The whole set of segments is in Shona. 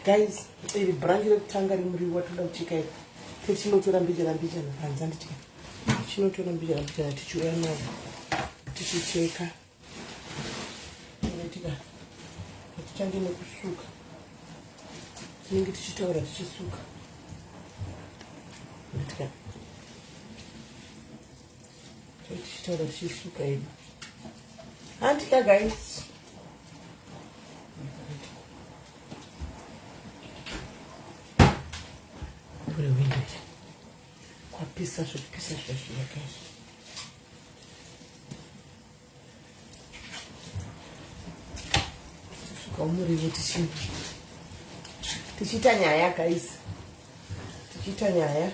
Guys, iri branch rekutanga remuriwo watoda kucheka iri. Tichinotora mbijana mbijana panze anditya. Tichinotora mbijana mbijana tichiuya nawo. Tichicheka. Inoitika. Tichange nekusuka. Tinenge tichitaura tichisuka. Inoitika. Tichitaura tichisuka hedu. Handika guys. Kure window. Kwapisa zvekupisa zviya guys. Suka muriwo tichi tichiita nyaya guys. Tichiita nyaya.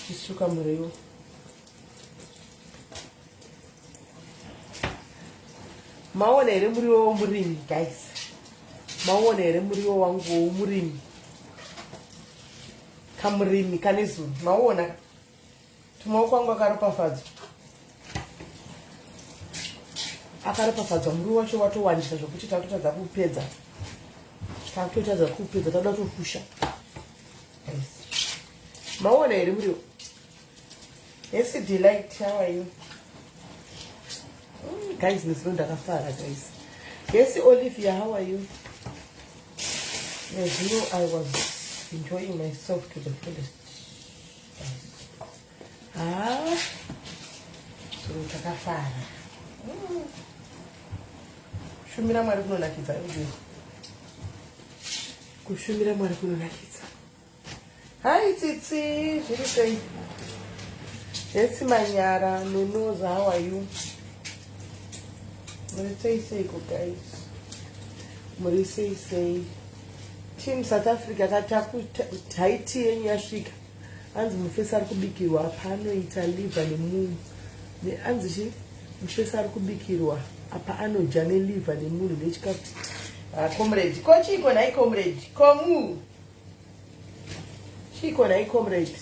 Tichisuka muriwo. Maona here muriwo womurimi guys? Maona here muriwo wangu womurimi? Kamurimi kane zuru. Maona? Tumaoko angu akaropafadzwa. Akaropafadzwa muriwo wacho watowandisa zvokuti takutotadza kuupedza. Takutotadza kuupedza takuda kutofusha. Guys. Maona here muriwo? Yes, Delight, how are you? Guys, nezuro ndakafara guys. Yes, Olivia, how are you? Nezuro I was enjoying myself to the fullest. Ah, so takafara. Kushumira Mwari kunonakidza uye. Kushumira Mwari kunonakidza. Hi Tsitsi, zviri sei? Hesi Manyara, Nunoza, how are you? Muri sei seiko guys? Muri sei sei? Team South Africa kataku taiti yenyu yasvika. Hanzi mufesi ari kubikirwa apa anoita liver nemunhu. Hanzi chi mufesi ari kubikirwa apa anodya neliver nemunhu nechikafu. Ah, comrade, ko chiiko nhai comrade? Komu. Chiiko nhai comrade?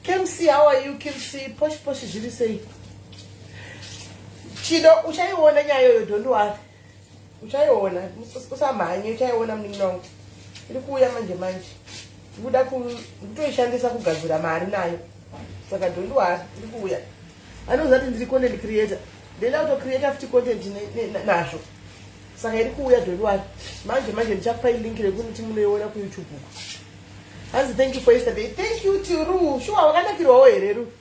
Kimsi, how are you Kimsi? Posh posh zviri sei? Chido uchaiona nyaya iyoyo, don't worry. Uchaiona, usamhanye, uchaiona munin'ina wangu. Iri kuuya manje manje. Ndikuda kutoishandisa kugadzira mari nayo. Saka don't worry, iri kuuya. Anoziva kuti ndiri content creator. Ndinoda kutocreata futi content nazvo. Saka iri kuuya, don't worry. Manje manje ndichakupai link rekuti munoiona kuYouTube uko. Hanzi thank you for yesterday. Thank you Tiru. Shuwa wakanakirwawo here Ru?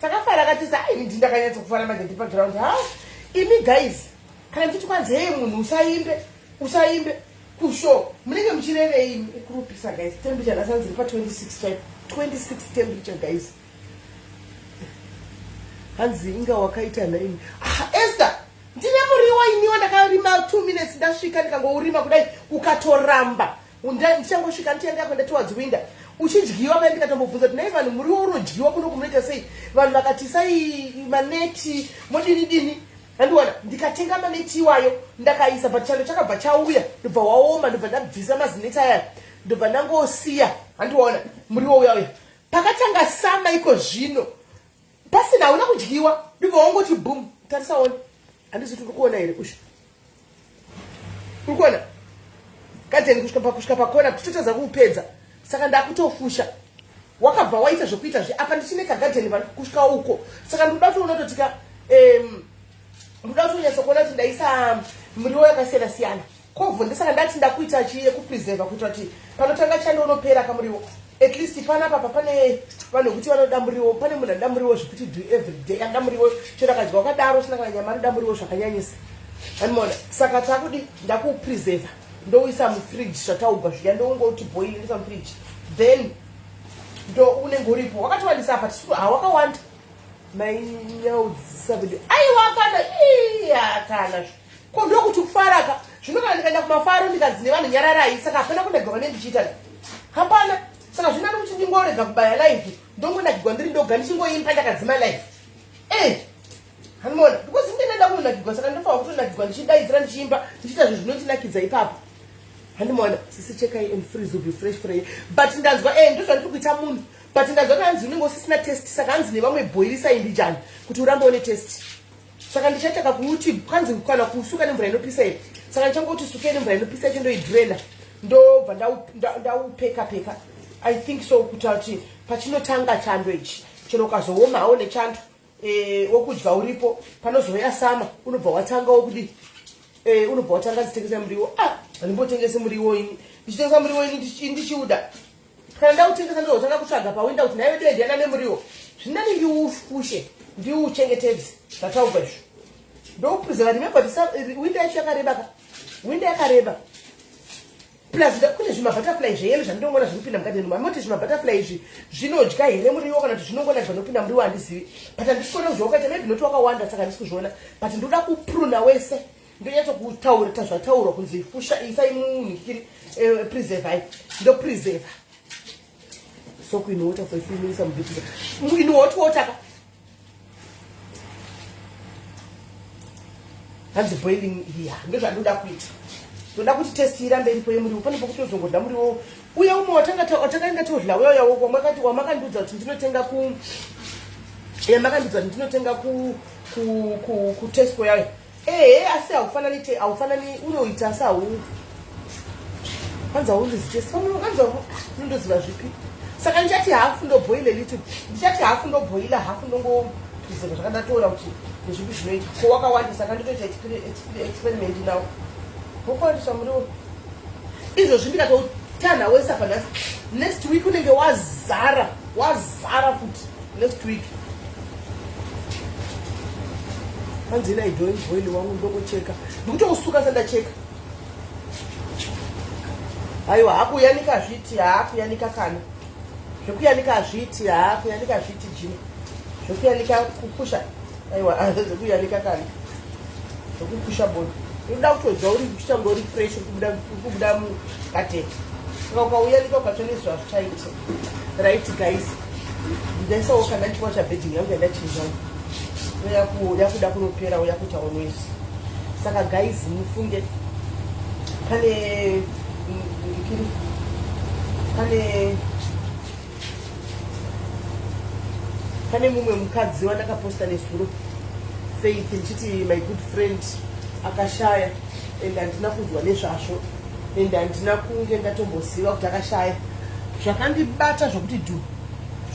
Takafara katisa ai ndi ndakanyatsa kufara manje ndi background. Ha? Imi guys, kana muchiti kwanzi hey munhu usaimbe, usaimbe kushow. Munenge muchirevei imi? Kurupisa guys. Temperature nhasi hanzi iri pa 26 chaipo. 26 temperature guys. Hanzi inga wakaita nhaimi. Ah, Esther, ndine muriwo iniwo ndakarima 2 minutes ndasvika ndikangourima kudai ukatoramba. Ndichangosvika ndichienda kuenda towards winter uchidyiwa pai ndikatombobvunza kuti nai vanhu muriwo unodyiwa kuno kumunoita sei vanhu vakati isai maneti modini dini andiona ndikatenga maneti iwayo ndakaisa but chando chakabva chauya ndobva waoma ndobva ndabvisa mazineti aya ndobva ndangosiya andiona muriwo uya uya pakatanga sama iko zvino pasina hauna kudyiwa ndobva wangoti boom tarisa one handisi tiri kuona here ushu uri kuona gadheni kusvika pakona tichotadza kuupedza saka ndakutofusha wakabva waita zvekuita zve apa ndichine kagadheni kusvika uko saka ndikuda kutoona kutotika ndikuda kutonyatsa kuona kuti ndaisa muriwo yakasiyana siyana kovho ndisaka ndati ndakuita chii yekupreserva kuitira kuti panotanga chando unopera kamuriwo at least panapa pa pane vanhu vekuti vanoda muriwo pane munhu anoda muriwo zvekuti do every day anoda muriwo chero akadya wakadaro usina kana nyama anoda muriwo zvakanyanyisa animoona saka takudi ndakupreserva ndouisa mufridge zvataugwa zviya ndoungoti boil ndoisa mufridge then ndo unenge uripo wakatowandisa apa tisu hawakawanda mainyaudzisa kuti aiwa kana iya kana ko ndokuti kufaraka zvino kana ndikaenda kumafaro ndikanzi nevanhu nyararai saka hapana kunagirwa ne ndichiita hapana saka zvino ani kuti ndingorega kubaya live ndongonakigwa ndiri ndoga ndichingoimba ndakadzima live eh hanimona because ndinoenda kunonakigwa saka ndofanira kutonakigwa ndichidaidzira ndichiimba ndichiita zvinhu zvinondinakidza ipapo hanimona sisi chekai and freeze will be fresh for you but ndanzwa eh ndozvandiri kuita munhu but ndanzwa kuti hanzi unenge usisina test saka hanzi nevamwe boilisa imbijani kuti urambe une test saka ndichaita kakuti kwanzi kana kusuka nemvura inopisa iyi saka ndichangoti sukei nemvura inopisa yacho ndoidraina Ndobva ndaupeka peka. I think so, kuti kuti pachinotanga chando ichi, chero ukazoomawo nechando, wokudya uripo. Panozouya summer, unobva watanga wokudii? Unobva watanga zitengesa muriwo. Ah, handimbotengesi muriwo ini. Ndichitengesa muriwo ini ndichiuda. Kana ndautengesa, ndozotanga kutsvaga pawinda kuti naiwe doi ndiana nemuriwo. Zvinani ndiufushe, ndiuchengetedze. Zvataurwa izvo, ndoupreserva. Remember, winter yacho yakareba ka, winter yakareba. Plus kune zvimabutterfly zveyellow zvandinongoona zvinopinda mugadheni. Mamoti zvimabutterfly izvi zvinodya here muriwo, kana kuti zvinongoona zvanopinda muriwo? Handizivi, but handisi kuona kuti zvawakaita. Maybe noti wakawanda, saka handisi kuzviona, but ndoda kupruna wese. Ndonyatsokutaura tazvataurwa kunzi fusha, isai munhikiri, preservai. Ndopreserva. Soak in water for a few minutes. Amubvisa in hot water ka. Hanzi boiling iya, ndozvandoda kuita. Ndoda kuti taste irambe iripo yemuriwo. Pane pokutozongodya muriwo uye umwe watakaenda todya uya wamakandiudza kuti ndinotenga ku yamakandiudza kuti ndinotenga kuTesco yayo. Ehe, asi haufanani te, haufanani. Unoita, asi hau, hanzi haundizi taste. Hanzi unondoziva zvipi. Saka ndichati hafu ndoboila little, ndichati hafu ndoboila, hafu ndongopreserva. Zvakandatoona kuti ndezvipi zvinoita. Ko wakawandisa, saka nditoita experiment nawo. Wakawandisa muriwo izvozvi, ndikatotanha wese apa nhasi, next week unenge wazara, wazara futi next week. Hanzi ina idon't boil wangu, ndokucheka, ndikutousuka sandacheka. Aiwa, hakuyanika hazviiti, haakuyanika kana zvekuyanika hazviiti, haakuyanika hazviiti jini zvekuyanika kupusha. Aiwa, zvekuyanika kana zvekupusha bodo. Inoda kutodya uri kuchita kunge uri fresh, uri kubuda mugadheni. Saka ukauyanika ukatsva nezuva, hazvichaiti. Right guys, ndaisawo kana ndichiwacha bedding yangu yandachinja yakuda kunopera, uya kuitawo noise. Saka guys, mufunge pane kiri pane mumwe mukadzi wandakaposta nezuro, Faith, ndichiti my good friend akashaya, and handina kunzwa nezvazvo, and handina kunge ndatomboziva kuti akashaya. Zvakandibata zvokuti dhu,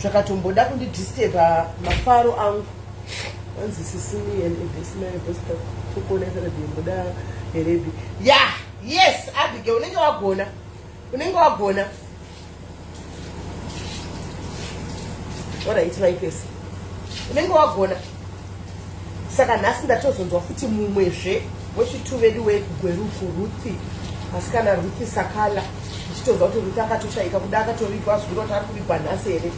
zvakatomboda kundidisturba mafaro angu. Anzi sisimi and herebi ya. Yes, Abigail, unenge wagona, unenge wagona. Alright, vaipesi, unenge wagona. Saka nhasi ndatozonzwa futi mumwezve wechitu vedu wegwerufu, Ruthi, asikana Ruthi Sakala. Ndichitozwa kuti Ruthi akatoshaika, kuda akatovigwa zuro, kuti ari kuvigwa nhasi here.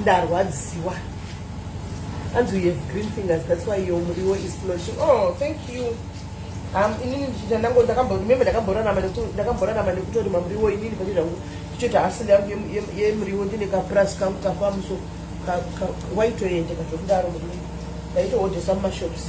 Ndarwadziwa. Anzi you have green fingers, that's why your muriwo is flourishing. Oh, thank you. Inini ndichiita ndango ndakambo, remember, ndakamborarama nekutorima muriwo inini pache zvangu, ndichoita hustle yangu yemuriwo. Ndine kapurasi kangu kafamuso, waitoendeka zvokudaro. Muriwo ndaitohodhesa mumashops.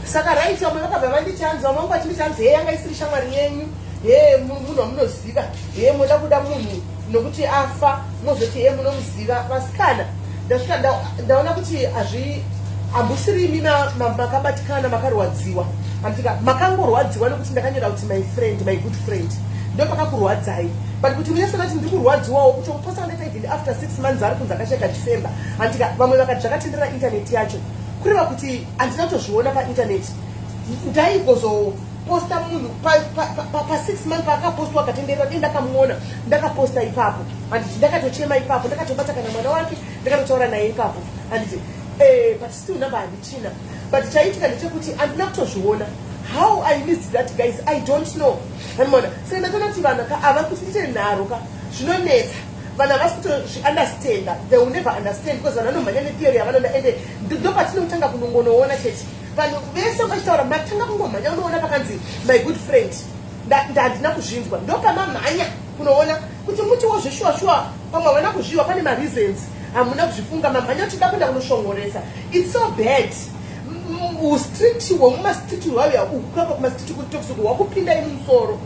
Saka right, vamwe vakabva vanditi, hanzi vamwe vangu vachinditi, hanzi he, yanga isiri shamwari yenyu he, munhu wamunoziva he, moda kuda munhu nokuti afa, mozoti he, munomuziva. Vasikana, ndasvika ndaona kuti hazvi, hambusiri imi makabatikana, makarwadziwa. Andika makangorwadziwa nekuti ndakanyora kuti my friend, my good friend, ndo pakakurwadzai. But kuti munyatsoona kuti ndiri kurwadziwawo, kutoposta ndaita even after 6 months ari kunzi akasheka December. Andika vamwe vakati zvakatendera internet yacho, kureva kuti handina kutozviona painternet. Ndaigozoposta munhu pa6 month paakapostwa akatenderera, dei ndakamuona, ndakaposta ipapo. Handiti ndakatochema ipapo, ndakatobata kana mwana wake, ndakatotaura naye ipapo. Handiti but still number handichina. But chaitika ndechekuti handina kutozviona. How I missed that, guys, I don't know. Andimona, saka ndatoona kuti vanhu ka ava kuti ndiite nharo ka, zvinonetsa. Vanhu havasi kutozviunderstanda. They will never understand because vanhu vanomhanya netheory yavanoda, ende ndo patinotanga kunongonoona chete. Vanhu vese vachitaura, matanga kungomhanya unoona pakanzi my good friend. Ndandina kuzvinzwa, ndo pamamhanya kunoona kuti mutiwo zveshuwa shuwa. Pamwe havana kuzviwa, pane mareasons hamuna kuzvifunga, mamhanya kuti da kuenda kunoshongoresa. It's so bad. Ustreet hwemumastreet hwauya ukapa kumastreet kutoxic, hwakupinda imusoro,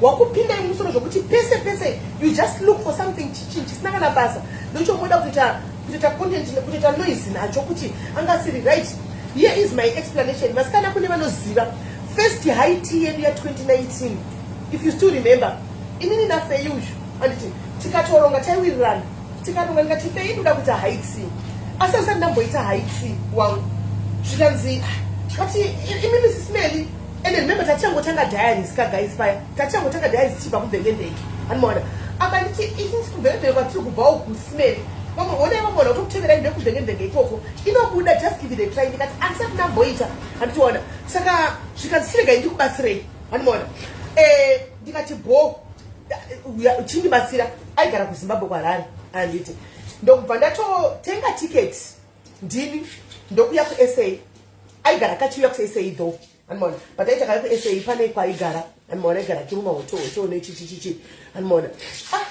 wakupinda imusoro zvokuti pese pese you just look for something chichinhu chisina kana basa, ndochomoda kutoita content, kutoita noise nacho kuti angasiri right. Here is my explanation, vasikana. Kune vanoziva first high tea yedu ya2019, if you still remember. Inini naFei uyu, anditi tikatoronga, taiwirirana, tikaronga, ndikati, "Fei, ndoda kuita high tea, asi asati ndamboita high tea wangu." Zvikanzi, "Kati imimi Sis Melly." And remember, tatichangotanga Diaries ka, guys, paya tatichangotanga Diaries tichibva kuMvengemvenge, anomaona. Akanditi, "Isi kuMvengemvenge kwatiri kubva uku, Sis Melly, vamwe onai, vamwe vanhu kutokuteverai ndekuMvengemvenge ikoko, inobuda, just give it a try." Ndikati, "Andisati ndamboita," handitiona. Saka zvikanzi, "Chiregai ndikubatsirei," handimaona. Ndikati, "Bo, chindibatsira." Aigara kuZimbabwe, kuHarare, handiti. Ndokubva ndatotenga ticket ndini, ndokuya kuSA. Aigara kachiuya kuSA though, andimaona, but aita kaya kuSA, pane kwaigara, andimaona, aigara kiruma hoto hoto nechichichichi, andimaona. Ah,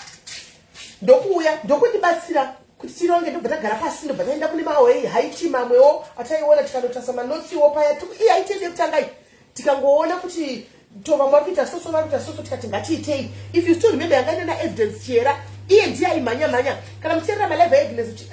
ndokuuya, ndokundibatsira kuti tironge. Ndobva tagara pasi, ndobva taenda kune mahoi high tea mamwewo ataiona, tikanotasa manotsiwo paya. Iye high tea yekutanga iyi, tikangoona kuti to vamwe vari kuita soso, vari kuita soso, tikati ngatiitei. If you still remember, yanga ine naEvidence Chiyera, iye ndiye aimhanya mhanya. Kana muchiteerera malive aEvidence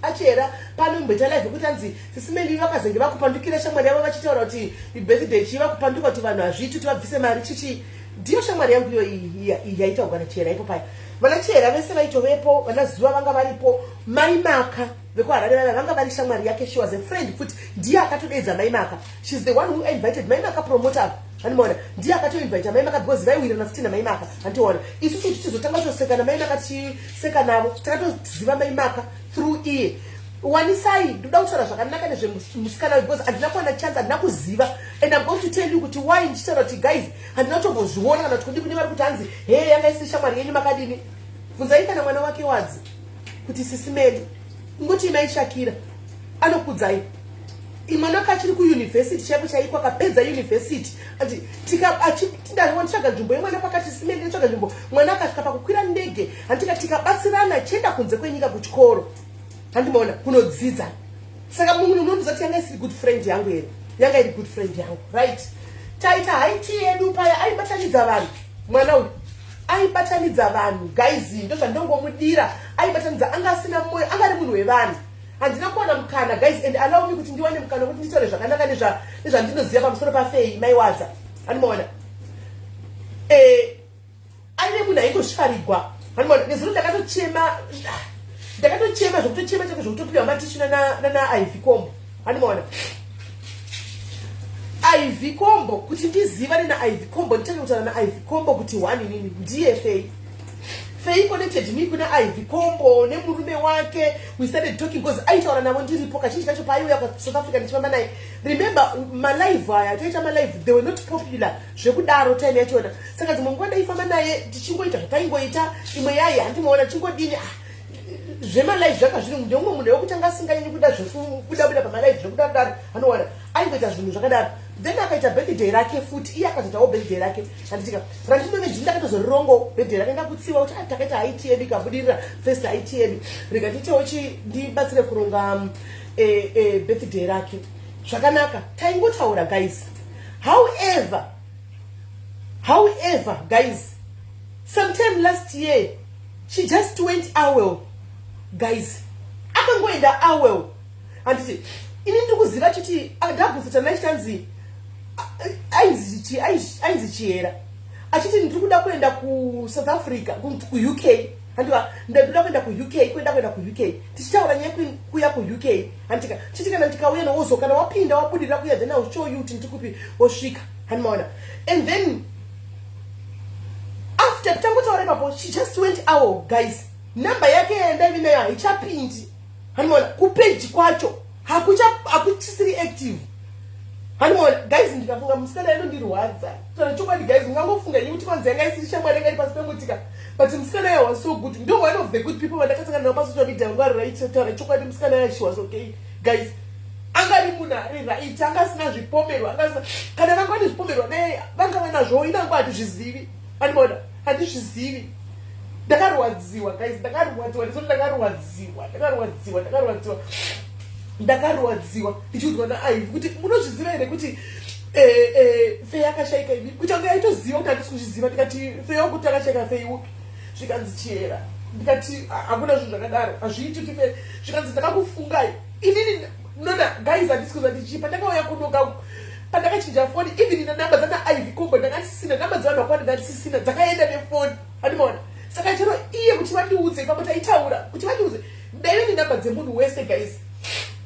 aChiyera, panomboita live yekuti anzi Sis Melly vakazenge vakupandukira shamwari yavo, vachitaura kuti birthday chii, vakupanduka kuti vanhu hazviiti kuti vabvise mari chichi. Ndiyo shamwari yangu iyo yaitaurwa naChiyera ipo paya. Vana Chiyera vese vaitovepo, vana Zuva vanga varipo, Mai Maka vekuHarare vava vanga vari shamwari yake. She was a friend futi, ndiye akatodeedza Mai Maka. She's the one who invited Mai Maka, promoter, handimaona. Ndiye akatoinvita Mai Maka because vaiwirirana futi naMai Maka, handiona. Isusu tichizotanga kutoseka naMai Maka, tichiseka navo, takatoziva Mai Maka through iye. Wanisai, ndoda kutaura zvakanaka nezvemusikana because handina kuwana chance, handina kuziva. And I'm going to tell you kuti why ndichitaura kuti, guys, handina kutombozviona kana kuti kudi kune vari kuti hanzi, "He, yanga isiri shamwari yenyu, makadini?" Bvunzai kana mwana wake wadzi kuti, "Sis Melly, ingoti maishakira," anokudzai. Mwana wake achiri kuyunivhesiti chaiko chaiko, akapedza yunivhesiti. Nditsvaga nzvimbo yemwana pakati, Sis Melly, nditsvaga nzvimbo. Mwana akasvika pakukwira ndege, handika, tikabatsirana chienda kunze kwenyika kuchikoro, handimaona, kunodzidza. Saka mumwe unondiza kuti yanga isiri good friend yangu here? Yanga iri good friend yangu, right? Taita high tea yedu paya, aibatanidza vanhu mwana uyu, aibatanidza vanhu, guys, ndo zvandongomudira. Aibatanidza, anga asina mwoyo, anga ari munhu wevanhu. Handina kuwana mukana, guys, and allow me kuti ndiwane mukana wekuti nditaure zvakanaka nezvandinoziva pamusoro paFei Maiwadza, handimaona. Aive munhu aingosvarigwa, handimaona. Nezuro ndakatochema, ndakatochema zvokutochema chako, zvokutopiwa matishu nana Ivy Combo, handimaona. Ivy Combo, kuti ndizivane naIvy Combo, nditange kutaura naIvy Combo kuti one inini ndiye Fei. Fei connected me kuna Ivy Combo nemurume wake. We started talking because aitaura navo ndiripo kazhinji kacho paaiuya kuSouth Africa, ndichifamba naye. Remember, malive aya toita malive, they were not popular zvekudaro time yachona. Saka dzimwe nguva ndaifamba naye tichingoita zvataingoita, imwe yayi, handimaona, tichingodini. Ah, zvemalive zvanga zviri ndeumwe munhu wekuti anga asinganyanyi kuda zvekubuda buda pamalive zvekudaro daro, anowana, aingoita zvinhu zvakadaro. Then akaita birthday rake futi, iye akazoitawo birthday rake, handitika, randinove ndini ndakatozorirongo birthday rake. Ndakutsiwa kuti, ah, takaita high tea yedu ikabudirira, first high tea yedu, rega tiitewo chi ndibatsire kuronga birthday rake zvakanaka. Taingotaura, guys. However, guys, sometime last year she just went away, guys. Akangoenda away, handiti. Ini ndiri kuziva chiti ndabvunza chitanzi ainzi Chiyera, achiti, "Ndiri kuda kuenda kuSouth Africa, kuUK," handiwa, "Ndoda kuenda kuUK, kuenda kuUK." Tichitaura nyaya kuya kuUK, handitika, chiti kana ndikauya nowozo, kana wapinda wabudirira kuya, then I will show you kuti ndiri kupi, wosvika, handimaona. And then after tangotaura ipapo, she just went out, guys. Namba yake yandaive nayo haichapindi, handimaona. Kupeji kwacho hakuchisiri active, handimaona, guys. Ndikafunga musikana inondirwadza taura chokwadi, guys. Mungangofunga ini kuti kwanzi yanga isiri shamwari, yanga iri pasi pemutika, but musikana ya was so good. Ndo one of the good people vandakasangana navo pasocial media. Vanga vari right, taura chokwadi. Musikana ya, she was okay, guys. Angari munhu ari right, anga asina zvipomerwa, anga asina. Kana vanga vane zvipomerwa, dai vanga vanazvo, inango handizvizivi, handimaona, handizvizivi. Ndakarwadziwa, guys, ndakarwadziwa ndizoti ndakarwadziwa, ndakarwadziwa, ndakarwadziwa, ndakarwadziwa ndichiudzwa naIvy kuti, "Munozviziva here kuti Fei akashaika?" Imi kuti anga aitoziva kuti handisi kuzviziva. Ndikati, "Fei wakuti akashaika? Fei upi?" Zvikanzi, "Chiyera." Ndikati, "Hakuna zvinhu zvakadaro, hazviiti kuti Fei." Zvikanzi, "Ndakakufungai inini." Nona, guys, handisi kuziva ndichii. Pandakauya kunoka, pandakachinja foni, even ina namba dzana Ivy Combo ndanga ndisisina, namba dzevanhu vakawanda ndanga ndisisina, dzakaenda nefoni. Andimaona? Saka chero iye kuti vandiudze ipapo taitaura, kuti vandiudze, ndaive nenhamba dzemunhu wese, guys.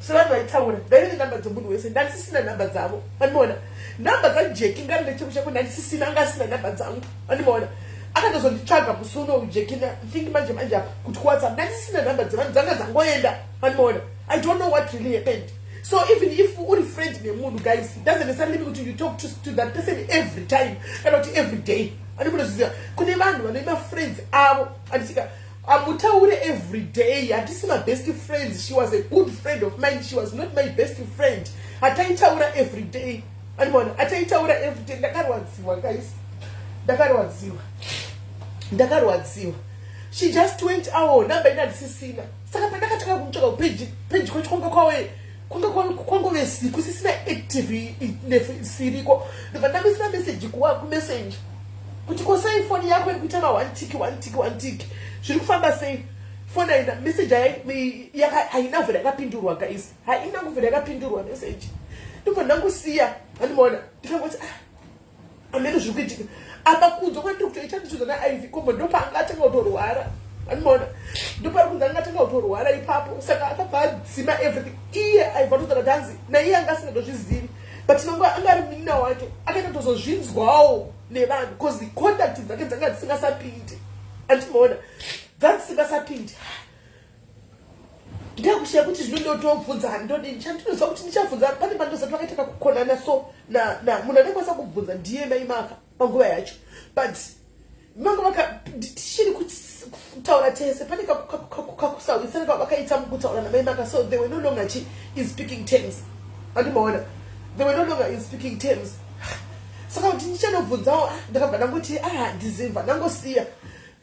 Sevanhu vaitaura, ndaive nenhamba dzemunhu wese, ndandisisina nhamba dzavo. Andimaona? Nhamba dzaJeki ngarinde cheko chako ndandisisina, anga asina nhamba dzangu. Andimaona? Akatozonditsvaga musi unowu Jeki, think manje manje apa kuti kuWhatsApp ndandisisina nhamba dzevanhu, dzanga dzangoenda. Andimaona? I don't know what really happened. So even if uri friend nemunhu, guys, doesn't necessarily mean kuti you talk to that person every time kana kuti every day. Andimunozviziva, kune vanhu vane mafriends avo, andisika amutaure every day. Hatisi mabest friends. She was a good friend of mine, she was not my best friend. Hataitaura every day. Andimaona? Hataitaura every day. Ndakarwadziwa, guys, ndakarwadziwa, ndakarwadziwa. She just went awo namba ina handisisina. Saka pandakatanga kumutsvaka kupeji, peji kwacho kwanga kwawe kwanga kwangove siku sisina active siriko. Ndobva ndamisira meseji kuwa kumessage kuti, "Ko sei foni yako iri kuita ma one tick, one tick, one tick? Zviri kufamba sei?" Foni haina meseji, haina vhura yakapindurwa, guys, haina kuvhura yakapindurwa meseji. Ndobva ndangosiya. Handimaona? Ndikangoti, "Ah, amene zviri kuitika apa." Kunzwa kwandiri kutoita, ndichiudza naIvy Kombo, ndopaanga atanga kutorwara. Handimaona? Ndopari kunzi anga atanga kutorwara ipapo. Saka akabva adzima everything. Iye aibva totaura kuti hanzi naiye anga asingatozvizivi, but manguva anga ari munin'ina wake akaita kutozozvinzwawo nevanhu, because contact dzake dzanga dzisingasapindi. Andimaona? Dzadzisingasapindi. Ndakushiya kuti zvino ndotobvunza, handodini. Chandinoziva kuti ndichabvunza pane pandozati vakaita kakukonana. So munhu anokwanisa kubvunza ndiye Maimaka panguva yacho, but vanga vaka tichiri kutaura tese, pane kakusawisana vakaita mukutaura naMaimaka. So they were no longer chi in speaking terms. Andimaona? They were no longer in speaking terms. Saka kuti ndichanobvunzawo, ah, ndakabva ndangoti, ah, handizimva, ndangosiya.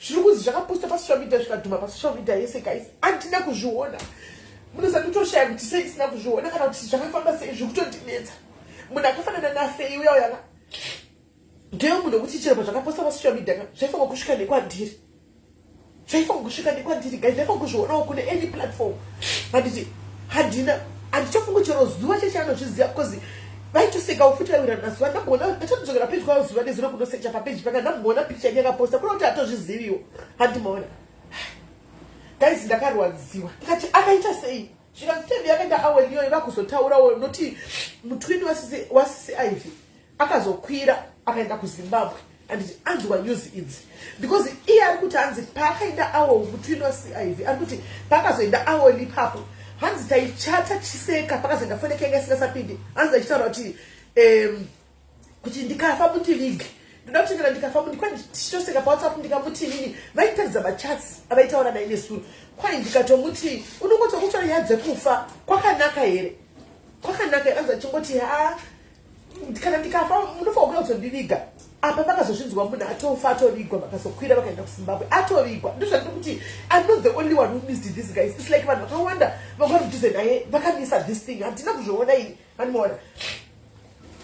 Zviri kuzi zvakapostwa pasocial media, zvikadhuma pasocial media yese, guys. Handina kuzviona. Munoziva, nditoshaya kuti sei ndisina kuzviona kana kuti zvakafamba sei. Zviri kutondinetsa. Munhu akafanana naFei uya uyaka ndeyo munhu wekuti chero pazvakaposta pasocial media ka, zvaifanwa kusvika nekwandiri, zvaifanwa kusvika nekwandiri, guys. Ndaifanwa kuzvionawo kune any platform, handiti? Handina, handichafungi chero zuva cheche anozviziva, because vaitosekawo futi, vaiwirana nazuva. Ndamboona, ndatodzokera peji kwavo zuva nezuro kunosecha papeji paka, ndamboona picha yake yakaposta, kuna kuti hatozviziviwo. Handimaona, guys? Ndakarwadziwa. Ndikati, "Akaita sei?" Zvikanzi tendi yakaenda aweni iyoyo vakuzotaurawo noti mutwini wasisi Ivy akazokwira akaenda kuZimbabwe, anditi? Anzwa news idzi, because iye ari kuti hanzi paakaenda awo, mutwini wasisi Ivy ari kuti paakazoenda awoni ipapo, hanzi taichata chiseka. Pakazoenda foni yake yanga isingasapindi. Hanzi achitaura kuti kuti, "Ndikafa mundivige, ndoda kuti kana ndikafa mundi." Kwai tichitoseka paWhatsApp. Ndikamuti inini, vaitaridza machats avaitaura naye nesuro. Kwai ndikatomuti, "Unongoti kutaura nyaya dzekufa kwakanaka here? Kwakanaka?" Anzi achingoti, "Ha, kana ndikafa munofanira kuda kuzondiviga." Apa vakazozvinzwa munhu atofa, atovigwa. Vakazokwira vakaenda kuZimbabwe atovigwa. Ndozvandiri kuti I'm not the only one who missed this, guys. It's like vanhu vakawanda vanga vari kudhuze naye vakamisa this thing. Handina kuzviona ini. Handimaona?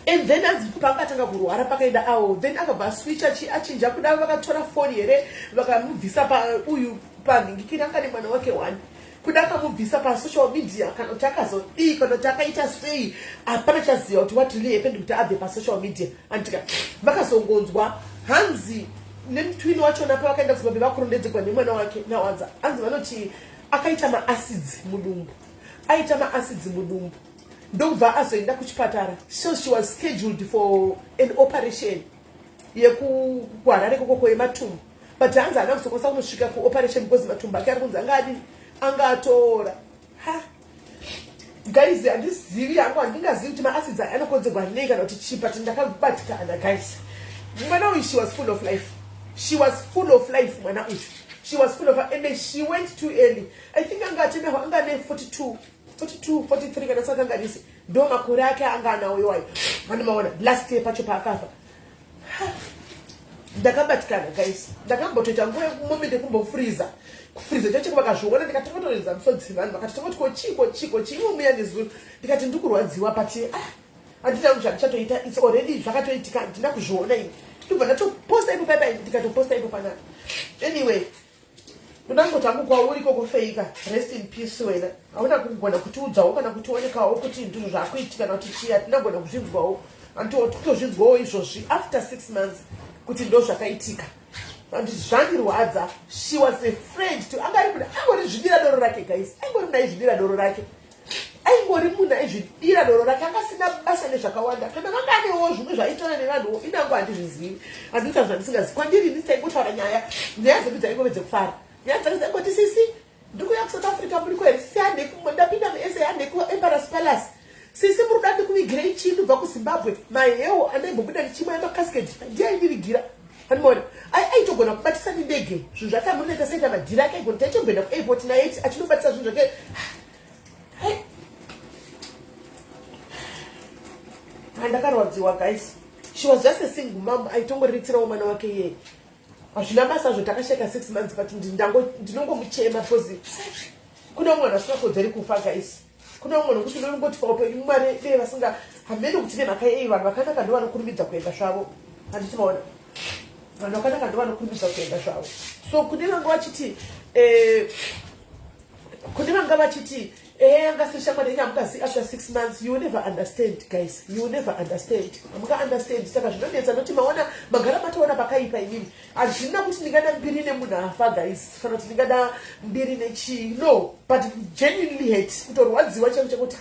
And then anzi paakatanga kurwara pakaenda awo, then akabva aswitcha, achinja. Kuda vakatora foni here, vakamubvisa pauyu panhingikiri anga nemwana wake one. Kuda akamubvisa pasocial media kana kuti akazodii kana kuti akaita sei, hapana chaziva kuti what really happened kuti abve pasocial media. Andika vakazongonzwa hanzi nemutwini wachona pavakaenda kuZimbabwe vakurondedzegwa nemwana wake naWadza, hanzi vanoti akaita maacids mudumbu, aita maacids mudumbu, ndokubva azoenda kuchipatara. So she was scheduled for an operation yekuHarare kokoko yematumbu, but hanzi haana kuzokwanisa kunosvika kuoperation because matumbu ake ari kunzi anga adini, anga atora. Ha, guys, handizivi hangu, handingazivi kuti maacids aya anokonzerwa nei kana kuti chii, but ndakabatikana, guys. Mwana uyu, she was full of life, she was full of life. Mwana uyu, she was full of, and she went too early. I think anga atemerwa anga ane 42, 42, 43 kana sakanganisi, ndo makore ake anga anawo iwayo. Vandimaona last year pacho paakafa. Ndakabatikana, guys. Ndakambotoita nguva moment yekumbofriza, kufriza chacho. Vakazviona, ndikatanga musodzi. Vanhu vakati, tangoti, "Ko chiko, chiko chiimo muya nezuro?" Ndikati, "Ndikurwadziwa, but ah, handina zvandichatoita. It's already zvakatoitika, handina kuzviona ini." Ndobva ndatoposta ipo paipai, ndikatoposta ipo panapa. Anyway, ndodangoti hangu kwauri kokufeika, rest in peace wena. Hauna kugona kutiudzawo kana kutionekawo kuti ndizvo zvakuitika kana kuti chii. Hatinagona kuzvinzwawo, anditozvinzwawo izvozvi after 6 months kuti ndo zvakaitika. Zvandirwadza. She was a friend to anga ari munhu angori zvidira doro rake guys, aingori munhu aizvidira doro rake, aingori munhu aizvidira doro rake, anga asina basa nezvakawanda. Kana vanga anewo zvimwe zvaitora nevanhuwo, inango handizvizivi, handikuita zvandisingazivi. Kwandiri ini taingotaura nyaya, nyaya dzedu dzaingove dzekufara, nyaya dzake dzaingoti, "Sisi, ndikuya kuSouth Africa, muriko here? Sisi, hande, ndapinda muSA, hande kuEmperors Palace. Sisi, muri kuda ndikuvigirei chii ndobva kuZimbabwe?" Mahewo andaimbobuda ndichimwa yemacasket ndiaindivigira. Anomaona aitogona kubatisa nendege zvinhu zvake, amunoita seita madhiri ake, aigona taitomboenda kuairport naye achinobatisa zvinhu zvake. Handakarwadziwa guys. She was just a single mom aitongoriritirawo mwana wake iyeye. Hazvina basa zvo, takasheka 6 months, but ndinongomuchema because kune umwe vanhu vasingakodzeri kufa guys. Kune umwe nokuti unongoti paupenyu Mwari dei vasinga hamene kuti nemhaka yei vanhu vakanaka ndo vanokurumidza kuenda zvavo. Handiti maona, vanhu vakanaka ndo vanokurumidza kuenda zvavo. So kune vanga vachiti anga seshamwari yenyu hamungazi after 6 months, you will never understand guys, you will never understand, hamunga understand. Saka zvinonetsa noti maona magara matoona pakaipa. Inini hazvina kuti ndingada mbiri nemunhu afa guys, kana kuti ndingada mbiri nechii, no, but genuinely hate kutorwadziwa chaiko chekuti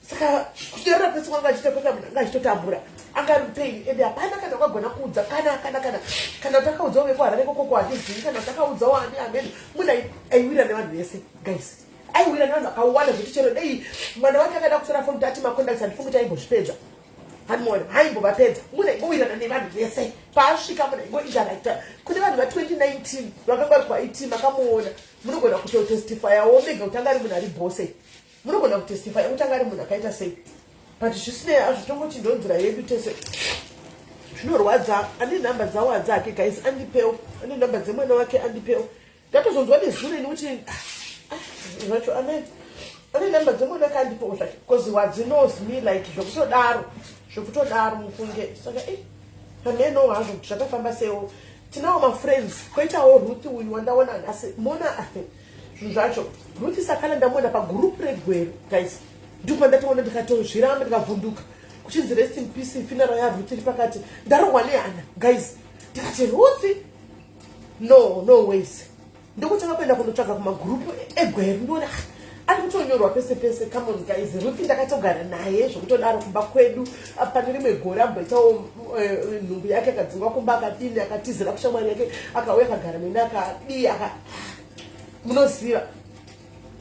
saka kuderera kwese kwanga achiita kweka munhu anga achitotambura, anga ari mupain, ende hapana kana wakagona kuudza kana takaudzawo vekuHarare kokoko, handizivi kana takaudzawo ani amene. Munhu aiwira nevanhu vese guys, aiwira nevanhu vakawanda zvekuti chero dei mwana wake akada kutora foni kuti ati macontacts, handifungi kuti aimbozvipedza. Hanimona haimbovapedza. Munhu aingowirana nevanhu vese paasvika, munhu aingointeracta kune vanhu va2019 vakanga vari kuIT. Makamuona, munogona kutotestifyawo mega kuti anga ari munhu ari bose, munogona kutestifya kuti anga ari munhu akaita sei. But zvisinei hazvo, tongoti ndonzira yedu tese. Zvinorwadza. Ane nhamba dzawo adzake guys, andipewo. Ane nhamba dzemwana wake, andipewo. Ndatozonzwa nezuro ini kuti ah, zvacho ane nhamba dzemwana wake, andipewo zvake, because Wadzi knows me like zvekutodaro, zvekutodaro mufunge. Saka hameno hazvo kuti zvakafamba seiwo. Tinawo mafriends, koitawo Ruth uyu wandaona nhasi. Mona zvinhu zvacho, Ruth Sakala ndamuona pagroup reGweru guys, ndipo ndatoona ndikatozviramba, ndikavhunduka kuchinzi rest in peace, funeral yaRuth iri pakati. Ndarohwa nehana guys, ndikati Ruth, no, no ways. Ndokutanga kuenda kunotsvaga kumagroup eGweru, ndiona ari kutonyorwa pese pese. Come on guys, Ruth ndakatogara naye zvokutodaro kumba kwedu. Pane rimwe gore amboitawo nhumbu yake, akadzingwa kumba, akadini, akatizira kushamwari yake, akauya akagara neni, akadii, aka munoziva.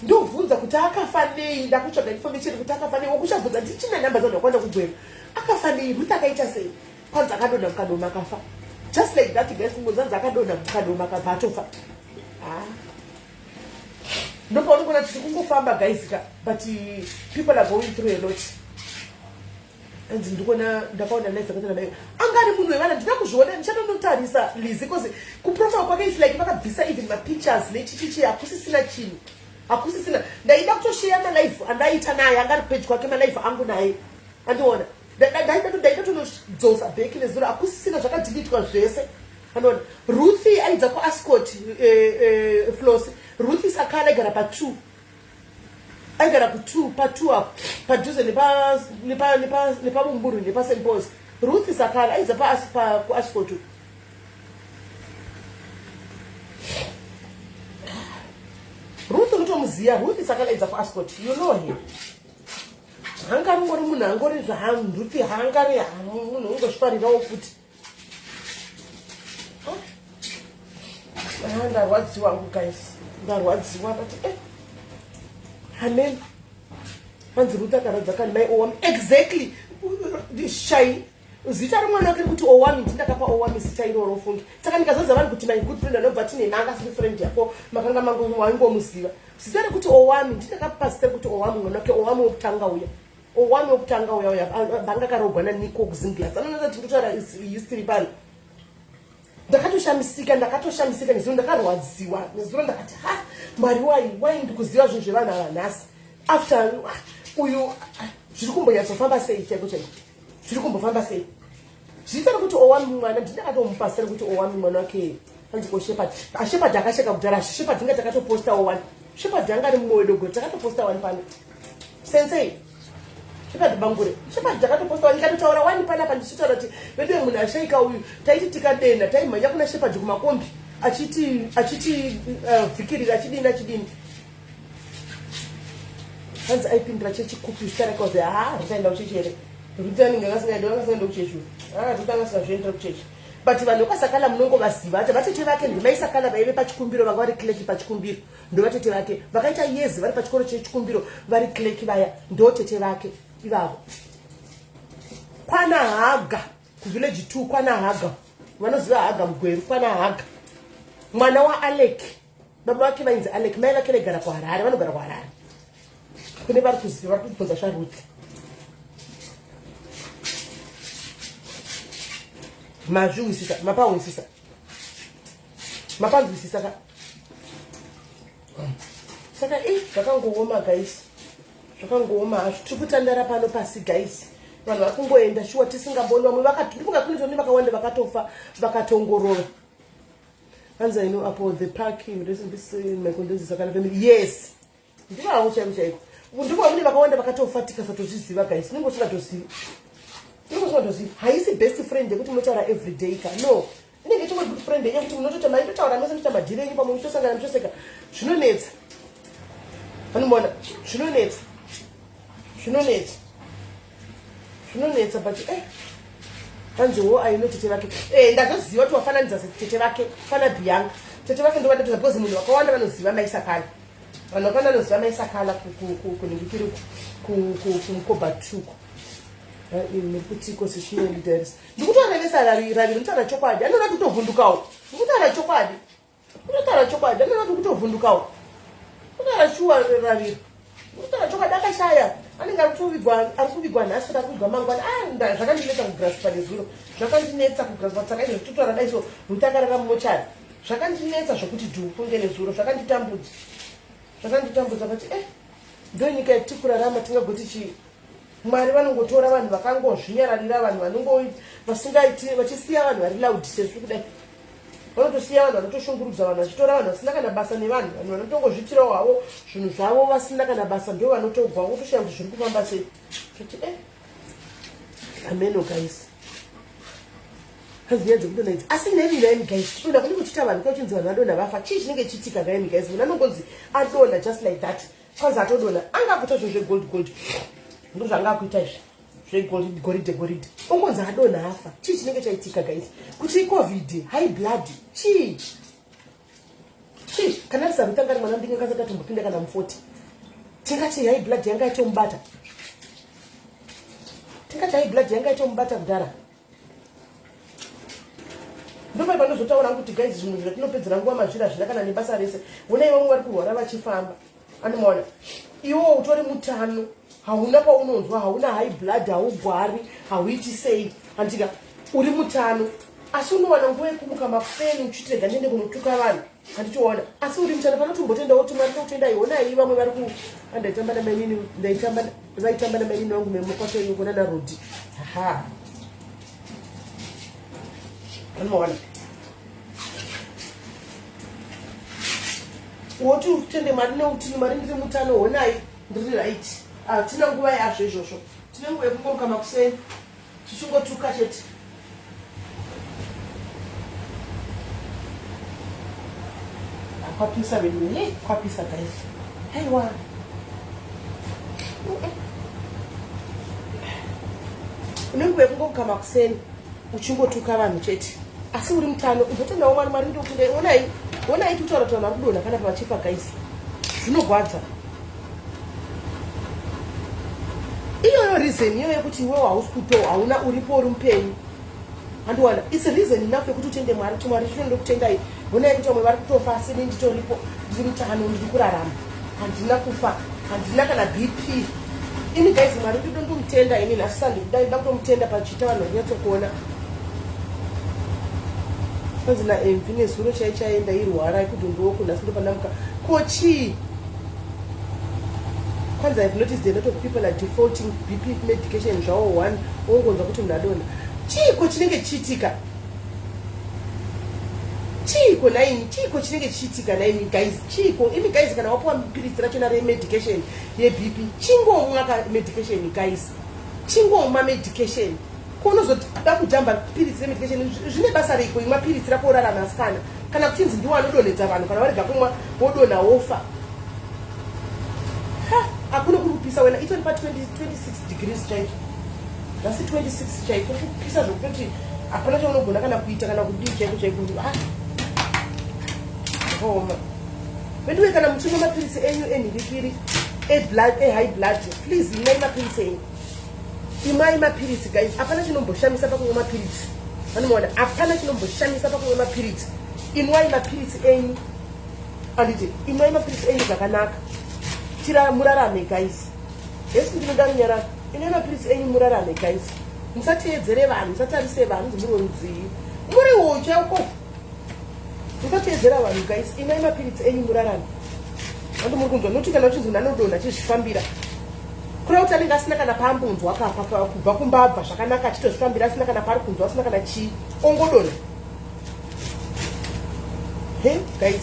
Ndobvunza kuti akafa nei, ndakutsvaga information kuti akafa nei. Wokuchabvunza ndichina nhamba dzanhu vakwanda kuGweru, akafa nei Ruth, akaita sei? Kwanzi akadonha mukadoma akafa, just like that guys. Kungonzanzi akadonha mukadoma akabva atofa. Ah. Ndopaunogona tiri kungofamba guys ka, but people are going through a lot. Anzi ndikuona, ndakaona live yakatana nayo, anga ari munhu wevana. Ndina kuzviona, ndichatonotarisa Lizi, because kuprofile kwake is like vakabvisa even mapictures nechichichi, hakusisina chinhu, hakusisina. Ndaida kutosheya malive andaita naye, anga ari page kwake, malive angu naye, andiona ndaida tonodzosa back nezuro, hakusisina, zvakadhilitwa zvese. Anoona Ruth aidza kuAscot, Flos Ruth Sakala aigara pa2, aigara ku2 pa2 apo padhuze nepabumburu nepaSt Pauls. Ruth Sakala aidza kuAscot. Ruth unotomuziva, Ruth Sakala aidza kuAscot, you know him. Hanga ringori munhu angori zvaruth, hangari munhu ungozvifarirawo futi. Ah, ndarwadziwa ngu guys, ndarwadziwa, but amen. Hanzi Ruth akaradza kani mai Owami. Exactly, shai zita remwana wake rekuti Owami, ndindakapa Owami zita iroro fungi. Saka ndikazonza vanhu kuti my good friend, anobva tine nanga asiri friend yako, makanga mangu waingomuziva. Zita rekuti Owami, ndindakapa zita rekuti Owami mwana wake, Owami wekutanga uya, Owami wekutanga uya uya banga karogwa naNico kuZimglass. Anonoza kuti ndotaura history pano. Ndakatoshamisika, ndakatoshamisika nezuro, ndakarwadziwa nezuro. Ndakati ha, Mwari, wai wai ndikuziva zvinhu zvevanhu ava nhasi after uyu? Zviri kumbonyatsofamba sei chaiko chaiko? Zviri kumbofamba sei? Zviita rekuti Owami mwana ndindakatomupa zita rekuti Owami mwana wake. Hanzi ko Shepard? AShepard akasheka kudhara. Shepard inga takatoposta wani, Shepard anga ari mumwe wedogo, takatoposta wani pano. Sensei. Shepherd Bangure. Shepherd takatoposta wani ndikatotaura wani panapa ndichitaura kuti veduwe munhu ashaika uyu taiti tikadena taimhanya kuna Shepherd kumakombi achiti achiti vhikirira achidini achidini hanzi aipindira chechi kupi zita rake wazi ha ritaenda kuchechi here ruti anenge akasingaende akasingaende kuchechi uyu ah ruti angasingazviendera kuchechi but vanhu vekwaSakala munongovaziva ati vatete vake ndimaisakala vaive pachikumbiro vanga vari clerk pachikumbiro ndovatete vake vakaita yezi vari pachikoro chechikumbiro vari clerk vaya ndotete vake ivavo kwana haga kuvillage 2 kwana haga vanoziva haga mugweru kwana haga mwana waalec baba vake vainzi alec mai vake vaigara kuharare vanogara kuharare kune vari kuziva vari kubvunza zvaruth mazviwisisa mapawisisa mapanzwisisa ka saka i zvakangooma guys zvakangooma hazvo tiri kutandara pano pasi guys vanhu vari kungoenda shuwa tisingamboni vamwe ndifunga kune tone vakawanda vakatofa vakatongorora hanzi i know apo the parking this my condolences akana family yes ndivavo chaiko chaiko ndiko vamune vakawanda vakatofa tikasatozviziva guys unenge usingatozivi unenge usingatozivi haisi best friend yekuti munotaura everyday ka no inenge ichingori good friend yenyu yekuti munotota maitotaura mese muchiita madhiri enyu pamwe muchitosangana muchitoseka zvinonetsa anomuona zvinonetsa zvinonetsa zvinonetsa but eh hanzi wo aino tete vake eh ndazoziva kuti wafananidza tete vake fana Bianca tete vake ndovadatoza because munhu vakawanda vanoziva maisakala vanhu vakawanda vanoziva maisakala kunhingikiri kumukobhatuko murikutiko sisinoendidaris ndikutorevesa raviro ndikutaura chokwadi anoda kutovhundukawo ndikutaura chokwadi ndikutaura chokwadi anoda kutovhundukawo kutaura shuwa raviro ndikutaura chokwadi akashaya anenge ari kuvigwa nhasi kuti ari kuvigwa mangwana ah, zvakandinetsa kugraspa nezuro zvakandinetsa kugraspa saka izvo zvitotaura dai so ruti akarara mumochari zvakandinetsa zvokuti dhuu kunge nezuro zvakanditambudza zvakanditambudza but eh ndonyika yatiri kurarama tingagoti chii Mwari vanongotora vanhu vakangozvinyararira vanhu vanongo vasingaiti vachisiya vanhu vari loud sesu kudai vanotosiya vanhu vanotoshungurudza vanhu vachitora vanhu vasina kana basa nevanhu vanhu vanotongozviitirawo havo zvinhu zvavo vasina kana basa ndo vanotogwa wotoshaya kuti zviri kufamba sei kuti e eh, ameno guys hazinyaya dzekudonha idzi asi nemi naimi guys kudonha kunenge kuchiita vanhu kwachinzi vanhu vadonha vafa chii chinenge chichiitika naimi guys munhu anongonzi adonha just like that kwanzi atodona anga akuita zvinhu zvegold gold ndo zvanga akuita izvi zvegold goridhe goridhe ungonzi adona afa chii chinenge chaitika guys kuti icovid high blood chii chii kana risarutanga ri mwana mudiki akasati atombopinda kana mu40 tingati high blood yanga yatomubata tingati high blood yanga yatomubata kudhara ndopai panozotaura kuti guys zvinhu zvatinopedzera nguva mazviri hazvina kana nebasa rese honai vamwe vari kurwara vachifamba anomaona iwo utori mutano hauna paunonzwa hauna high blood haugwari hauiti sei handika uri mutano asi unowana nguva yekumuka makuseni uchiti rega ndiende kunotuka vanhu handitoona asi uri mutano panotombotendawo kuti mwari ndokutendai honai vamwe vari ku andaitamba namainini ndaitamba vaitamba namainini vangu memukwato nana rodi ha anomaona woti utende mwari neuti mwari ndiri mutano honai ndiri right hatina nguva yazvo izvozvo tine nguva yekungomuka makuseni tichingotuka chete kwapisa vedu ye kwapisa guys haiwa unenge wekungomuka makuseni uchingotuka vanhu chete asi uri mutano uzotendawo mwari mwari ndokutenda onai onai tutaura kuti vanhu vari kudonha kana pavachifa guys zvinogwadza iyoyo reason iyoyo yekuti iwewo hausi kuto hauna uripo uri mupenyu andiwana its reason enough yekuti utende mwari kuti mwari zvino ndokutendai honai kuti vamwe vari kutofa asi ini nditoripo ndiri mutano ndiri kurarama handina kufa handina kana bp ini guys mwari ndido ndomutenda ini nhasi sandikudai nda kutomutenda pachiita vanhu vachinyatsokuona kwanzi naemvi nezuro chai chaenda irwara ikudondiwoku nhasi ndopandamuka ko chii kwanzi ihave noticed a lot of people are defaulting bp medication zvawo one wongonzwa kuti munhu adonha chiiko chinenge chichiitika chiiko naimi chiiko chinenge chichiitika naimi guys chiiko imi guys kana wapuwa piritsi rachona remedication yebp chingomwa ka medication guys Chingomwa medication. Ko unozoda kujamba piritsi remedication zvine basa reiko? Imwa piritsi rako urarame asikana. Kana kuchinzi ndiwo anodonhedza vanhu kana warega kumwa wodonha wofa. Ha, hakuna kuri kupisa wena itori pa 20, 26 degrees chaizvo. Nhasi 26 chaiko kupisa zvekutoti hapana chaunogona kana kuita kana kudii chaiko chaiko. Ah. Zvakaoma. Veduwe kana muchinwa mapiritsi enyu enhirikiri eblood ehigh blood please imwai mapiritsi enyu. Imwai mapiritsi guys, hapana chinomboshamisa pakumwa mapiritsi. Vanomuona, hapana chinomboshamisa pakumwa mapiritsi. Inwai mapiritsi enyu. Anditi, imwai mapiritsi enyu zvakanaka. Tira murarame guys. Yesu ndinoda runyararo. Inwai mapiritsi enyu murarame guys. Musateedzere vanhu, musatarise vanhu kuti muri werudzii. Muri ucha uko. Musateedzera vanhu guys. Inwai mapiritsi enyu murarame. Vantu muri kunzwa noti kana uchinzi munhu anodonha achizvifambira. Kureva kuti anenge asina kana paambonzwa kubva kumba abva zvakanaka achitozvifambira asina kana paari kunzwa asina kana chii ongodonha. Hey guys.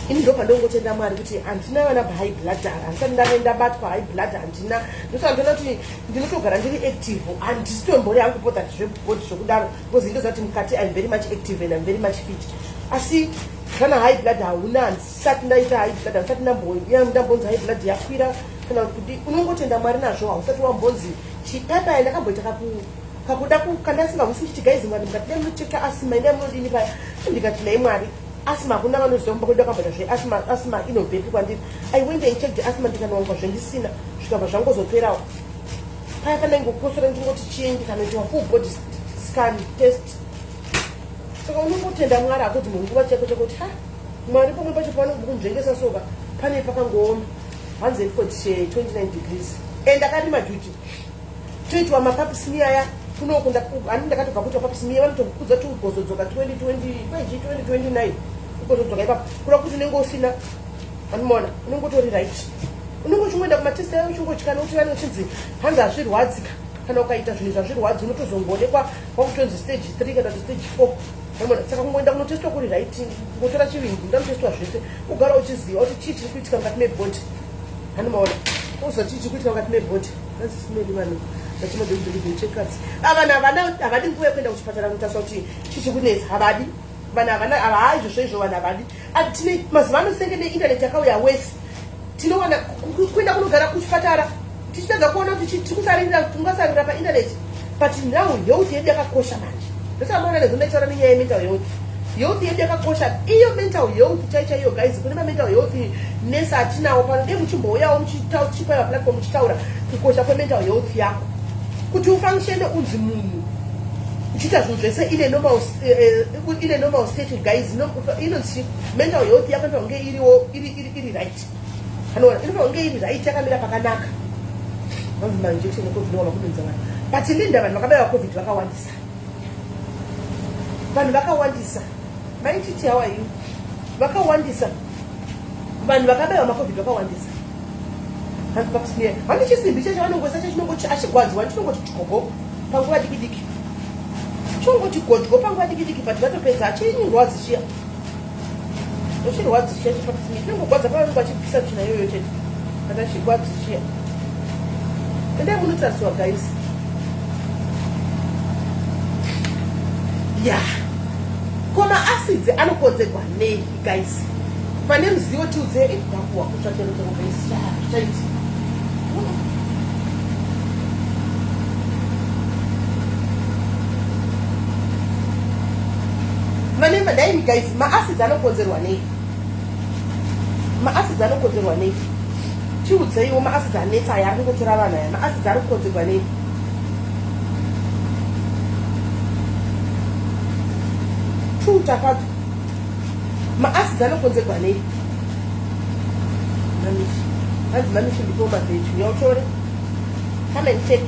Ini ndopa ndongotenda Mwari kuti handina vana high blood handisati ndave ndabatwa high blood handina. Ndosaka ndinoona kuti ndinotogara ndiri active handisitombori hangu bothered zvebody zvokudaro because ndinoziva kuti mukati I'm very much active and I'm very much fit. Asi kana high blood hauna handisati ndaita high blood handisati ndambonzi high blood yakwira kana kuti unongotenda Mwari nazvo hausati wambonzi chipapa ndakamboita kakuda kandasingahwisi ndichiti guys vanhu mukati dai munocheka asima endai munodini paya ndikati nhai Mwari asima hakuna vanoziva kumba kwedu akamboita zve asima asima inobvepi kwandiri I went and checked asima ndikanowanikwa zvendisina zvikabva zvangozoperawo paya pandaingokosora ndingoti chii ndikanoitiwa full body scan test saka unongotenda Mwari hako dzimwe nguva chaiko chaiko kuti ha Mwari pamwe pacho pavanongokunzvengesa soka pane pakangooma hanzi 29 degrees and ndakarima duty toitwa mapap smear aya kunoku handi ndakatobva kuitwa pap smear vanotokudza kuti ugozodzoka 2020 kwaiji 2029 ugozodzoka ipapo kureva kuti unenge usina anomaona unenge utori right unenge uchingoenda kumatest ayo uchingotya nokuti vanenge uchinzi hanzi hazvirwadzika kana ukaita zvinhu zvazvirwadzi unotozongoonekwa wakutonzi stage 3 kana kuti stage 4 anomaona saka kungoenda kunotestwa kuri right kungotora chivindi ndanotestwa zvese ugara uchiziva kuti chii chiri kuitika mukati mebody anomaona uziva chii chiri kuitika mukati mebody Simeli vanhu vachimadzekuchekatsi vanhu havana havadi nguva yekuenda kuchipatara kunotarisa kuti chii chikunetsa havadi vanhu havana havaa izvozvo izvo vanhu havadi tine mazuva ano senge neinternet yakauya wese tinowana kuenda kunogara kuchipatara tichitadza kuona kuti tirikusarira tingasarira painternet but now health yedu yakakosha manje ndosaka maona nezo ndaitaura nenyaya yemental health health yedu yakakosha iyo mental health chai chaiyo guys kune mamental health nurse atinawo pano dei muchimbouyawo muchipa platform muchitaura kukosha kwemental health yako kuti ufunctione unzi munhu uchiita zvinhu zvese ine normal ine normal state guys inonzi mental health yako inofanira kunge iriwo iri right anoona inofanira kunge iri right yakamira pakanaka vanzi mainjection ecovid wavakudonza vanhu but linda vanhu vakabaiwa covid vakawandisa vanhu vakawandisa maititi how are you vakawandisa vanhu vakabaiwa macovid vakawandisa handi chisimbi chacho vanongoisa chachinongoti achigwadziwa chinongoti tyogo panguva diki diki chongoti godyo panguva diki diki but vatopedza achinyurwadzi chiya ochirwadzi chiya chipapsmia chinongogwadza pavanenge vachibvisa tsvina iyoyo chete but achigwadzi chiya endai munotarisiwa guys ya ko maacids anokonzerwa nei guys vane ruzivo tiudze ndakuwa kutsva chero chero guys zvichaiti vane madaimi guys maacids anokonzerwa nei maacids anokonzerwa nei tiudzeiwo maacids anetsa aya ari kungotora vanhu aya maacids ari kukonzerwa nei two tafadzwa maacids anokonzerwa nei mamishi hanzi mamishi ndipo maveji uyautore come and take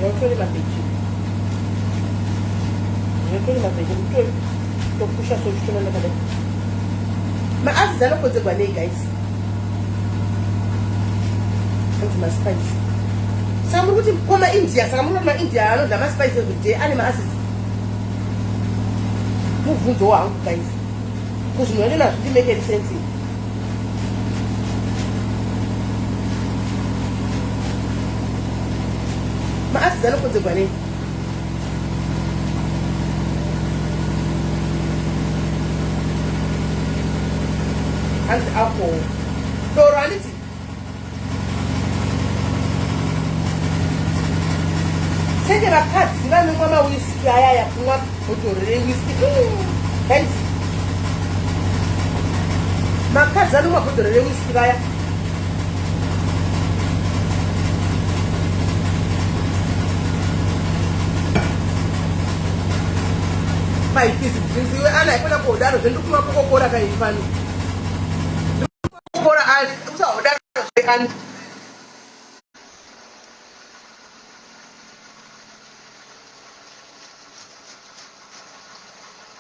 yautore maveji yautore maveji utore tokusha so chitona ndakadai maacids anokonzerwa nei guys hanzi maspice saka muri kuti ko maindia saka muri kuti maindia anodya maspice everyday ane maacids mubvunzo wangu guys kuzvinhu zvacho hazvidi make any sense. Maacids anokonzerwa nei? Hanzi alcohol, doro, handiti? Senge vakadzi vanomwa mawiski ayaya, kumwa bhodhoro rewiski. Guys, makadzi anomwa bhodhoro rewiski vaya. Five drinks iwe ana haikona kuhodaro zve ndikumwa kokokora kaini pano. Kokokora usahodaro zve ani.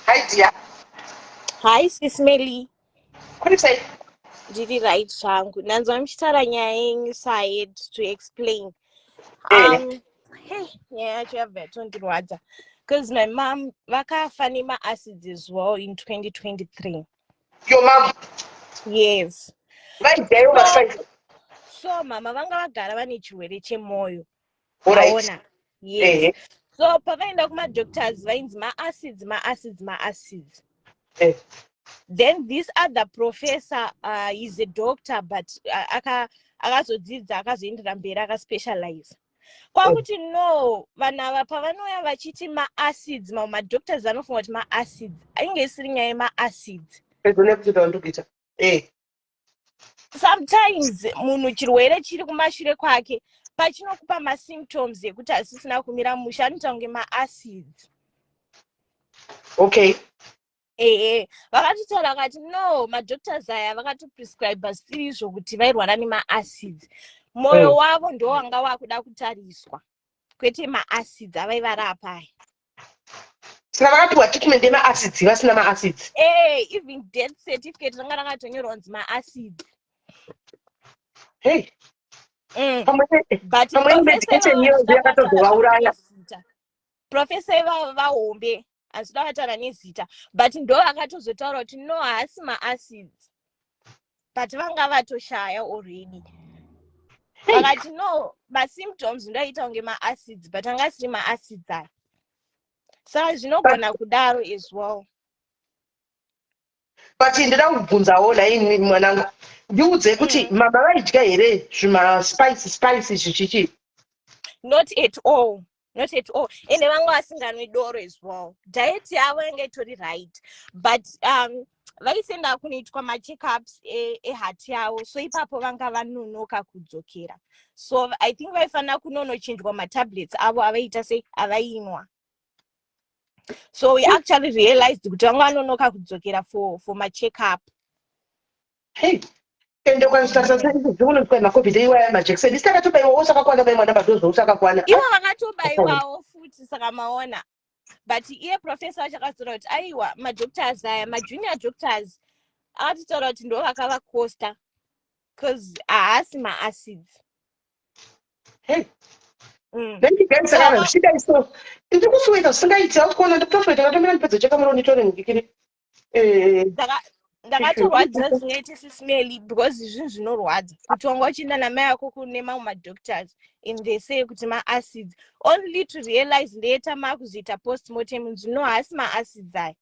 Hi dear. Hi Sis Melly. Kuri sei? Ndiri right zvangu. Ndanzwa muchitaura nyaya yenyu so I had to explain. Hey, nyaya yacho yabva yatondirwadza because my mom vakafa nema-acids as well in 2023. Your mom? Yes. Vaidyayo maspice? So mama vanga vagara vane chirwere chemwoyo. Alright. Vaona? Yes. So pavaenda kumadoctors vainzi maacids, maacids, maacids. Then this other professor is a doctor but akazodzidza akazoendera mberi akaspecialize. Kwakuti no, vanhu ava pavanouya vachiti maacids, mamwe madoctors anofunga kuti maacids, ainge isiri nyaya yemaacids. Pedyo nekuti wandikuita. Sometimes munhu chirwere chiri kumashure kwake pachinokupa masymptoms ekuti asisina kumira mushe, anoita kunge maacids. Ehe, vakatotaura vakati no, madoctors aya vakatoprescribe zvisiri izvo kuti vairwara nemaacids. Mwoyo wavo ndo wanga wakuda kutariswa, kwete maacids avaivarapa aya. Saka vakapiwa treatment yemaacids vasina maacids? Even death certificate ranga rakatonyorwa kunzi maacids. Hey. Pamwe But pamwe professor medication ivavo iyoyo hazvida yakatozovauraya. nezita. Professor ivavo vahombe hazvida kutaura nezita, but ndo vakatozotaura kuti no, haasi maacids, but vanga vatoshaya already. Hey. Vakati no, masymptoms ndoaita kunge maacids, but anga asiri maacids aya. Saka zvinogona kudaro as well. But ndida kubvunzawo nhaini mwanangu, ndiudze kuti mama vaidya here zvimaspice spice zvichichi? Not at all, not at all. Ende vanga vasinganwi doro as well. Diet yavo yanga itori right, but vaisenda kunoitwa macheckups eheart yavo, so ipapo vanga vanonoka kudzokera. So I think vaifanira kunonochinjwa matablets avo avaita sei, avainwa. So we actually realized kuti vanga vanonoka kudzokera for macheckup. Hey, ende ukatarisa dzinoitwa maCOVID iwaya, majekiseni isi takatobaiwawo sakakwana, mai mwana madhozi usakakwana. Ivo vakatobaiwawo futi, saka maona. But iye professor wacho akataura kuti aiwa, madoctors aya, majunior doctors, akatotaura kuti ndo vakavakosta because haasi maacids. Hey. Saka zvichidai, so ndiri kusuweta zvisingaiti, auti kuona ndikutosweta katomira ndipedze chekamuro nditore ndikiri. Ndakatorwadziwa zvingaite Sis Melly, because zvinhu zvinorwadza kuti wanga uchienda namai ako kune mamwe madoctors and they say kuti maacids, only to realize later maakuzoita postmortem nzi no, haasi maacids aya.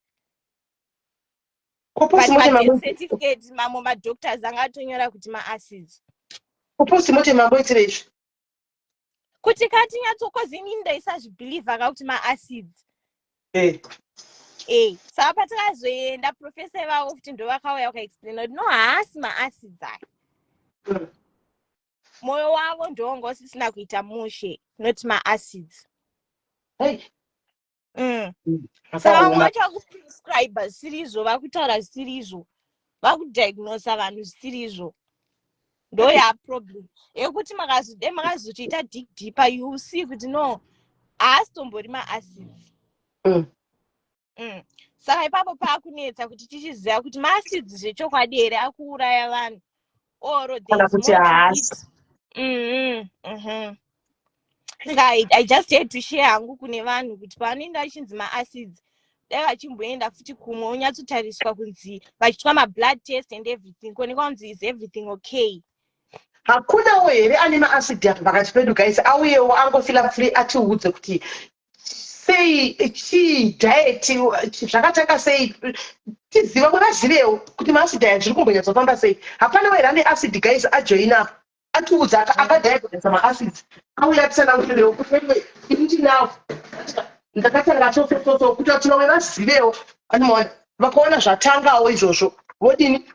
Ko postmortem But padeath certificate mamwe madoctors anga atonyora kuti maacids. Ko postmortem amboitire izvi? Kuti katinyatsokozi inini ndaisazvibhilivha ka kuti maacids. Saka patakazoenda, professor ivavo futi ndo vakauya vakaexplaina kuti no, haasi maacids aya. Mwoyo wavo ndowanga usisina kuita mushe, not maacids. Hey. Saka vamwe vacho vakuprescribe zvisiri izvo, vakutaura zvisiri izvo, vakudiagnosa vanhu zvisiri izvo. Ndo yaproblem yekuti makazode makazotoita dig deeper, you will see kuti no, haasitombori maacids. Saka ipapo paakunetsa kuti tichiziva kuti maacids zvechokwadi here akuuraya vanhu or Kana kuti haasi. Saka I just had to share hangu kune vanhu kuti pavanoenda vachinzi maacids, dai vachimboenda futi kumwe unyatsotariswa kunzi vachiitwa mablood test and everything, kuonekwa kunzi is everything okay. Hakunawo here ane maacid apa pakati pedu, guys? Auyewo angofeela free atiudze kuti sei, chii, diet zvakatanga sei, tiziva vamwe vazivewo kuti maacid aya zviri kumbonyatsofamba sei. Hapanawo here ane acid, guys? Ajoina apa atiudza akadiagnosa maacids, auya atitsanangurirewo kuti anyway, ini ndinawo, ndakatanga so so so so, kuti kuti vamwe vazivewo. Anomaona vakaona zvatangawo izvozvo, vodini?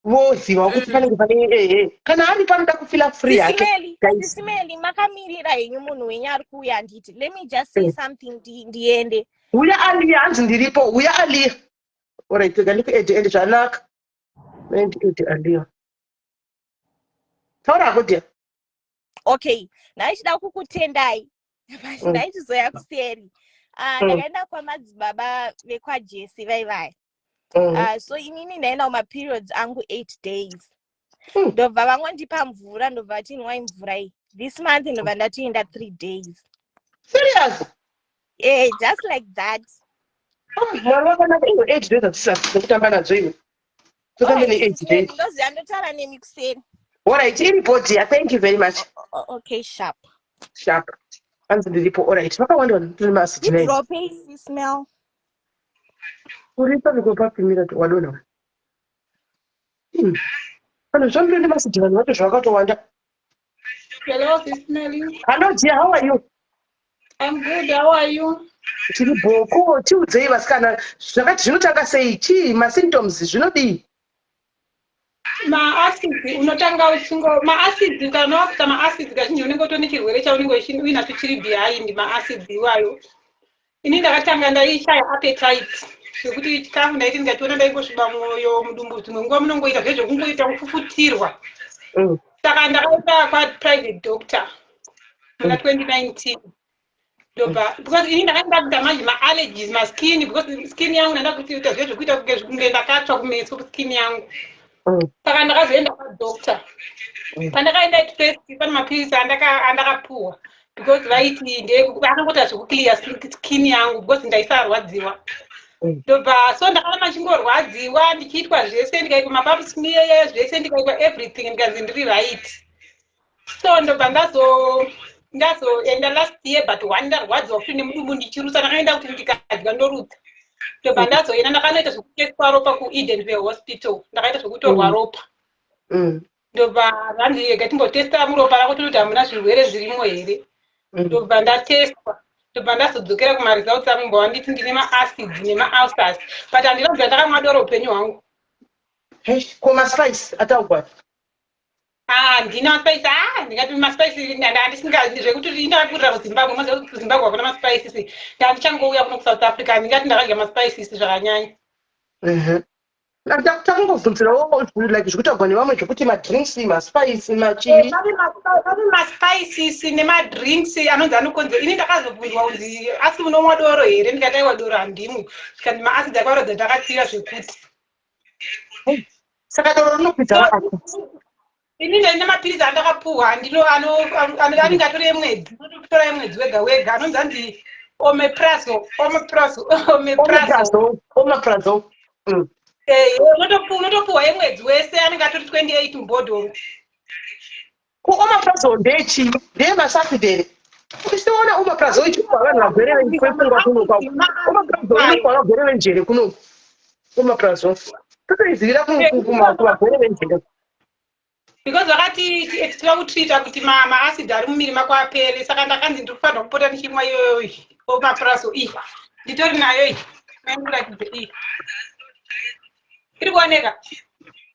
Voziva kuti panenge pane, ehe, kana ari panoda kufeela free hake. Sis Melly, Guys. Sis Melly, makamirira henyu munhu wenyu ari kuuya, handiti? Let me just say something, ndiende. Uya Aliya, hanzi ndiripo. Uya Aliya. Alright, rega ndikuadde. Ende zvanaka, ndiadde Aliya. Taura hako, dear. Okay, ndaichida kukutendai, ndaichizoya kuseri. Ndakaenda kwamadzibaba vekwaJesi vaivaya. So inini ndaenda kumaperiods angu 8 days. Ndobva vangondipa mvura, ndobva vati, "Inwai mvura iyi this month." Ndobva ndatoenda 3 days. Serious? Eh, just like that. Ah, Mwari wakanaka. Iwe, 8 days hadzisasi dzekutamba nadzo iwe. Totambe ne8 days. Ndoziva ndotaura nemi kuseri. Alright, iripo, dear. Thank you very much. Okay, sharp. Sharp. Hanzi ndiripo. Alright, vakawanda vanhu tiri maacid nine. Ndidrope, Sis Mel. Uri pamiko papimira wadona. Vanhu zvandiri nemaacid, vanhu vacho zvavakatowanda. Hello, Sis Melly. Hello, dear, how are you? I'm good. How are you? Tiri bhoko. Tiudzei vasikana, zvakati zvinotanga sei? Chii masymptoms, zvinodii? Maacids unotanga uchingo maacids, kana wakuita maacids kazhinji unenge utori nechirwere chaunenge uinacho chiri behind maacids iwayo. Ini ndakatanga ndaishaya appetite, zvekuti chikafu ndaiti ndikachiona ndaingosviba mwoyo, mudumbu. Dzimwe nguva munongoita zvezvekungoita kufufutirwa. Saka ndakaenda kwaprivate doctor muna 2019, ndobva, because ini ndakanga ndakuita manje maallergies, maskin, because skin yangu ndanda kuita zvezvekuita kunge ndakatsva kumeso, skin yangu. Saka ndakazoenda kwadoctor. Pandakaenda at first, pane mapirisi andakapuhwa because vaiti akangoita zvekuclear skin yangu because ndaisarwadziwa. Ndobva so ndakaramba ndichingorwadziwa, ndichiitwa zvese, ndikaitwa mapap smear, zvese, ndikaitwa everything, ndikanzi ndiri right. So ndobva ndazoenda last year, but one ndarwadziwa futi nemudumbu, ndichirutsa. Ndakaenda kuti ndikadya ndorutsa. Ndobva ndazoenda, ndakanoita zvekutestwa ropa kuEdenvale Hospital. Ndakaita zvekutorwa ropa. Ndobva vanzi, "Rega timbotesta muropa rako toti hamuna zvirwere zvirimo here." Ndobva ndatestwa, ndobva ndazodzokera kumaresults angu, mbva wanditi ndine maacids nemaulcers, but handina kubva ndakamwa doro upenyu hwangu. Eish, ko maspice ataugwa? Handina maspice. Ndingati maspice handisinga zvekuti ndakakurira kuZimbabwe. Moziva kuti kuZimbabwe hakuna maspices. Ndandichangouya kuno kuSouth Africa, handingati ndakadya maspices zvakanyanya. Takungobvunzirawo like zvekutaurwa nevamwe zvekuti madrinks, maspice, machii. Pane maspices nemadrinks anonzi anokonzera. Ini ndakazobvunzwa kunzi, "Asi unomwa doro here?" Ndikati, "Aiwa, doro handimwi." Zvikanzi maacid akaratidza ndakakwira zvekuti. Saka doro rinokwidza maacid? Ini ndine mapirisi andakapuhwa, anenge atori emwedzi, unototora emwedzi wega wega, anonzi anzi omeprazole, omeprazole, omeprazole. Omeprazole. Unotopuhwa emwedzi wese, anenge atori 28 mubhodhoro. Ko omeprazole ndechii? Ndeyemaacid here? Uchiona omeprazole ichipuhwa vanhu vagwere vepfungwa kuno kwako. Omeprazole inopuhwa vagwere venjere kuno. Omeprazole totoizivira kuvagwere venjere. Because vakati tinoda kutreata kuti maacid ari mumiri mako apere. Saka ndakanzi ndiri kufanira kupota ndichimwa iyoyo omeprazole. Iyi nditori nayo iyi, maikuratidze iyi, iri kuoneka?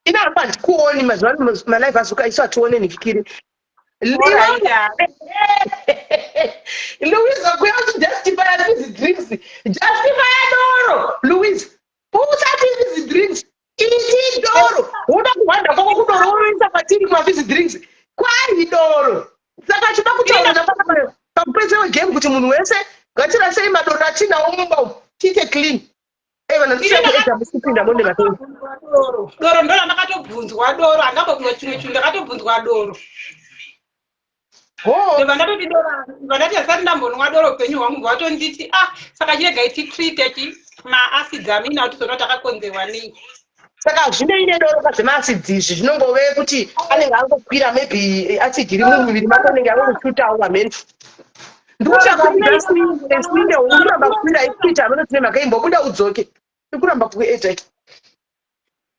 Ina apa handikuoni. Mazuva ano malive azuka, isu hatione nikikiri. Alright. Louise akuya uchijustifya fizzy drinks, justifya doro. Louise, usati fizzy drinks, iti doro. Uda kuhwanda kwako kudoro, unoisa kwatiri mafizzy drinks kwai doro. Saka chida kutaura pakupedzera wegame kuti munhu wese ngatirasei madoro atinawo mumba umu, tiite clean. Vana ndishakuedza musipinda monde matei. Doro, doro ndo randakatobvunzwa. Doro handambobvunzwa chimwe chinhu, ndakatobvunzwa doro. Ndobva ndatoti doro, ndobva ndati asati ndambonwa doro upenyu hwangu. Bva vatonditi, "Ah, saka chiregai titreate chi maacids amina kuti tizoona kuti akakonzerwa nei." Saka hazvinei nedoro pazvemaacids izvi, zvinongove kuti anenge angokwira, maybe acid iri mumuviri mako anenge angoshutawo pamhene. Ndikuti urikuramba kukwira ikuita hameno tine mhaka imbobuda udzoke, ikuramba kueta.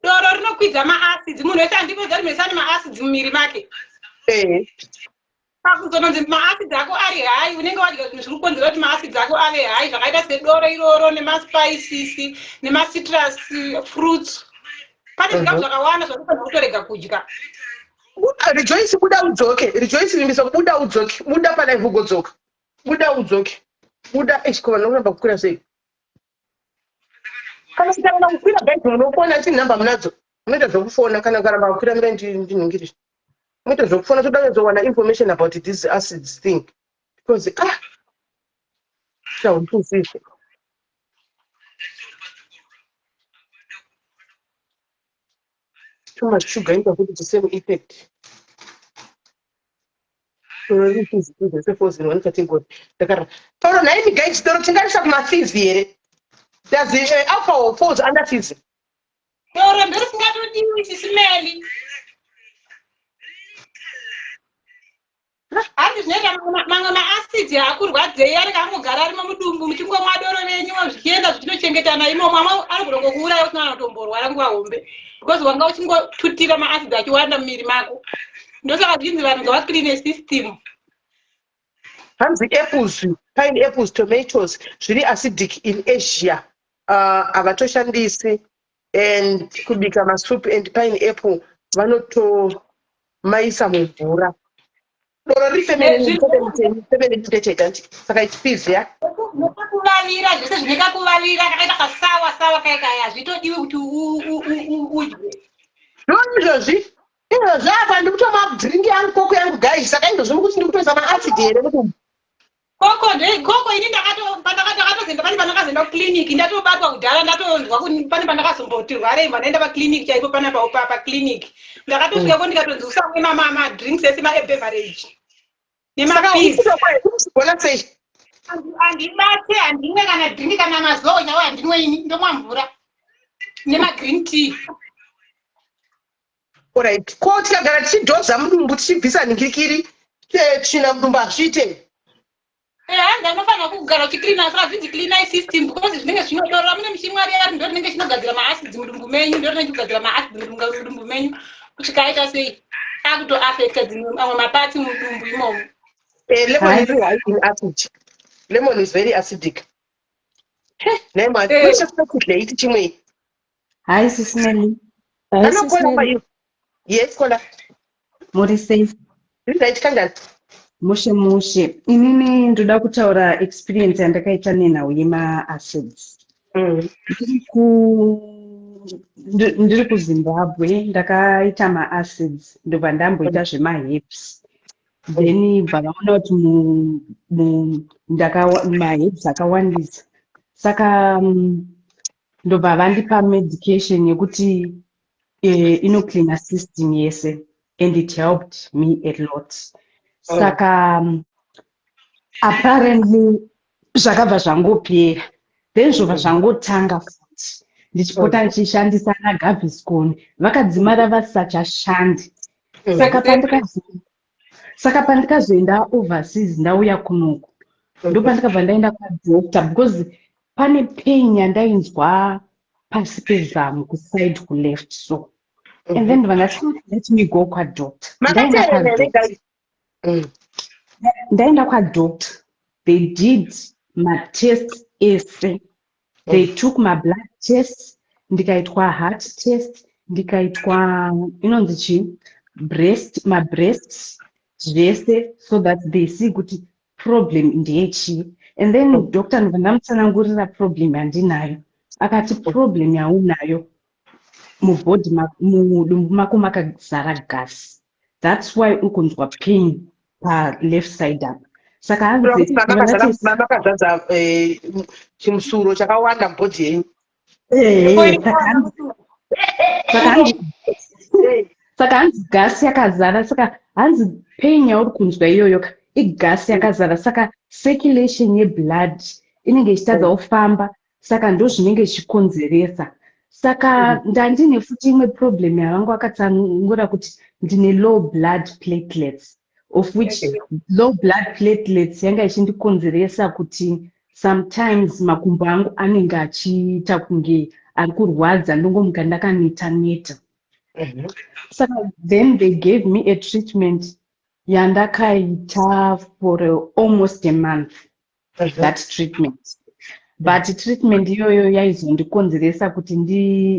Doro rinokwidza maacids. Munhu wese andipedza rimwe ane maacids mumuviri make. Pakuzononzi maacids ako ari high, unenge wadya zvinhu zviri kukonzera kuti maacids ako ave high, zvakaita sedoro iroro, nemaspices, nemacitrus fruits. Pane zvikafu zvakawanda zvatofanira kutorega kudya. Rejoice, buda udzoke. Rejoice, vimbisa, buda udzoke, buda palive ugodzoka, buda udzoke, buda. Echikova nokuramba kukwira sei? Kana kutaramba kukwira, guys, munofona chii? Nhamba munadzo, munoita zvokufona. Kana ukaramba kukwira, mira ndinhingirire. Munoita zvokufona, toda kuzowana information about this acids thing because, ah, chautuzizve. Too much sugar inoita kuti the same effect. Doro riri fizz zvese falls in one category. Ndakara toro nhaimi guys, doro tingarisa kumafizz here? Does the alcohol falls under fizz? Doro ndorisingatodiwi, sisimeli. Hanzi zvinoita mamwe maacids haakurwadzei, anenge angogara arimo mudumbu, muchingomwa doro renyu zvichienda zvichinochengetana imomo. Amwe anogona kukuuraya usina kana kutomborwara nguva hombe because wanga uchingotutira maacids achiwanda mumuviri mako. Ndosaka zvichinzi vanhu ngavacleane system. Hanzi apples, pineapples, tomatoes zviri acidic in Asia, havatoshandisi and kubika masup, and pineapple vanotomaisa mumvura. Doro riri fermented, anti saka it's fizz ya. Nekakuvavira, zvese zvine kakuvavira kakaita kasour sour kaya kaya, hazvitodiwi kuti udye. Ndo izvozvi, izvozvi apa ndikutomwa drink yangu, Coke yangu, guys. Saka izvozvi mukuti ndikutoisa maacid here kuti Coke Coke ini ndakatozoenda, pane pandakazoenda kuclinic ndatobatwa kudhara, ndatonzwa pane pandakazomboti rwarei, ndaenda paclinic chaipo panapa paclinic. Ndakatosvikako ndikatonzi usamwe madrinks ese maebeverage nemafizz. Gona sei? Handibate, handimwe kana drink, kana mazowo chaiwo handinwe. Ini ndomwa mvura nemagreen tea. Alright, ko tikagara tichidhoza mudumbu, tichibvisa nhingirikiri, tsvina mudumbu, hazviite? Hanzi anofanira kugara uchicleana. Saka zvinzi cleanai system because zvinenge zvinodorora mune muchimwari yari ndo rinenge chinogadzira maacids mudumbu menyu, ndo rinenge chigadzira maacids mudumbu menyu kusvika aita sei, akutoaffecta dzimwe amwe maparts mudumbu imomo. Lemon is high in acid. Lemon is very acidic. Nemakuleiti chimwe. Hi, Sis Melly. Anokola pa you. Yes, kola. Muri sei? Right, kanjani? Mushe mushe. Inini ndoda kutaura experience yandakaita nenhau yema-acids. Ndiri kuZimbabwe ndakaita maacids, ndobva ndamboita zvemaherbs, then bva vaona kuti maherbs akawandisa, saka ndobva vandipa medication yekuti inocleana system yese, and it helped me a lot. Saka apparently zvakabva zvangopera, then zvobva zvangotanga futi. Ndichipota ndichishandisa naGaviscon, vakadzimara vasachashandi. Saka pandikazoenda overseas, ndauya kunoku, ndopandikabva ndaenda kwadoctor because pane pain yandainzwa pasi pezamu kuside kuleft. So and then ndobva ndati, "Let me go kwadoctor." Ndaenda Makateerera here, kwadoctor. guys? Ndaenda kwadoctor, they did matests ese. They took my blood test, ndikaitwa heart test, ndikaitwa inonzi chii, breast, mabreasts, zvese, so that they see kuti problem ndeyechii. And then doctor ndobva ndamutsanangurira problem yandinayo. Akati problem yaunayo mubody, mudumbu mako makazara gas, that's why uri kunzwa pain paleft side apa. Saka hanzi Kureva kuti ndobva ndati makazadza chimusuro chakawanda mubody yenyu. Ehe, saka hanzi gasi yakazara. Saka hanzi pain yauri kunzwa iyoyo ka igasi yakazara, saka circulation yeblood inenge ichitadza kufamba, saka ndo zvinenge zvichikonzeresa. Saka ndandine futi imwe problem yavanga vakatsanangura kuti ndine low blood platelets, of which low blood platelets yanga ichindikonzeresa kuti sometimes makumbo angu anenge achiita kunge ari kurwadza, ndongomuka ndakaneta neta. Saka then they gave me a treatment yandakaita for almost a month, that treatment. But treatment iyoyo yaizondikonzeresa kuti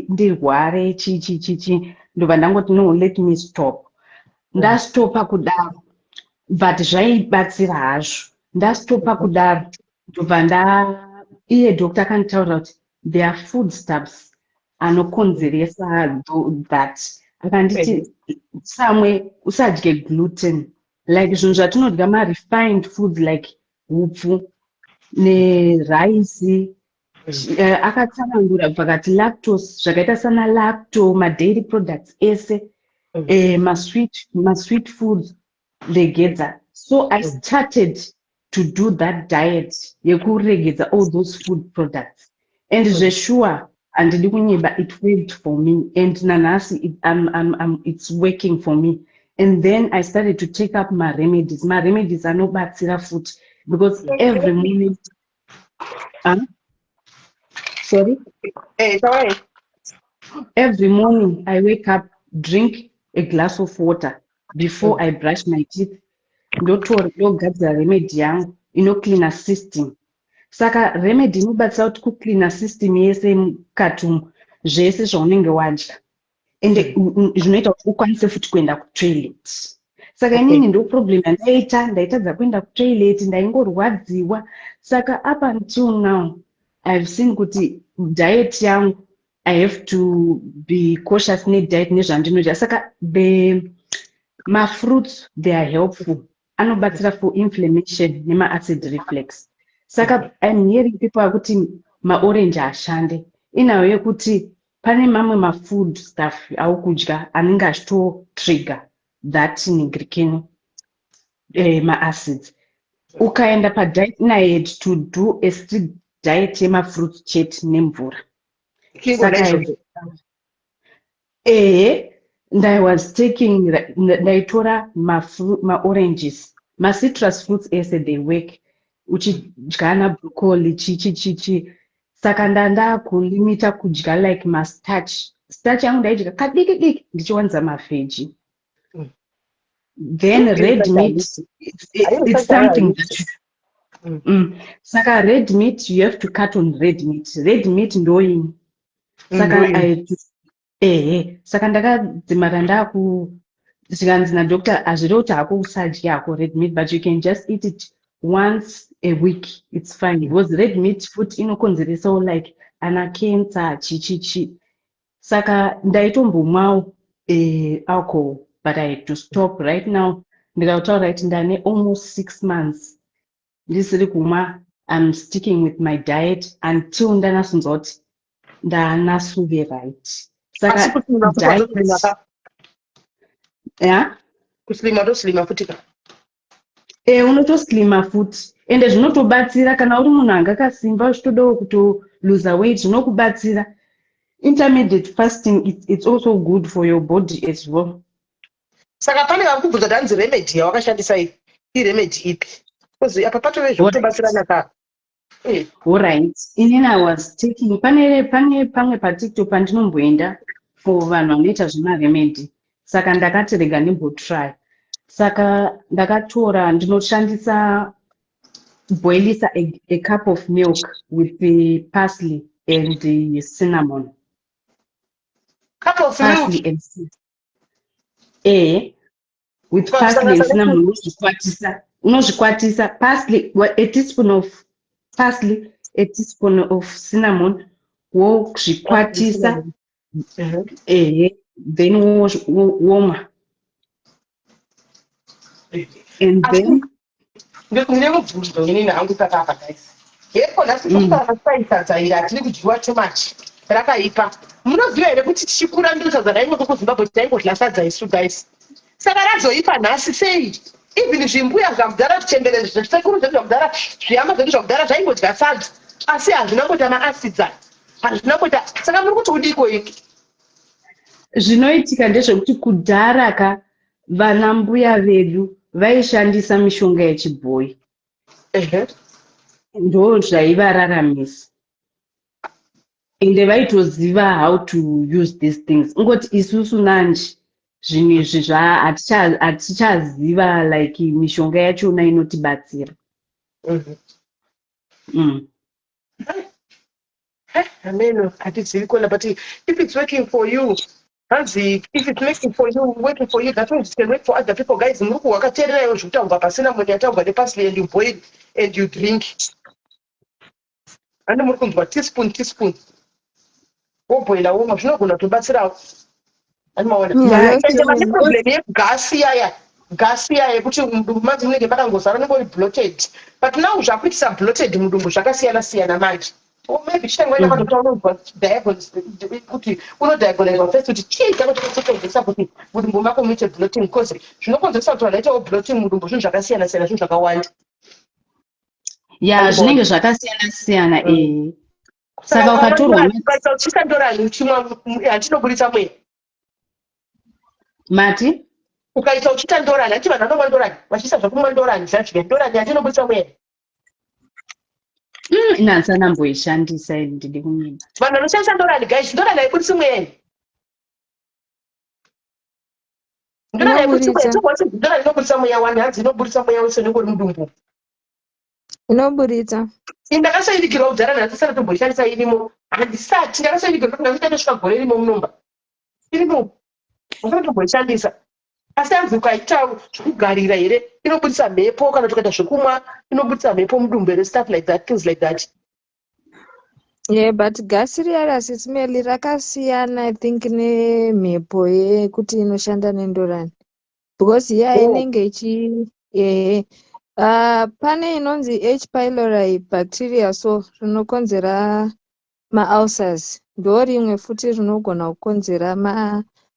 ndirware chi chi chi chi. Ndobva ndangoti, "No, let me stop." Ndastopa kudaro, but zvaibatsira hazvo. Ndastopa kudaro, ndobva nda iye doctor akanditaurira kuti there are food stuffs anokonzeresa that. Akanditi samwe usadye gluten, like zvinhu zvatinodya, marefined foods like hupfu neraisi. Akatsanangura vakati lactose, zvakaita sana lacto, madairy products ese, masweet foods regedza. So I started to do that diet yekuregedza all those food products, and zvesure, handidi kunyeba, it worked for me, and nanhasi it's working for me. And then I started to take up maremedies. Maremedies anobatsira futi because every morning, huh? Sorry? Sorry. Every morning I wake up, drink a glass of water before I brush my teeth. Ndotora, ndogadzira remedy yangu inocleana system. Saka remedy inobatsira kuti kucleana system yese mukati umu, zvese zvaunenge wadya, ende zvinoita kuti ukwanise futi kuenda kutoilet. Saka inini ndo problem yandaita, ndaitadza kuenda kutoilet, ndaingorwadziwa. Saka up until now I've seen kuti diet yangu, I have to be cautious nediet, nezvandinodya. Saka the mafruits, they are helpful, anobatsira for inflammation nemaacid reflux. Saka I'm hearing people akuti maorange haashande. Inhau yekuti pane mamwe mafood stuff aukudya anenge achitotrigger that nigrican maacids. Ukaenda padiet, I had to do a strict diet yemafruits chete nemvura. Saka ehe, I was taking, ndaitora maoranges, macitrus fruits ese, they work, uchidya nabroccoli, chichi chichi. Saka ndandakulimita kudya like mastarch. Starch yangu ndaidya kadiki diki, ndichiwanza maveggie. Then red meat, it's something that Saka red meat, you have to cut on red meat. Red meat ndoini. Saka ehe, saka ndakadzimara ndaku zvikanzi nadoctor, hazvirevi kuti hako usadya hako red meat, but you can just eat it once a week, it's fine, because red meat futi inokonzeresawo like ana cancer, chichichi. Saka ndaitombomwawo alcohol, but I had to stop. Right now ndikataura kuti ndane almost 6 months ndisiri kumwa. I'm sticking with my diet until ndanasonzwa kuti ndanasuve right. Saka diet, ya. Kuslima, toslima futi ka? E, unotoslima futi, ende zvinotobatsira kana uri munhu anga akasimba uchitodawo kutoluza weight, zvinokubatsira. Intermediate fasting, it's also good for your body as well. Saka pane vari kubvunza kuti hanzi remedy yawakashandisa iyi iremedy ipi? Because apa patove zvekutobatsirana ka. Alright, inini I was taking, pane pamwe paTikTok pandinomboenda for vanhu vanoita zvemaremedy. Saka ndakati rega ndimbotry. Saka ndakatora, ndinoshandisa boilisa a cup of milk with the parsley and the cinnamon. Cup of milk? Parsley and, with parsley and cinnamon. Unozvikwatisa parsley, a teaspoon of parsley, a teaspoon of cinnamon, wozvikwatisa. Ehe, then womwa and then Ndine mubvunzo inini hangu pakapa, guys. Yeko nhasi tokutaura sai sadza iri hatiri kudyiwa too much, rakaipa. Munoziva here kuti tichikura ndo sadza raingoko kuZimbabwe, taingodya sadza isu, guys? Saka razoipa nhasi sei? Even zvimbuya zvakudhara, zvichembere, zvisekuru zvedu zvakudhara, zvihama zvedu zvakudhara zvaingodya sadza, asi hazvina kuita maacids. Hazvina kuita. Saka muri kuti udiko iki? Zvinoitika ndezvekuti kudhara ka, vana mbuya vedu vaishandisa mishonga yechibhoyi. Ndo zvaivararamisa, ende vaitoziva how to use these things. Ungoti isusu nanje zvinhu izvi hatichaziva like mishonga yachona inotibatsira. Ameno, hatizivi kona, but if it's working for you, hanzi if it's making for you, working for you, that means it can work for other people. Guys, muri kuwakateererayo zvekutaurwa pasina munhu yataurwa neparsley, and you boil and you drink. Andi muri kunzwa? Teaspoon, teaspoon, wobhoila, womwa, zvinogona kutobatsirawo. Andi maona? Ende vane problem yegasi yaya, gasi yaya yekuti mudumbu manzi munenge makangozara, unenge uri bloated. But now zvakuitisa bloated mudumbu zvakasiyana siyana manje. Or maybe chitangwaenda kwadokta, unonzwa diagnose kuti unodiagnoswa first kuti chii chako chakakukonzeresa kuti mudumbu mako muite bloating, because zvinokonzeresa kuti vanhu vaitewo bloating mudumbu zvinhu zvakasiyana siyana, zvinhu zvakawanda. Ya, zvinenge zvakasiyana siyana. Saka ukatorwa Ukaita uchiisa ndorani uchimwa, handinoburitsa mweya? Mati? Ukaita uchiita ndorani, hanti vanhu vanomwa ndorani, vachiisa zvakumwa ndorani zvazviya, ndorani handinoburitsa mweya? Ina handisana ini, ndidi kunyima. Vanhu vanoshandisa ndorani, guys, ndorani haibudisi mweya. Ndorani haibudisi mweya. Inoburitsa. Ndorani inobudisa mweya wani? Hanzi inoburitsa mweya wese unenge uri mudumbu. Inoburitsa. Ini ndakasoivikirwa kudhara, handisati tomboishandisa, irimo. Handisati ndakasoivikirwa, ndakatosvika gore irimo munomba, irimo, handisati tomboishandisa. Asi hanzi ukaita zvekugarira here, inobudisa mhepo, kana kuti ukaita zvekumwa, inobudisa mhepo mudumbu here, stuff like that, things like that. Yeah, but gasi riya rasisimeli rakasiyana, I think, nemhepo yekuti inoshanda nendorani, because iya inenge ichi, ehe, pane inonzi H pylori bacteria, so rinokonzera maulcers. Ndo rimwe futi rinogona kukonzera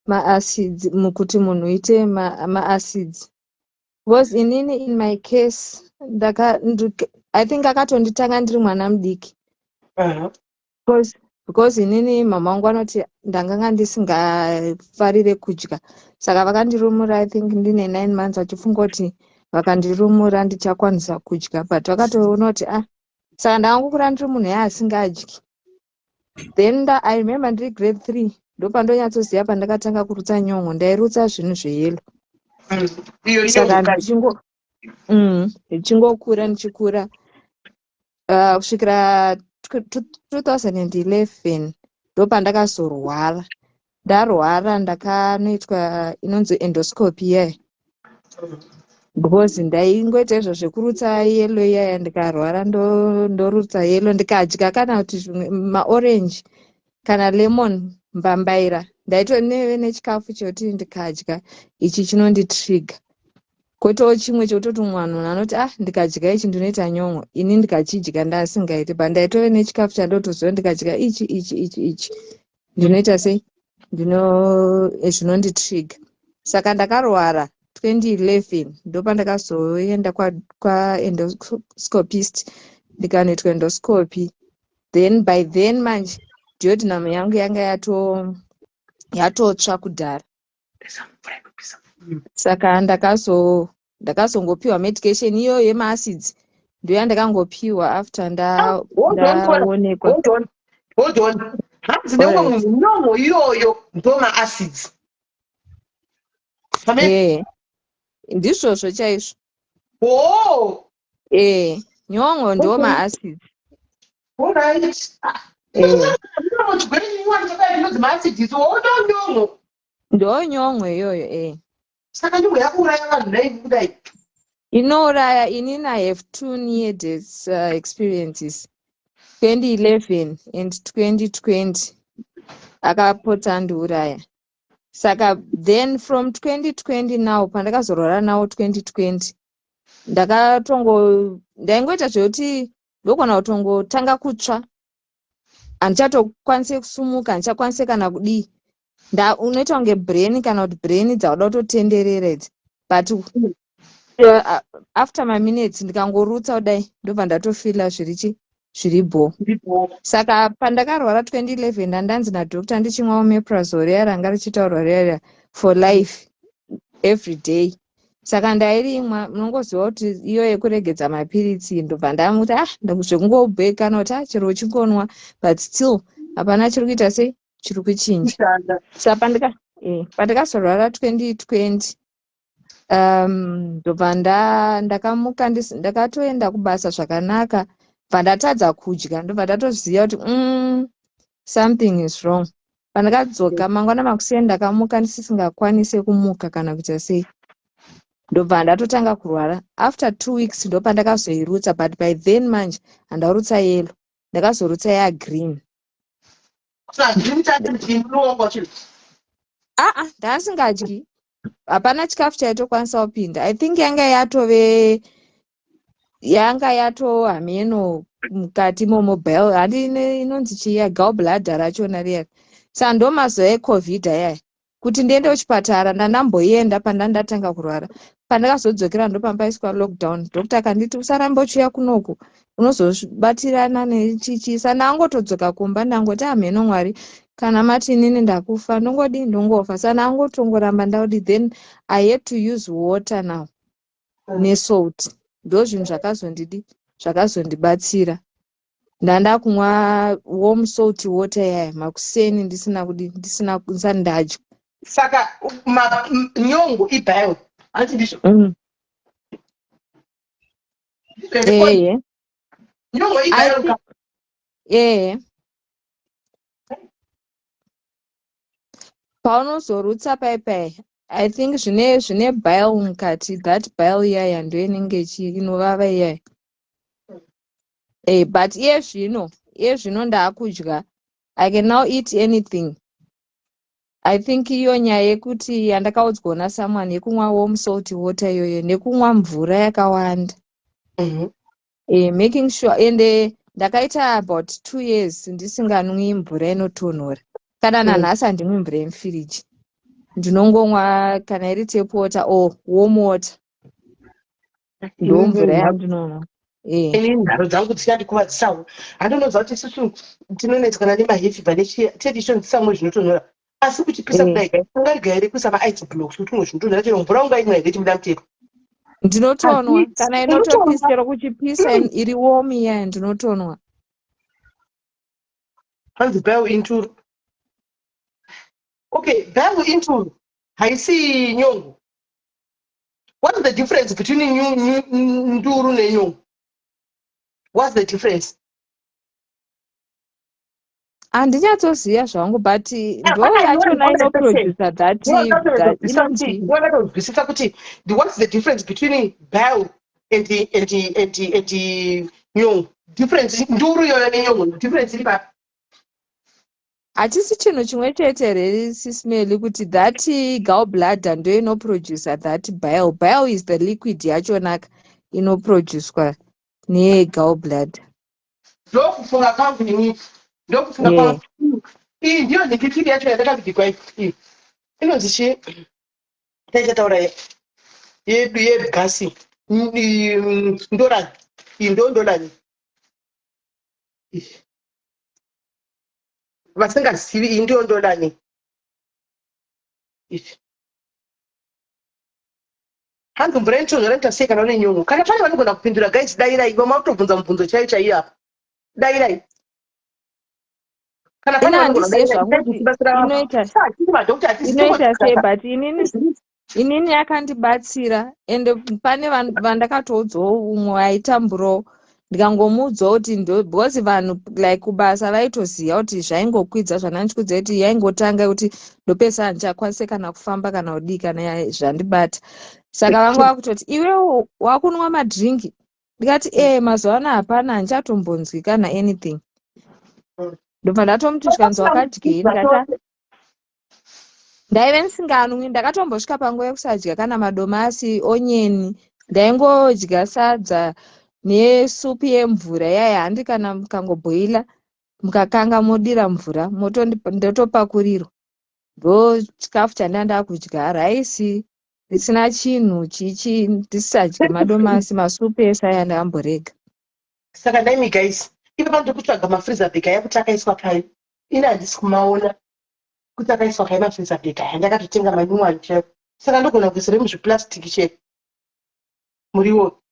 maacids, mukuti munhu uite maacids, because inini, in my case, I think akatonditanga ndiri mwana mudiki, because inini mama vangu vanoti ndanganga ndisingafarire kudya, saka vakandirumura, I think ndine 9 months, vachifunga kuti vakandirumura ndichakwanisa kudya, but vakatoona kuti, ah, saka ndakangokura ndiri munhu yaasingadyi. Then I remember ndiri grade 3, ndopandonyatsoziva pandakatanga kurutsa nyongo. Ndairutsa zvinhu zveyellow. Iyo Saka nyongo. Ndichingokura, ndichikura, kusvikira 2011, ndopandakazorwara. Ndarwara, ndakanoitwa inonzi endoscopy iyaya, because ndaingoita izvo zvekurutsa yellow iyaya. Ndikarwara, ndorutsa yellow, ndikadya kana kuti zvimwe maorange kana lemon, mbambaira, ndaitoneve nechikafu chekuti ndikadya ichi chinonditrigger. Kwoitawo chimwe chekutoti mumwe munhu anoti, ah, ndikadya ichi ndinoita nyon'o, ini ndikachidya ndasingaiti, but ndaitove nechikafu chandotoziva ndikadya ichi, ichi, ichi, ichi, ndinoita sei, ndino zvinonditrigger. Saka ndakarwara 2011, ndopandakazoenda kwaendoscopist, ndikanoitwa endoscopy. Then by then manje duodenum yangu yanga yatotsva kudhara. Saka ndakazongopiwa medication iyoyo yemaacids, ndo yandakangopiwa after Hold on, Paula. ndaonekwa. Hold on, hold on. Hanzi neumwe munhu, nyongo iyoyo ndo maacids. Amen. Eh, ndizvozvo chaizvo. Eh, nyongo ndo maacids. All right. Chigwere chinyowani chakadai chinonzi maacids, wondo nyongo. Ndo nyongo iyoyo, eh. Saka nyongo yakuuraya vanhu dai kudai. Inouraya. Inini I have two near death experiences, 2011 and 2020, akapotsa andiuraya. Saka then from 2020 now, pandakazorwara nawo 2020, ndakatongo ndaingoita zvekuti ndogona kutongotanga kutsva, handichatokwanise kusumuka, handichakwanise kana kudii. Unoita kunge brain, kana kuti brain dzauda kutotenderera idzi, but after maminutes ndikangorutsa kudai, ndobva ndatofila zviri chi Zviri bho. Saka pandakarwara 2011, ndandanzi nadoctor ndichimwa omeprazole riya ranga richitaurwa riya riya for life, every day. Saka ndairimwa. Munongoziva kuti iyo yekuregedza mapiritsi, ndobva ndamuti, ah, zvekungobhekana kuti, ah, chero uchingonwa, but still hapana chiri kuita sei, chiri kuchinja. Saka pandikazorwara 2020, ndobva ndakamuka, ndakatoenda kubasa zvakanaka, bva ndatadza kudya. Ndobva ndatoziva kuti something is wrong. Pandakadzoka mangwana makuseni, ndakamuka ndisisingakwanise kumuka kana kuita sei. Ndobva ndatotanga kurwara. After 2 weeks ndopandakazoirutsa, but by then manje handaurutsa yellow, ndakazorutsa yagreen. Aa, ndaasingadyi, hapana chikafu chaitokwanisa kupinda. I think yanga yatove, yanga yatohameno mukati momobile, handi inonzi chiya gallbladder rachona riya. Saka ndo mazuva eCovid ayaya kuti ndiende kuchipatara. Ndandamboenda pandandatanga kurwara. Pandakazodzokera ndopambaiswa lockdown. Doctor akanditi, "Usaramba uchiuya kunoku, unozobatirana nechichi." Sa ndangotodzoka kumba, ndangoti, "Hameno Mwari, kana mati inini ndakufa, ndongodi ndongofa." Sa ndangotongoramba ndaudi. Then I had to use water now nesalt. Ndo zvinhu zvakazondidi, zvakazondibatsira. Ndanda kumwa warm salt water yaya makuseni ndisina kudi, ndisina, ndisati ndadya. Saka nyongo ibile, hanti ndizvo? Ehe. Nyongo ibile. Ehe, paunozorutsa paipai, I think zvine bile mukati. That bile iyaya ndo inenge inovava iyaya. But iye zvino ndaakudya. I can now eat anything. I think iyo nyaya yekuti yandakaudzwawo nasomeone yekumwa warm salt water iyoyo nekumwa mvura yakawanda. Making sure, ende ndakaita about 2 years ndisinganwi mvura inotonhora. Kana nanhasi handimwi mvura yemufiriji. Ndinongomwa kana iri tap water or warm water, ndo mvura yandinonwa. Ini nharo dzangu dzichandikuvadzisawo. Handinoziva kuti isusu tinonetsana nemahefibha nechiteti, zvinotonhora, asi kuchipisa kudai kai, ungarega here kuisa maice blocks kuti umwe zvinotonhora? Chero mvura ungaimwa here chibuda mutero? Ndinotonwa kana inotopisa. Chero kuchipisa, iri warm iya, ndinotonwa. Hanzi bile inturu. Okay, bile inturu, haisi nyongo. What's the difference between nduru nenyongo? What's the difference? Handinyatsoziva zvangu, but ndo yachona inoproducer that inonzi. Wanatozwisisa kuti what's the difference between bile and nyongo? Difference, nduru iyoyo nenyongo, difference iri papi? Hachisi chinhu chimwe chete here, Sis Melly, kuti that gallbladder ndo inoproducer that bile? Bile is the liquid yachonaka inoproducwa negallbladder. Ndokufunga kwangu ini, ndokufunga kwangu. Iyi ndiyo nhikitiri yacho yandakabikwa iyi, inonzi chii? Taichataura yedu yegasi, ndorani iyi, ndo ndorani. Vasingazivi, iyi ndiyo ndorani. Hanzi mvura inotonhora inoita sei kana une nyongo? Kana pane vanogona kupindura, guys, dairai. Vamwe vakutobvunza mubvunzo chaiyo chaiyo apa. Dairai kana pane vanogona. Inoita sei? But inini yakandibatsira, ende pane vandakatoudzawo, umwe aitamburawo, ndikangomuudzawo kuti ndo, because vanhu like kubasa vaitoziva kuti zvaingokwidza zvandandichikudza, kuti yaingotanga kuti ndopesa handichakwanise kana kufamba kana kudii kana zvandibata. Saka vanga vakutoti, "Iwewo wakunwa madrinki?" Ndikati, "E, mazuva ano hapana, handichatombonzwi kana anything." Ndobva ndatomuti, zvikanzi, "Wakadyei?" Ndikati, "Ndaive ndisinganwi." Ndakatombosvika panguva yekusadya kana madomasi, onion. Ndaingodya sadza nesupu yemvura yaya, handi kana mukangobhoila, mukakanga, modira mvura, ndotopakurirwa. Ndo chikafu chandanga ndakudya, raisi risina chinhu chichi, ndisadye madomasi, masupu ese aya ndakamborega. Saka ndaimi guys, Ipapa ndiri kutsvaga mafreezer bag aya kuti akaiswa pai. Ini handisi kumaona kuti akaiswa kai mafreezer bag aya. Ndakatotenga manyuwani chaiwo. Saka ndogona kuisira muzviplastic chete muriwo.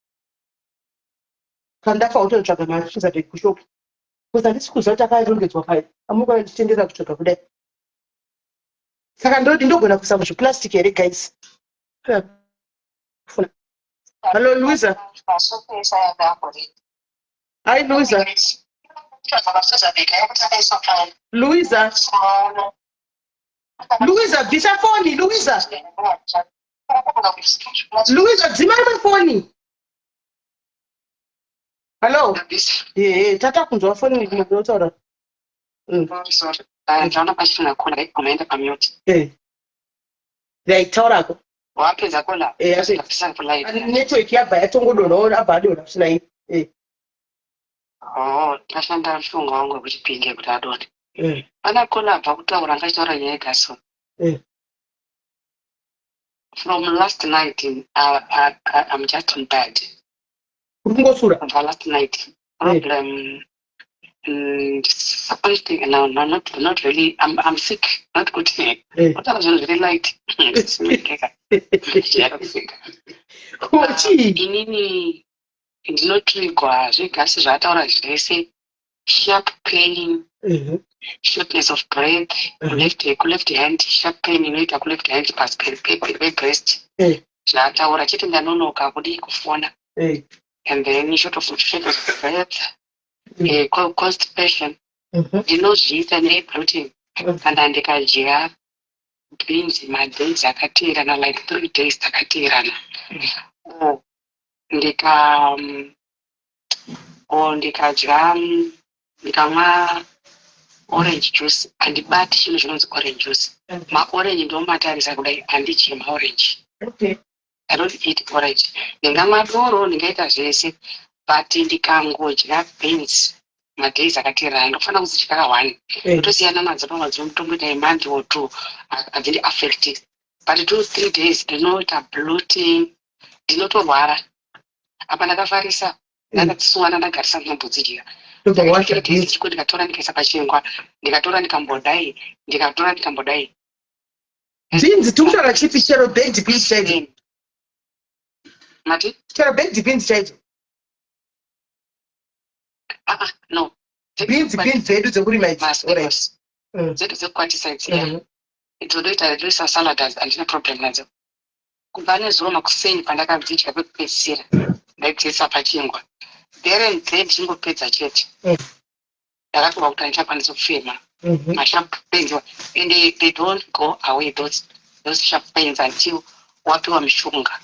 Kana ndafa wototsvaga mafreezer bag kushop. Because handisi kuziva kuti akarongedzwa pai. Amukwana ndichitendera kutsvaga kudai. Saka ndodi ndogona kuisa muzviplastic here, guys? Funa. Hello, Louisa. Hi, Louisa. Louisa. Louisa, bvisa foni, Louisa. Louisa, dzima mafoni. Hello. Yeah, tata kunzwa foni munotaura. Sorry. Ndaona pachina caller ikumaenda pamute. Right, taurako. Wapedza caller? Eh, asi Ndapisa live. Network yabva yatongodonha, abva adonha kusina iyi. Oh, tashanda mushonga wangu wekuti pinge kuti adonhe. Pana caller abva kutaura, angachitaura nyaya yegaso. From last night, I'm just on bed. Uri kungosura. Kubva last night. Problem something, no, not really. I'm sick. Not good. Kutaura zvinhu zviri light. Simekeka. Ndichakuseka. Chii? Inini ndinotrigwa zvegasi zvaataura zvese, sharp pain, shortness of breath, kuleft hand, sharp pain inoita kuleft hand pasi pebreast. Zvaataura chete, ndanonoka kudii kufona. And then short of breath, constipation. Ndinozviita nebloating kana ndikadya beans madays akateerana, like 3 days dzakateerana, or ndika or ndikadya, ndikamwa orange juice. Handibati chinhu chinonzi orange juice. Maorange ndomatarisa kudai, handidyi maorange. I don't eat orange. Ndingamwa doro, ndingaita zvese, but ndikangodya beans madays akateerana, ndofanira kudzidya ka1, ndotosiyana nadzo pamwe mutomboita yemonth or two hadzindi affect, but 2, 3 days ndinoita bloating, ndinotorwara. Apa ndakafarisa, ndakadzisungana, ndagarisa, ndinombodzidya. Ndobva wadya 3 days beans. Chiko ndikatora ndikaisa pachingwa, ndikatora ndikambodai, ndikatora ndikambodai. Beans tiri kutaura chipi? Chero baked beans chaidzo? Mati? Chero baked beans chaidzo? Ah, ah, no. Beans dzedu dzekurima idzi. Alright. Dzedu dzekukwatisa idzi, yeah. Dzodoita ndoisa salad, handina problem nadzo. Kubva nezuro makuseni pandakadzidya pekupedzisira, ndaidziisa pachingwa there and then, ndichingopedza chete, ndakatova kuti handichakwanisi kufema. Masharp pains, and they don't go away, those sharp pains, until wapiwa mishonga,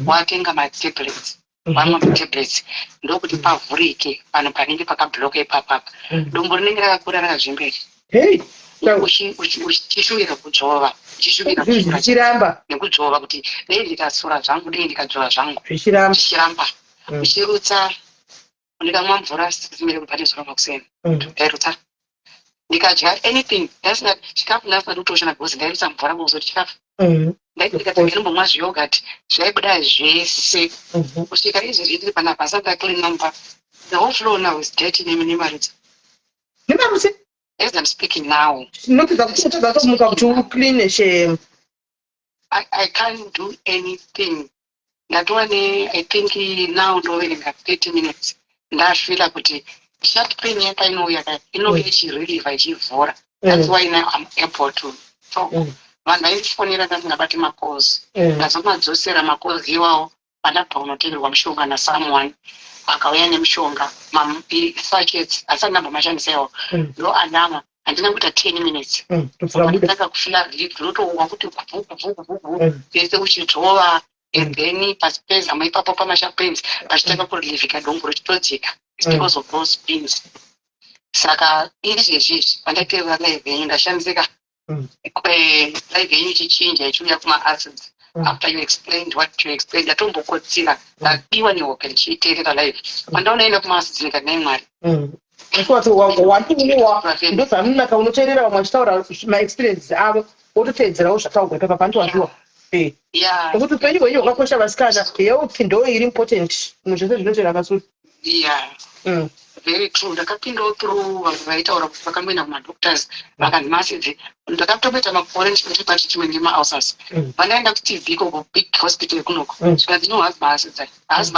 watenga matablets, wamwa matablets, ndokuti pavhurike pano panenge pakabloka ipapapa. Dumbu rinenge rakakura rakazvimberi. Hey. Uchishuvira kudzvova, uchishuvira kusura Zvichiramba. Nekudzvova kuti dei ndikasura zvangu, dei ndikadzvova zvangu. Zvichiramba. Zvichiramba. Uchirutsa, ndikamwa mvura simire kubva nezuro makuseni, ndairutsa. Ndikadya anything ndasina chikafu, ndasina kutoshana because ndairutsa mvura kuzoti chikafu. Ndaiti ndikatanga ndinombomwa zviyoghurt, zvaibuda zvese. Kusvika izvezvi ndiri panapa, asati ndacleana mumba, the whole floor now is dirty nemarutsa. Nemarutsi. As I'm speaking now. Tinopedza kutotadza tomuka kuti ucleane, shame. I can't do anything. Ndatova ne, I think now ndoverenga 30 minutes ndafeela kuti sharp pain yaka inouya ka, inouya ichirelieva, ichivhura. That's why now I'm able to talk. Vanhu vaindifonera ndasingabati macalls. Ndazomadzosera macalls iwawo pandabva kunotengerwa mushonga nasomeone akauya nemushonga sachets, asati ndambomashandisa iwawo. Ndo andamwa, handina kuita 10 minutes, Tobva buda. ndanga kufeela relief, ndinotoungwa kuti kubvu kubvu kubvu kubvu pese uchidzvova, and then pasi pezamo ipapo pamasharp pains pachitanga kurelievika, dumbu richitodzika. It's because of those beans. Saka izvezvi izvi pandateerera live yenyu, ndashamisika. Live yenyu ichichinja ichiuya kumaacids after you explained what you explained, ndatombokotsira, ndadiwa nehope ndichiiteerera live. Pandaona enda kumaacids, ndikati, "Nai Mwari." Watuwa ndozvanonaka, unoteerera vamwe vachitaura maexperiences avo, wototeedzerawo zvataurwa ipapa pandiwaziwa. Nokuti upenyu hwenyu hwakakosha, vasikana. Health ndo iri important muzvese zvinoteera masuri. Very true. Ndakapindawo through vanhu vaitaura kuti vakamboenda kumadoctors, vakanzi maacids. Ndakatomboita makore ndichiti pachichimwe nemaulcers. Pandaenda kuTB ikoko, big hospital yekunoko, zvikanzi no, hazi maacids aya, hazi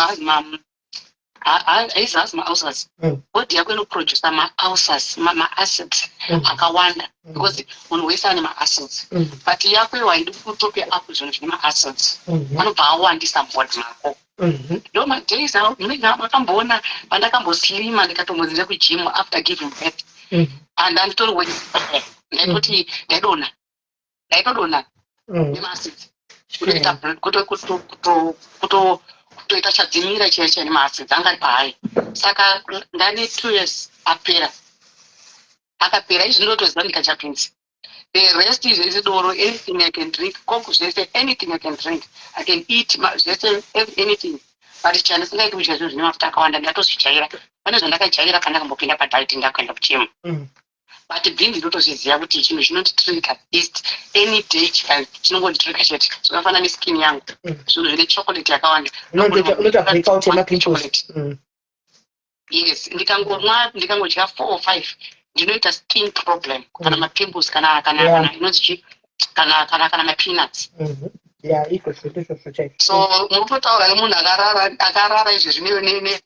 haisi, hazi maulcers. Body yako inoproduca maulcers, maacids akawanda, because munhu wese ane maacids, but yako iwo haidi kutope up zvinhu zvine maacids, anobva awandisa mubody mako. Ndo madays munenge makamboona pandakamboslima, ndikatombonzira kugym after giving birth, and anditori weight, ndaitoti ndaidonha, ndaitodonha nemaacids, kutoita kutoita chadzimira chiya chiya nemaacids anga ari pahigh. Saka ndane 2 years apera, akapera izvi. Ndinotoziva ndikadya beans, the rest zvese doro, anything I can drink, Coke zvese, anything I can drink, I can eat zvese, anything, but chandisingaiti kudya zvinhu zvine mafuta akawanda. Ndatozvijaira, pane zvandakajaira pandakambopinda padiet, ndakuenda kugym. But beans ndotozviziva kuti chinhu chinonditrigger east any day, chinongonditrigger chete. Zvakafanana neskin yangu, zvinhu zvine chocolate yakawanda. Unoita breakout yemapimples. Yes, ndikangomwa, ndikangodya four or five, ndinoita skin problem, kana mapimples, kana kana inonzi chi, kana mapeanuts. Ya, iko zvinhu izvozvo chaizvo. So munototaura nemunhu akarara, akarara izvezvi.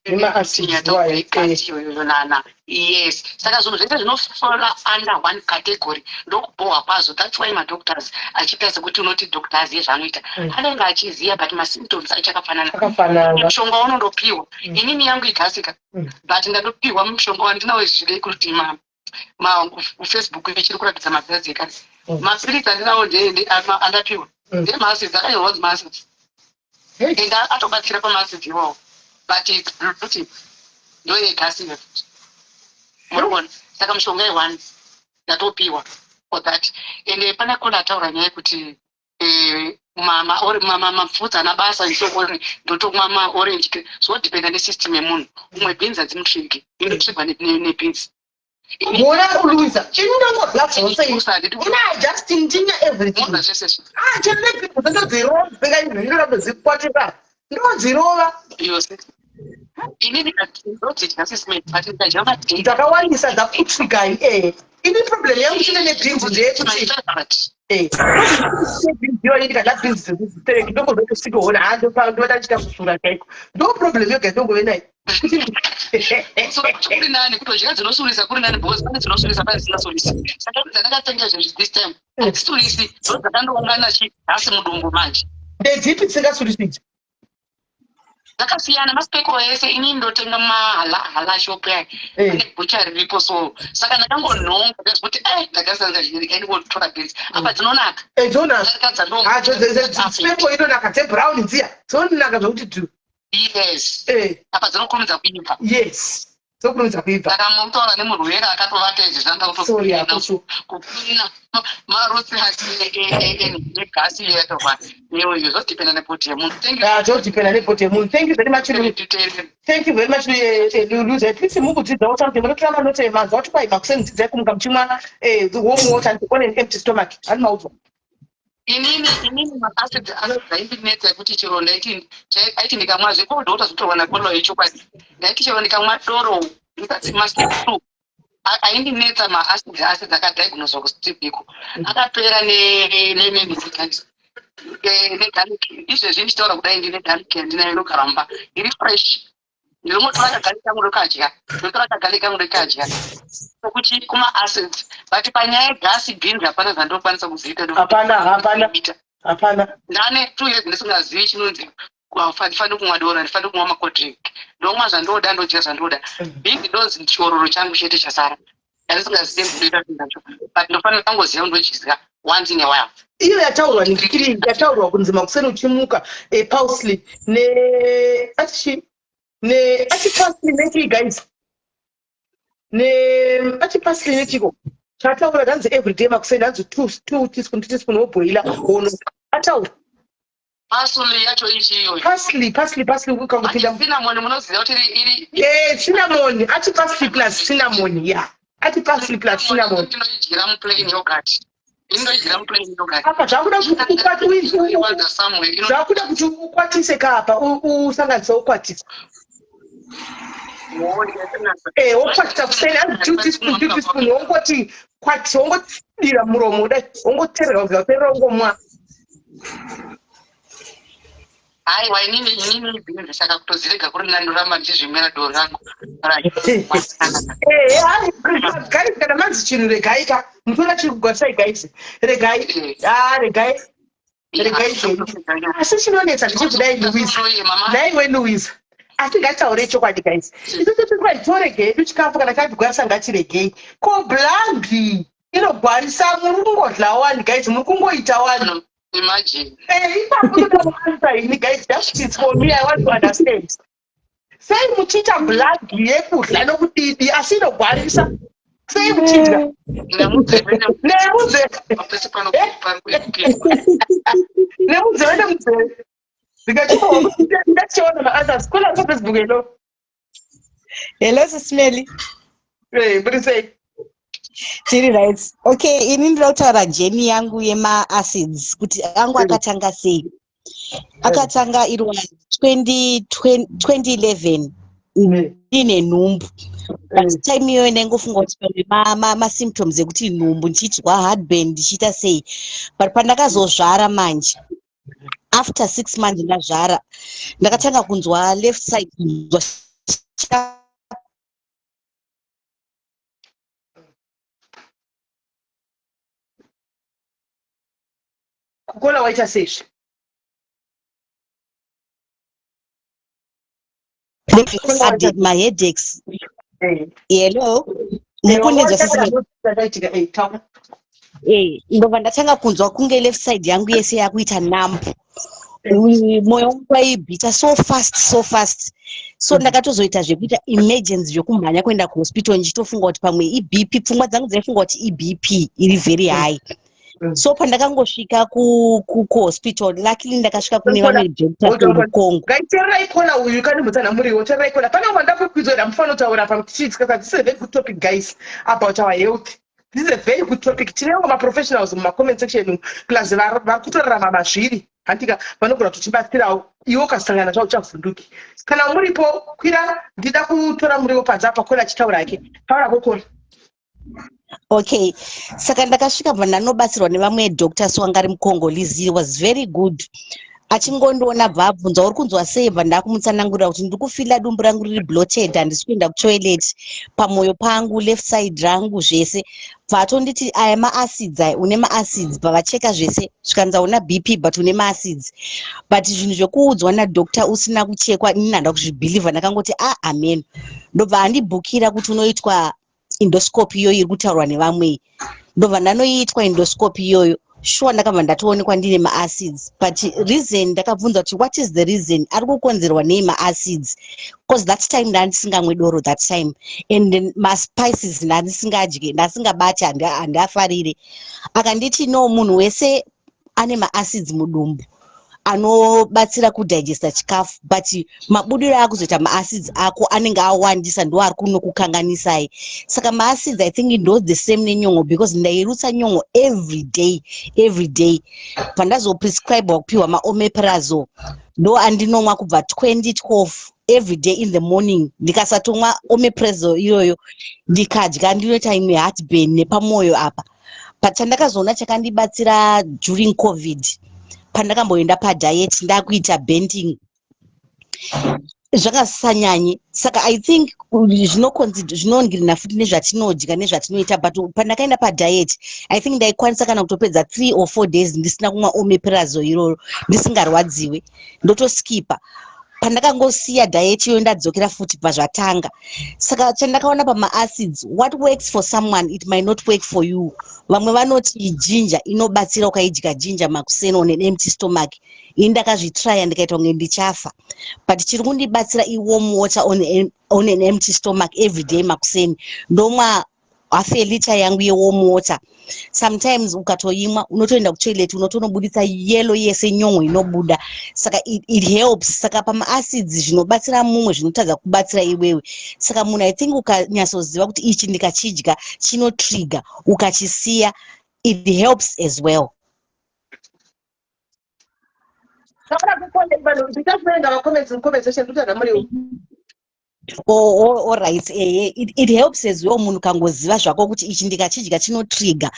Nema-acids wayo, Iyoyo nana, yes. Saka zvinhu zvese zvinofola under one category, ndokubhohwa kwazvo. That's why madoctors achiita sekuti unoti doctor aziye zvaanoita. Anenge achiziva, but masymptoms achakafanana. Akafanana. Mushonga unondopiwa, inini yangu igasika, but ndandopiwa mushonga wandinawo izvizvi kuti ma kuFacebook ichiri kuratidza mabhazi ekare. Mapiritsi andinawo andapiwa ndemaacids, akanyorwa kunzi maacids, and atobatsira pamaacids iwawo, but it's bloating, ndoyegasi iyo futi muri. Saka mushonga i1 ndatopiwa for that. And pane kona ataura nyaya yekuti mafruits ana basa isokoni, ndotomwa maorange. Zvodependa nesystem yemunhu. Umwe beans hadzimutrigger, inotrigwa nebeans. Mona uluza chinongobla zvose ina just ndinya everything. Mona zvese. Ah, chine ndodzirova dzipeka izvo, ndinoda ndodzirova. Yose inini ndodzidya sisime, but ndikadya madei Dzakawandisa dzakutrigai. Ini problem yangu chine nebeans ndeyekuti beans iyoyi, ndikadya beans dzekustereki ndongozotosvikoona ha, ndobata ndichita kusura chaiko. Ndo problem yoga ndongove nayo. Kuri nani kutodya dzinosurisa, kuri nani, because pane dzinosurisa, pane dzisingasurisi. Saka dzandakatenga zvezvi this time hadzisurisi, ndo dzakandoungana chi hasi mudumbu manje. Ndedzipi dzisingasurisi idzi? Dzakasiyana masipekuro ese. Inini ndotenga mahalal shop yaya, pane bhucha riripo, so saka ndakangonhonga ndazvikuti ndakasanga ndingotora beans apa, dzinonaka. Dzonaka sipeko, inonaka, dzebrown dziya dzonaka zvokuti dhu. Yes. Apa dzinokurumidza kuibva. Yes, dzokurumidza kuibva. Saka mutaura nemurwere akatovata izvi. Zvanga Sorry yako, sure. Kucleana marutsi negasi iyo yatorwa neyo, zvodependa nebody yemunhu. Thank you. Ah, zvodependa nebody yemunhu. Thank you very much, Lulu. Thank you very much, Lulu. At least mukudzidzawo something. Munotora manotes manzwa kuti kwai makuseni dzidzai kumuka muchimwa warm water and on an empty stomach. Hani maudzwa? Inini maacid anodzaindinetsa yekuti chero ndaiti aiti ndikamwa zvekodhota zvotorwa nakolo yechokwadi, ndaiti chero ndikamwa doro ndisati mastep two aindinetsa maacid. Acid akadiagnoswa kustibiko, akapera negarlic. Izvezvi ndichitaura kudai ndine garlic yandinayo inogara mumba iri fresh. Ndinomotora kagarlic kangu ndokadya, ndotora kagarlic kangu ndokadya sokuti kuma-acids. But panyaya yegasi, beans hapana zvandinokwanisa kuziita. Hapana, hapana, hapana. Ndane 2 years ndisingazivi chinonzi handifaniri kumwa doro, handifaniri kumwa macold drink. Ndomwa zvandoda, ndodya zvandoda. Beans ndonzi chiororo changu chete chasara handisingazivi ndinoita zvinhu zvacho, but ndofanira kungoziva ndodya once in a while. Iyo yataurwa nekiri yataurwa kunzi makuseni uchimuka, parsley ne atichi ne ati parsley nechii, guys, ne ati parsley nechiko chataura, hanzi everyday makuseni, hanzi two teaspoon, 2 teaspoon, wobhoila wono ataura. Parsley yacho ichi iyoyo? Parsley, parsley, parsley ukangopinda. Cinnamon munoziva kuti iri Cinnamon, ati parsley plus cinnamon, ya, ati parsley plus cinnamon. Ndinoidyira muplain yogurt, inoidyira muplain yogurt. Apa zvakuda kuti zvakuda kuti ukwatise kapa, usanganise ukwatise. Eh, wokwatisa kuseni hanzi two teaspoon, two teaspoon, wongoti kwatisa, wongodira muromo kudai, wongoterera kubvira kuterera wongomwa. Aiwa, inini beans saka kutozirega kuri nani, ndoramba ndichizvimwira doro rangu. Eh, hayi, guys, kana manzi chinhu regai ka, mutoona chiri kugwarisai guys, regai, ah, regai, regai zvenyu. Asi chinonetsa ndechekudai, Louisa, nhaiwe Louisa, asi ngatitaurei chokwadi guys, isusu tiri torege hedu chikafu kana chatigwarisa ngatiregei. Ko blood inogwarisa, muri kungodla wani guys, muri kungoita wani. Imagine. Eh, ipapo toda kuansa ini guys, just for me, I want to understand. Sei muchiita blood yekudla nokudidi asi inogwarisa? Sei muchidya? Nemunzeve. Nemunzeve. Pese pano Nemunzeve, nemunzeve. Ndikachiona maanswers kuna paFacebook. Hello. Hello, Sismeli. Eh, muri sei? Tiri right. Okay, ini ndinoda kutaura journey yangu yemaacids kuti angu akatanga sei. Akatanga it was 20, 2011 ndine nhumbu. But time iyoyo ndaingofunga kuti pamwe masymptoms ekuti nhumbu, ndichidya heartburn, ndichiita sei. But pandakazozvara manje, after 6 months ndazvara, ndakatanga kunzwa left side, kunzwa sharp. Kukola waita seizvi? Sudden maheadaches. Hello, mukundinzwa, sisi? Zvakaitika, taura. Ndobva ndatanga kunzwa kunge left side yangu yese yakuita numb. Mwoyo wangu waibhita so fast, so fast. So ndakatozoita zvekuita emergency, zvekumhanya kuenda kuhospital, ndichitofunga kuti pamwe iBP. Pfungwa dzangu dzaifunga kuti iBP iri very high. So pandakangosvika kuhospital, luckily ndakasvika kune vamwe doctor muCongo. Ngaitererai kola uyu kani, muriwo, tererai kola. Pane wanda kukwidzoera mufanira kutaura pa tichidzikasa. This is a very good topic guys, about our health. This is a very good topic. Tinewo maprofessionals mumacomment section, plus vari kutorarama mazviri, handika vanogona kutibatsirawo. Iwe ukasangana zvao uchavhunduki. Kana muripo, kwira, ndida kutora muriwo panze apa. Kola achitaura hake, taura kokola. Okay, saka ndakasvika, bva ndanobatsirwa nevamwe doctors wanga ari muCongolese. He was very good. Achingondiona bva abvunza, "Uri kunzwa sei?" Bva ndakumutsanangurira kuti ndiri kufeela dumbu rangu riri bloated, handisi kuenda kutoilet, pamwoyo pangu, left side rangu zvese. Bva atonditi, "Aya maacids aya, une maacids." Bva vacheka zvese, zvikanzi, "Hauna BP but une maacids." But zvinhu zvekuudzwa nadoctor usina kuchekwa, inini handa kuzvibelieva. Ndakangoti, "A ah, amen." Ndobva andibhukira kuti unoitwa endoscopy iyoyo iri kutaurwa nevamwe. Ndobva ndanoitwa endoscopy iyoyo. Sure, ndakabva ndatoonekwa ndine maacids. But reason, ndakabvunza kuti what is the reason, ari kukonzerwa nei maacids, because that time ndandisingamwe doro that time, and maspices ndandisingadye, ndasingabati, handiafarire. Akanditi, "No, munhu wese ane maacids mudumbu anobatsira kudigesta chikafu, but mabudiro akuzoita maacids ako anenge awandisa, ndo ari kunokukanganisai." Saka maacids, I think ndo the same nenyongo, because ndairutsa nyongo every day, every day. Pandazoprescribewa kupiwa maomeprazole, ndo andinomwa kubva 2012, every day in the morning. Ndikasatomwa omeprazole iyoyo, ndikadya, ndinoita imwe heartburn nepamwoyo apa. But chandakazoona chakandibatsira during COVID, pandakamboenda padiet, ndakuita banting, zvakasanyanye. Saka I think zvinongirina futi nezvatinodya nezvatinoita. But pandakaenda padiet, I think ndaikwanisa kana kutopedza 3 or 4 days ndisina kumwa omeprazole iroro, ndisingarwadziwe, ndotoskipa. Pandakangosiya diet iyoyo, ndadzokera futi, bva zvatanga. Saka chandakaona pamaacids, what works for someone, it might not work for you. Vamwe vanoti ginger inobatsira, ukaidya ginger makuseni on an empty stomach. Ini ndakazvitrya, ndikaita kunge ndichafa. But chiri kundibatsira iwarm water on an empty stomach every day makuseni. Ndomwa half a liter yangu yewarm water. Sometimes ukatoimwa, unotoenda kutoilet, unotonobuditsa yellow yese, nyongo inobuda. Saka it helps. Saka pamaacids, zvinobatsira mumwe zvinotadza kubatsira iwewe. Saka munhu, I think ukanyatsoziva kuti ichi ndikachidya chinotrigger, ukachisiya, it helps as well. Taura kukone vanhu, ndichakuverenga macomments mucomment section. Ndikuti muriwo. Oh, alright, ehe, it helps as well munhu kangoziva zvako kuti ichi ndikachidya chinotrigger.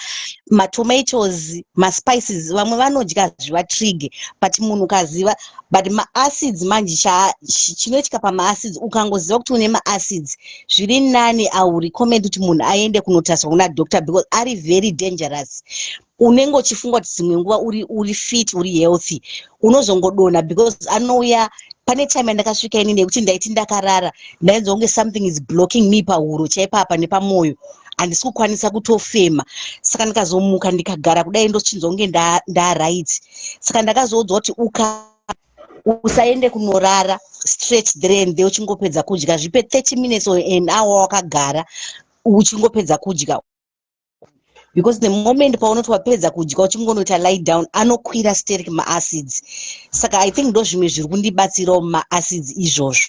Matomatoes, maspices, vamwe vanodya zvivatrigger, but munhu ukaziva. But maacids manje, chinoitika pamaacids, ukangoziva kuti une maacids, zviri nani, I will recommend kuti munhu aende kunotariswa kuna doctor because ari very dangerous. Unenge uchifunga kuti dzimwe nguva uri fit, uri healthy, unozongodonha because anouya. Pane time yandakasvika inini yekuti ndaiti ndakarara, ndainzwa kunge something is blocking me pahuro chaipapa nepamwoyo, handisi kukwanisa kutofema. Saka ndikazomuka, ndikagara kudai, ndochinzwa kunge ndaright. Saka ndakazoudzwa kuti uka usaende kunorara straight there and there uchingopedza kudya. Zvipe 30 minutes or an hour wakagara uchingopedza kudya, because the moment paunoti wapedza kudya uchingonoita lie down, anokwira sterek maacids. Saka I think ndo zvimwe zviri kundibatsirawo maacids izvozvo.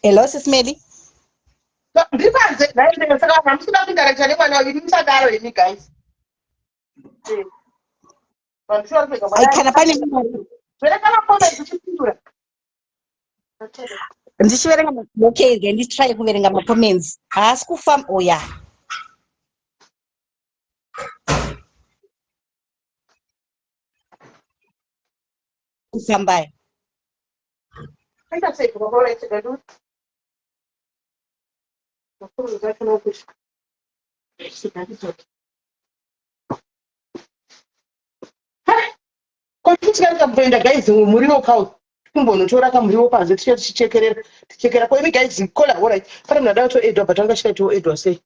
Hello, Sis Melly. Ndiri panze nhai, saka hamusi kuda kuinteracta nemwana uyu? Musadaro imi, guys. Ai, kana pane Verenga macomments uchipindura. Ndichiverenga okay, rega nditry kuverenga macomments. Haasi kufamba. Oh yeah, kufambayo. Aita sei kuvaora chigadu? Macomments acho nokuti kotichikaita kutoenda, guys, muriwo kau kumbonotora kamuriwo panze, tiche tichichekerera tichekera. Ko imi guys, kola. Alright, pane munhu ada kutoedwa, but anga chichaitiwo edwa sei?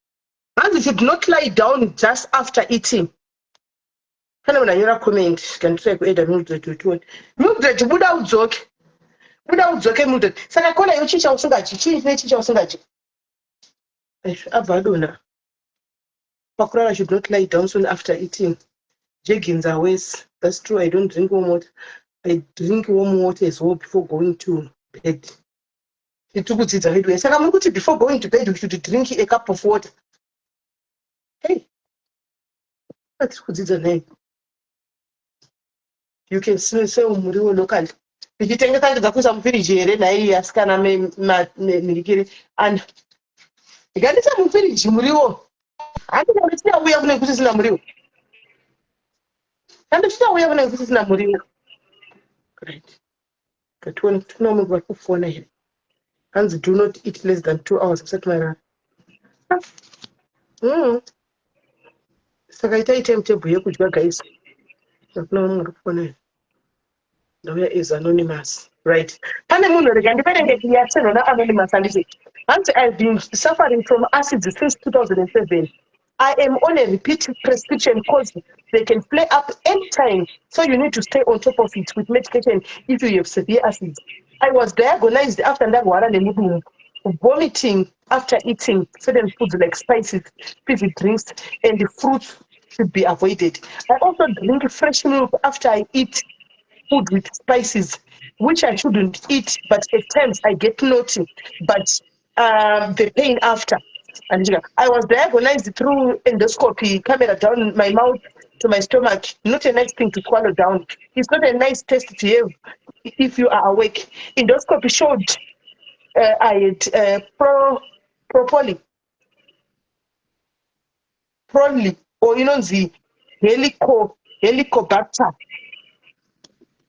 Hanzi should not lie down just after eating. Pane munhu anyora comment, kanditrai kueda Mildred tione. Mildred, buda udzoke, buda udzoke, Mildred. Saka kola iwe, chii chausingadyi? Chii nechii chausingadyi? Abva adonha. Pakurara, should not lie down soon after eating. Jeggings are worse. That's true. I don't drink warm water. I drink warm water as well before going to bed. Tiri kudzidza vedu. Saka muri kuti before going to bed we should drink a cup of water? Hey, tiri kudzidza nhai. You can sell muriwo locally. Tichitengesa ndidza kuisa mufiriji here nhai asikana? Mhirikiri and ndikandisa mufiriji muriwo, handichauya kune kusisina muriwo, handichichauya kune kusisina muriwo. Right, ngatione kuti kuna umwe vari kufona here. Hanzi do not eat less than 2 hours musati marara. Saka itai timetable yekudya, guys. Hakuna vamwe vari kufona here? Ndauya as anonymous. Right, pane munhu, rega ndiverenge yasendwa naanonymous, handiti? Hanzi, "I've been suffering from acids since 2007. I am on a repeat prescription cause they can flare up anytime, so you need to stay on top of it with medication if you have severe acids. I was diagnosed after ndarwara nemudumbu, vomiting after eating certain foods like spices, fizzy drinks and fruits should be avoided. I also drink fresh milk after I eat food with spices, which I shouldn't eat, but at times I get naughty, but the pain after. And I was diagnosed through endoscopy, camera down my mouth to my stomach. Not a nice thing to swallow down. It's not a nice test to have if you are awake. Endoscopy showed I had propoli, proli, or inonzi Helicobacter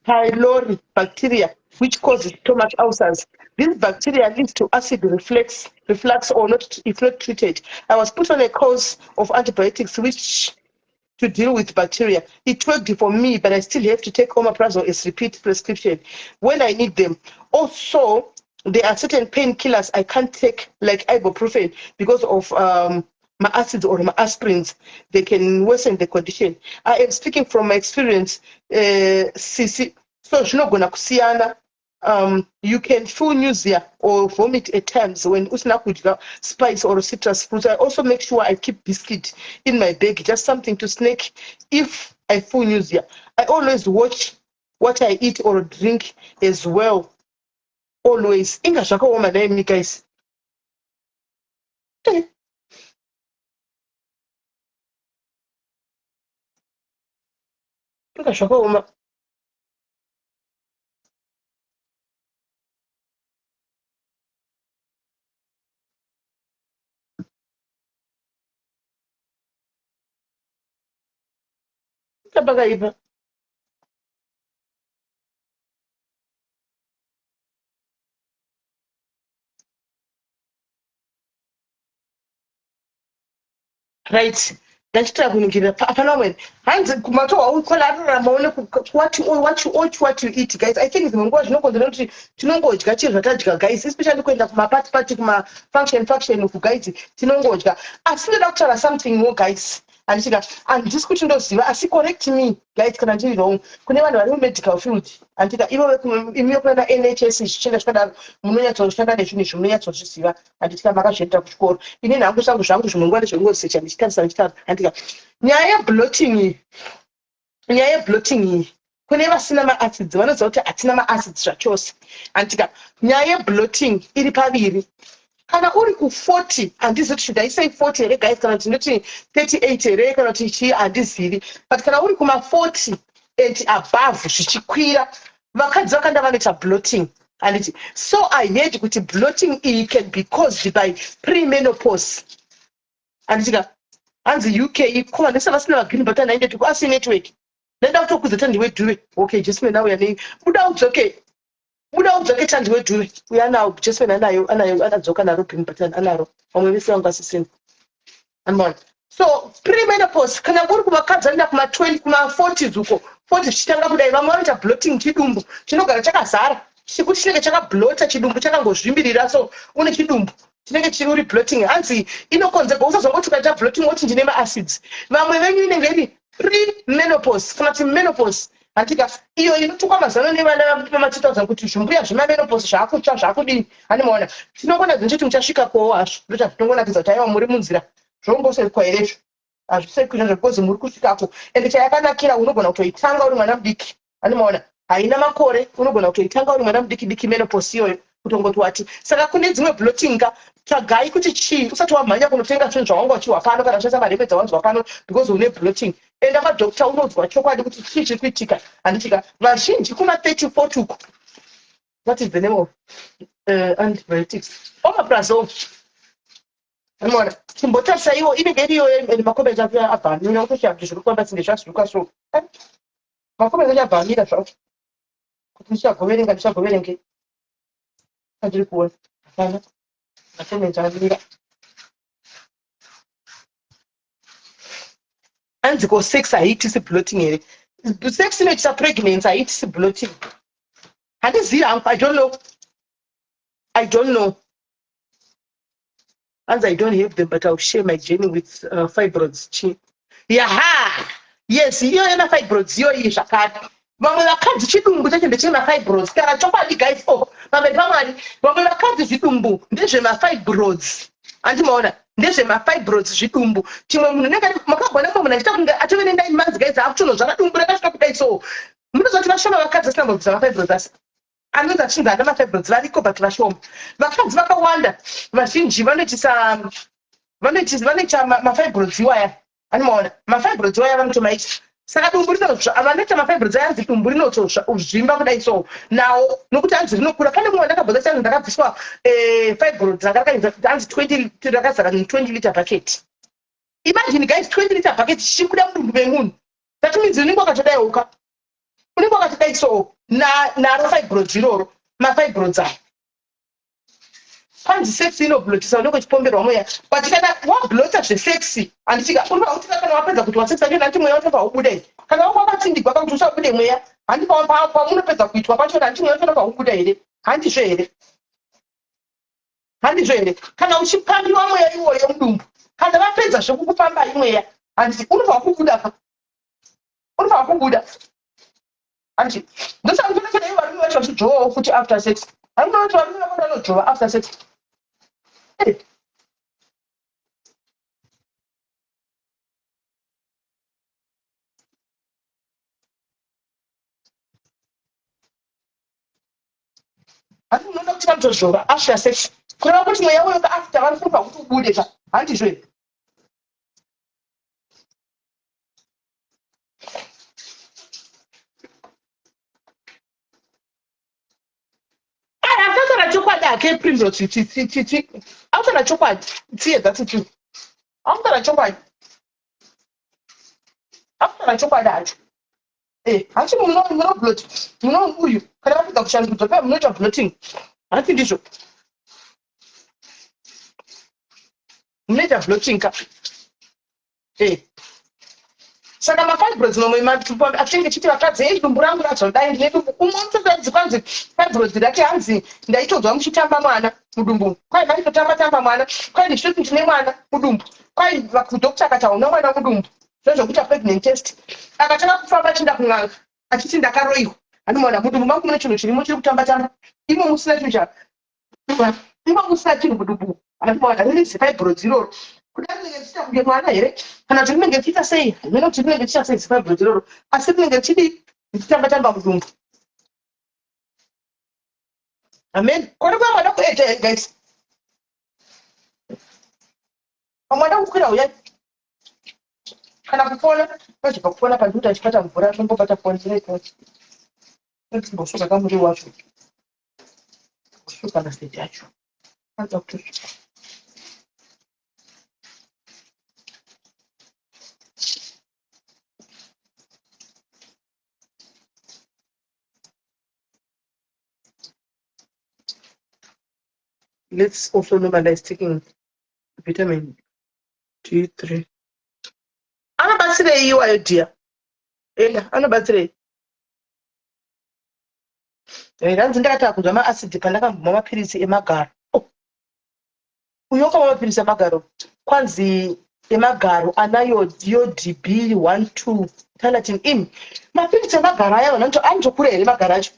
pylori bacteria, which causes stomach ulcers. This bacteria leads to acid reflux or not if not treated. I was put on a course of antibiotics which to deal with bacteria. It worked for me, but I still have to take omeprazole as repeat prescription when I need them. Also, there are certain painkillers I can't take, like ibuprofen, because of my acids, or my aspirins. They can worsen the condition. I am speaking from my experience." CC. So zvinogona kusiyana. You can feel nausea or vomit at times when usina kudya spice or citrus fruits. I also make sure I keep biscuit in my bag, just something to snack if I feel nausea. I always watch what I eat or drink as well always. Inga zvakaoma nhaimi guys. Eh. Inga zvakaoma. Pakaipa. Right, ndachitira kuningirira hapana vamwe hanzi kumatohwa ukola anorarama one what you what you what what you eat guys. I think dzimwe nguva zvinokonzera kuti tinongodya chii zvatadya guys, especially kuenda kumapati pati kumafunction function uku guys, tinongodya. Asi ndoda kutaura something more guys, handitika handisi kuti ndoziva, asi correct me guys kana ndiri wrong. Kune vanhu vari mumedical field, handitika, ivo imi vekunana NHS zvichienda zvikadaro, munonyatsoshanda nezvinhu izvi, munonyatsozviziva, handitika, makazviendera kuchikoro. Ini nhangu zvangu zvangu zvimwe nguva ndezvengosecha ndichitarisa ndichitara, handitika. Nyaya yebloating iyi, nyaya yebloating iyi, kune vasina maacids vanoziva kuti hatina maacids zvachose, handitika. Nyaya yebloating iri paviri. Kana uri ku40, handizivi kuti should I say 40 here guys, kana kuti ndoti 38 here, kana kuti chii, handizivi, but kana uri kuma40 and above zvichikwira, vakadzi vakanda vanoita bloating, handiti? So I heard kuti bloating iyi can be caused by premenopause, handitika. Hanzi UK ko vanhu vese vasina magreen button aendeti asi network ndaida kutokudza Tandiwe Dhuve. Okay, Jasmine auya nei? Buda udzoke, buda udzoke, Tandiwe Dhuve uya anawo. Jasmine anayo, anayo, anadzoka naro green button anaro. Vamwe vese vangu vasisina anmaona. So premenopause, kana uri kuvakadzi vanoenda kuma20, kuma40s uko, 40 zvichitanga kudai, vamwe vanoita bloating, chidumbu chinogara chakazara, chekuti chinenge chakablota, chidumbu chakangozvimbirira. So une chidumbu chinenge chiri uri bloating, hanzi inokonzerwa. Usazongoti ukaita bloating woti ndine maacids. Vamwe venyu inenge iri premenopause kana kuti menopause, handika, iyo inotukwa mazano nevana vama2000 kuti zvimbuya zvemamenopause zvaakutsva zvaakudini, handimaona. Tinongonakidza necheti muchasvika kowo hazvo, ndochazvitongonakidza kuti aiwa, muri munzira. Zvongosekwa here izvo? Hazvisekwi zvazvo because muri kusvikako. Ende chayakanakira, unogona kutoitanga uri mwana mudiki, handimaona. Haina makore, unogona kutoitanga uri mwana mudiki diki menopause iyoyo, kutongoti wati. Saka kune dzimwe bloating ka, tsvagai kuti chii usati wamhanya kunotenga zvinhu zvawanga uchiwa pano kana kushandisa marembe dzawanzwa pano because une bloating. Enda kwadoctor unonzwa chokwadi kuti chii chiri kuitika, handitika. Vazhinji kuma30 40 uku. What is the name of antibiotics? Omeprazole. Unoona, chimbotarisa iwo inenge iriyo and makomenti acho abva amira kutoshaa kuti zviri kufamba singe zvazviruka. So makomenti acho abva amira zvavo kuti ndichagoverenga, ndichagoverenge andiri kuona hapana makomenti amira. Hanzi ko sex haiitisi bloating here? Sex inoitisa pregnancy, haiitisi bloating. Handizivi hangu, I don't know, I don't know. Hanzi I don't have them but I'll share my journey with fibroids. Chi yaha, yes, iyo yemafibroids iyoyi zvakare. Vamwe vakadzi chidumbu chacho ndechemafibroids. Kana chokwadi guys, oh, pamberi pamwari, vamwe vakadzi zvidumbu ndezvemafibroids, handimaona, ndezvemafibroids zvidumbu. Chimwe munhu unenge makagona, mumwe munhu achiita kunge atove ne9 months guys, akutonozvara dumbu rakasvika kudai. So munoziva kuti vashoma vakadzi vasina kumbobvisa mafibroids, asi anonzi achinzi ana mafibroids variko, but vashoma. Vakadzi vakawanda vazhinji vanoitisa, vanoita mafibroids iwaya, anomaona, mafibroids iwaya vanotomaita. Saka dumbu rinotsva, vanoita mafibroids aya, anzi dumbu rinotozvimba kudai. So nawo nokuti hanzi rinokura. Pane mumwe ndakabvunza chanzi ndakabviswa fibroid ranga rakainza hanzi 20, rakazara 20 liter bucket. Imagine guys, 20 liter bucket chichibuda mudumbu memunhu. That means unenge wakatodai uka, unenge wakatodai. So naro fibroids iroro, mafibroids aya, panzi sex inoblotisa, unenge uchipomberwa mweya. But kana wablota zvesex, handitika, unofa kana wapedza kuti wasex acho, nati mweya utofa ubude. Kana wanga wakatsindigwa pakuti usabude mweya, handi pamunopedza kuitwa pachona, handi mweya utonofa ubuda here? Handizvo here? Handizvo here? Kana uchipambiwa mweya iwoyo mudumbu, kana vapedza zvekukupambai mweya, handiti unofa kubuda pa unofa kubuda, handiti? Ndosaka dai varume vacho vachidzvovawo futi after sex. Hamuna kuti varume vako vanodzvova after sex? Eh. Hanti munoona kuti vanotozvova after sex. Kureva kuti mweya uyo after vari kupa kuti ubude ka. Handizvo here? Akataura chokwadi hake Primrose tsitsi. Akutaura chokwadi. Tsiye that's true. Akutaura chokwadi. Akutaura chokwadi hacho. Eh, hanti muno muno blot. Muno uyu kana vapedza kushandudzwa paya munoita blotting. Hanti ndizvo. Munoita blotting ka. Eh. Saka mafibroids mamwe matumbu atinenge tichiti vakadzi ei dumbu rangu razodai ndine dumbu umwe unotozanzi kwanzi fibroids rake hanzi ndaitonzwa muchitamba mwana mudumbu kwai vaitotamba tamba mwana kwai ndichitoti ndine mwana mudumbu kwai doctor akati hauna mwana mudumbu zvezvokuita pregnant test akatanga kufamba achienda kun'anga achiti ndakaroiwa anomaona mudumbu mangu mune chinhu chirimo chiri kutamba tamba imo musina chinhu cha imo musina chinhu mudumbu anomaona riri zifibroids iroro kuda rinenge richiita kunge mwana here kana kuti rinenge richiita sei hameno kuti rinenge richiita sei zifibroids iroro asi rinenge richidii richitamba tamba mudumbu amen kuri kwamwana kueta here guys pamwana kukwira huyai kana kufona pachibva kufona pandikuti achibata mvura tombobata foni tiretombosuka kamuriwo wacho kusuka maseji acho anoda kutosuka. Let's also normalize taking vitamin D3. Anobatsirei iwayo dear? Enda, anobatsirei? Eh, hanzi ndakatanga kunzwa maacid pandakambomwa mapiritsi emagaro. Oh. Uyo wakamwa mapiritsi emagaro kwanzi emagaro anayo yodb 12 talatin in mapiritsi emagaro aya vanhu anotokura here magaro acho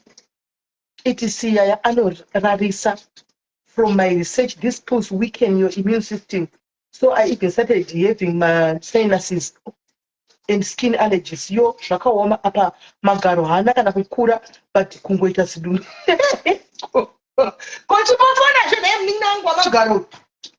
etc yaya anorarisa from my research this pills weaken your immune system so i even started having my sinuses and skin allergies yo zvakaoma apa magaro haana kana kukura but kungoita zidumbu ko chimbofona zve naye munin'ina wangu wamagaro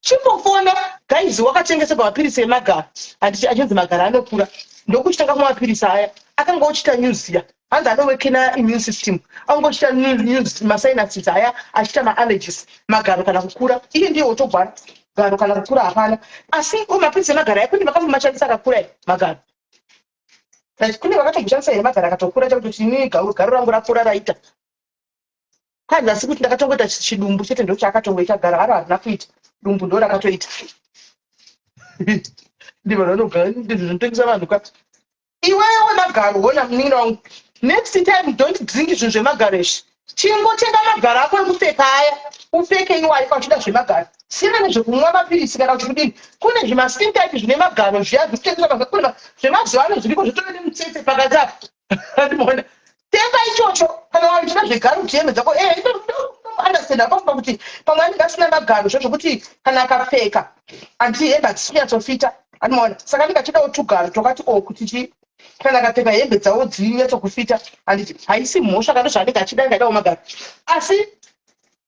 chimbofona guys wakatengeserwa mapiritsi emagaro handiti achinzi magaro anokura ndokuchitanga kumwa mapiritsi aya akanga ochita news ya hanzi anowekena immune system angochita news masinuses aya achiita maallergies magaro kana kukura iye ndiye wotogwara garo kana kukura hapana asi ko mapiritsi emagaro aya kune vakambomashandisa akakura here magaro like kune vakatomboshandisa here magaro akatokura chakutoti ini garo rangu rakura raita kwanzi asi kuti ndakatongoita chidumbu chete ndochaakatongoita garo haro harina kuita dumbu ndo rakatoita ndivanhu vanogara ndizvo zvinotengesa vanhu ka Iwewe wemagaro hona munin'ina wangu next time don't drink zvinhu zvemagaro izvi chingotenga magaro ako ekupfeka aya upfeke iwayo kana uchida zvemagaro siyana nezvekumwa mapiritsi kana kuti kudini kune zvimaskin type zvine magaro zviya zvikutengeswa mazuva kune zvemazuva ano zviriko zvitove nemutsetse pakati apa andimona tenga ichocho kana uchida zvegaro kuti hembe dzako eh understand apafunga kuti pamwe anenge asina magaro zvo zvokuti kana akapfeka handiti hembe hadzisi kunyatsofita anoona saka anenge achidawo tugaro twakati o kuti chii kana akapfeka hembe dzavo dzinyatsokufita handiti haisi mhosva kana zvaanenge achida anenge aidawo magaro asi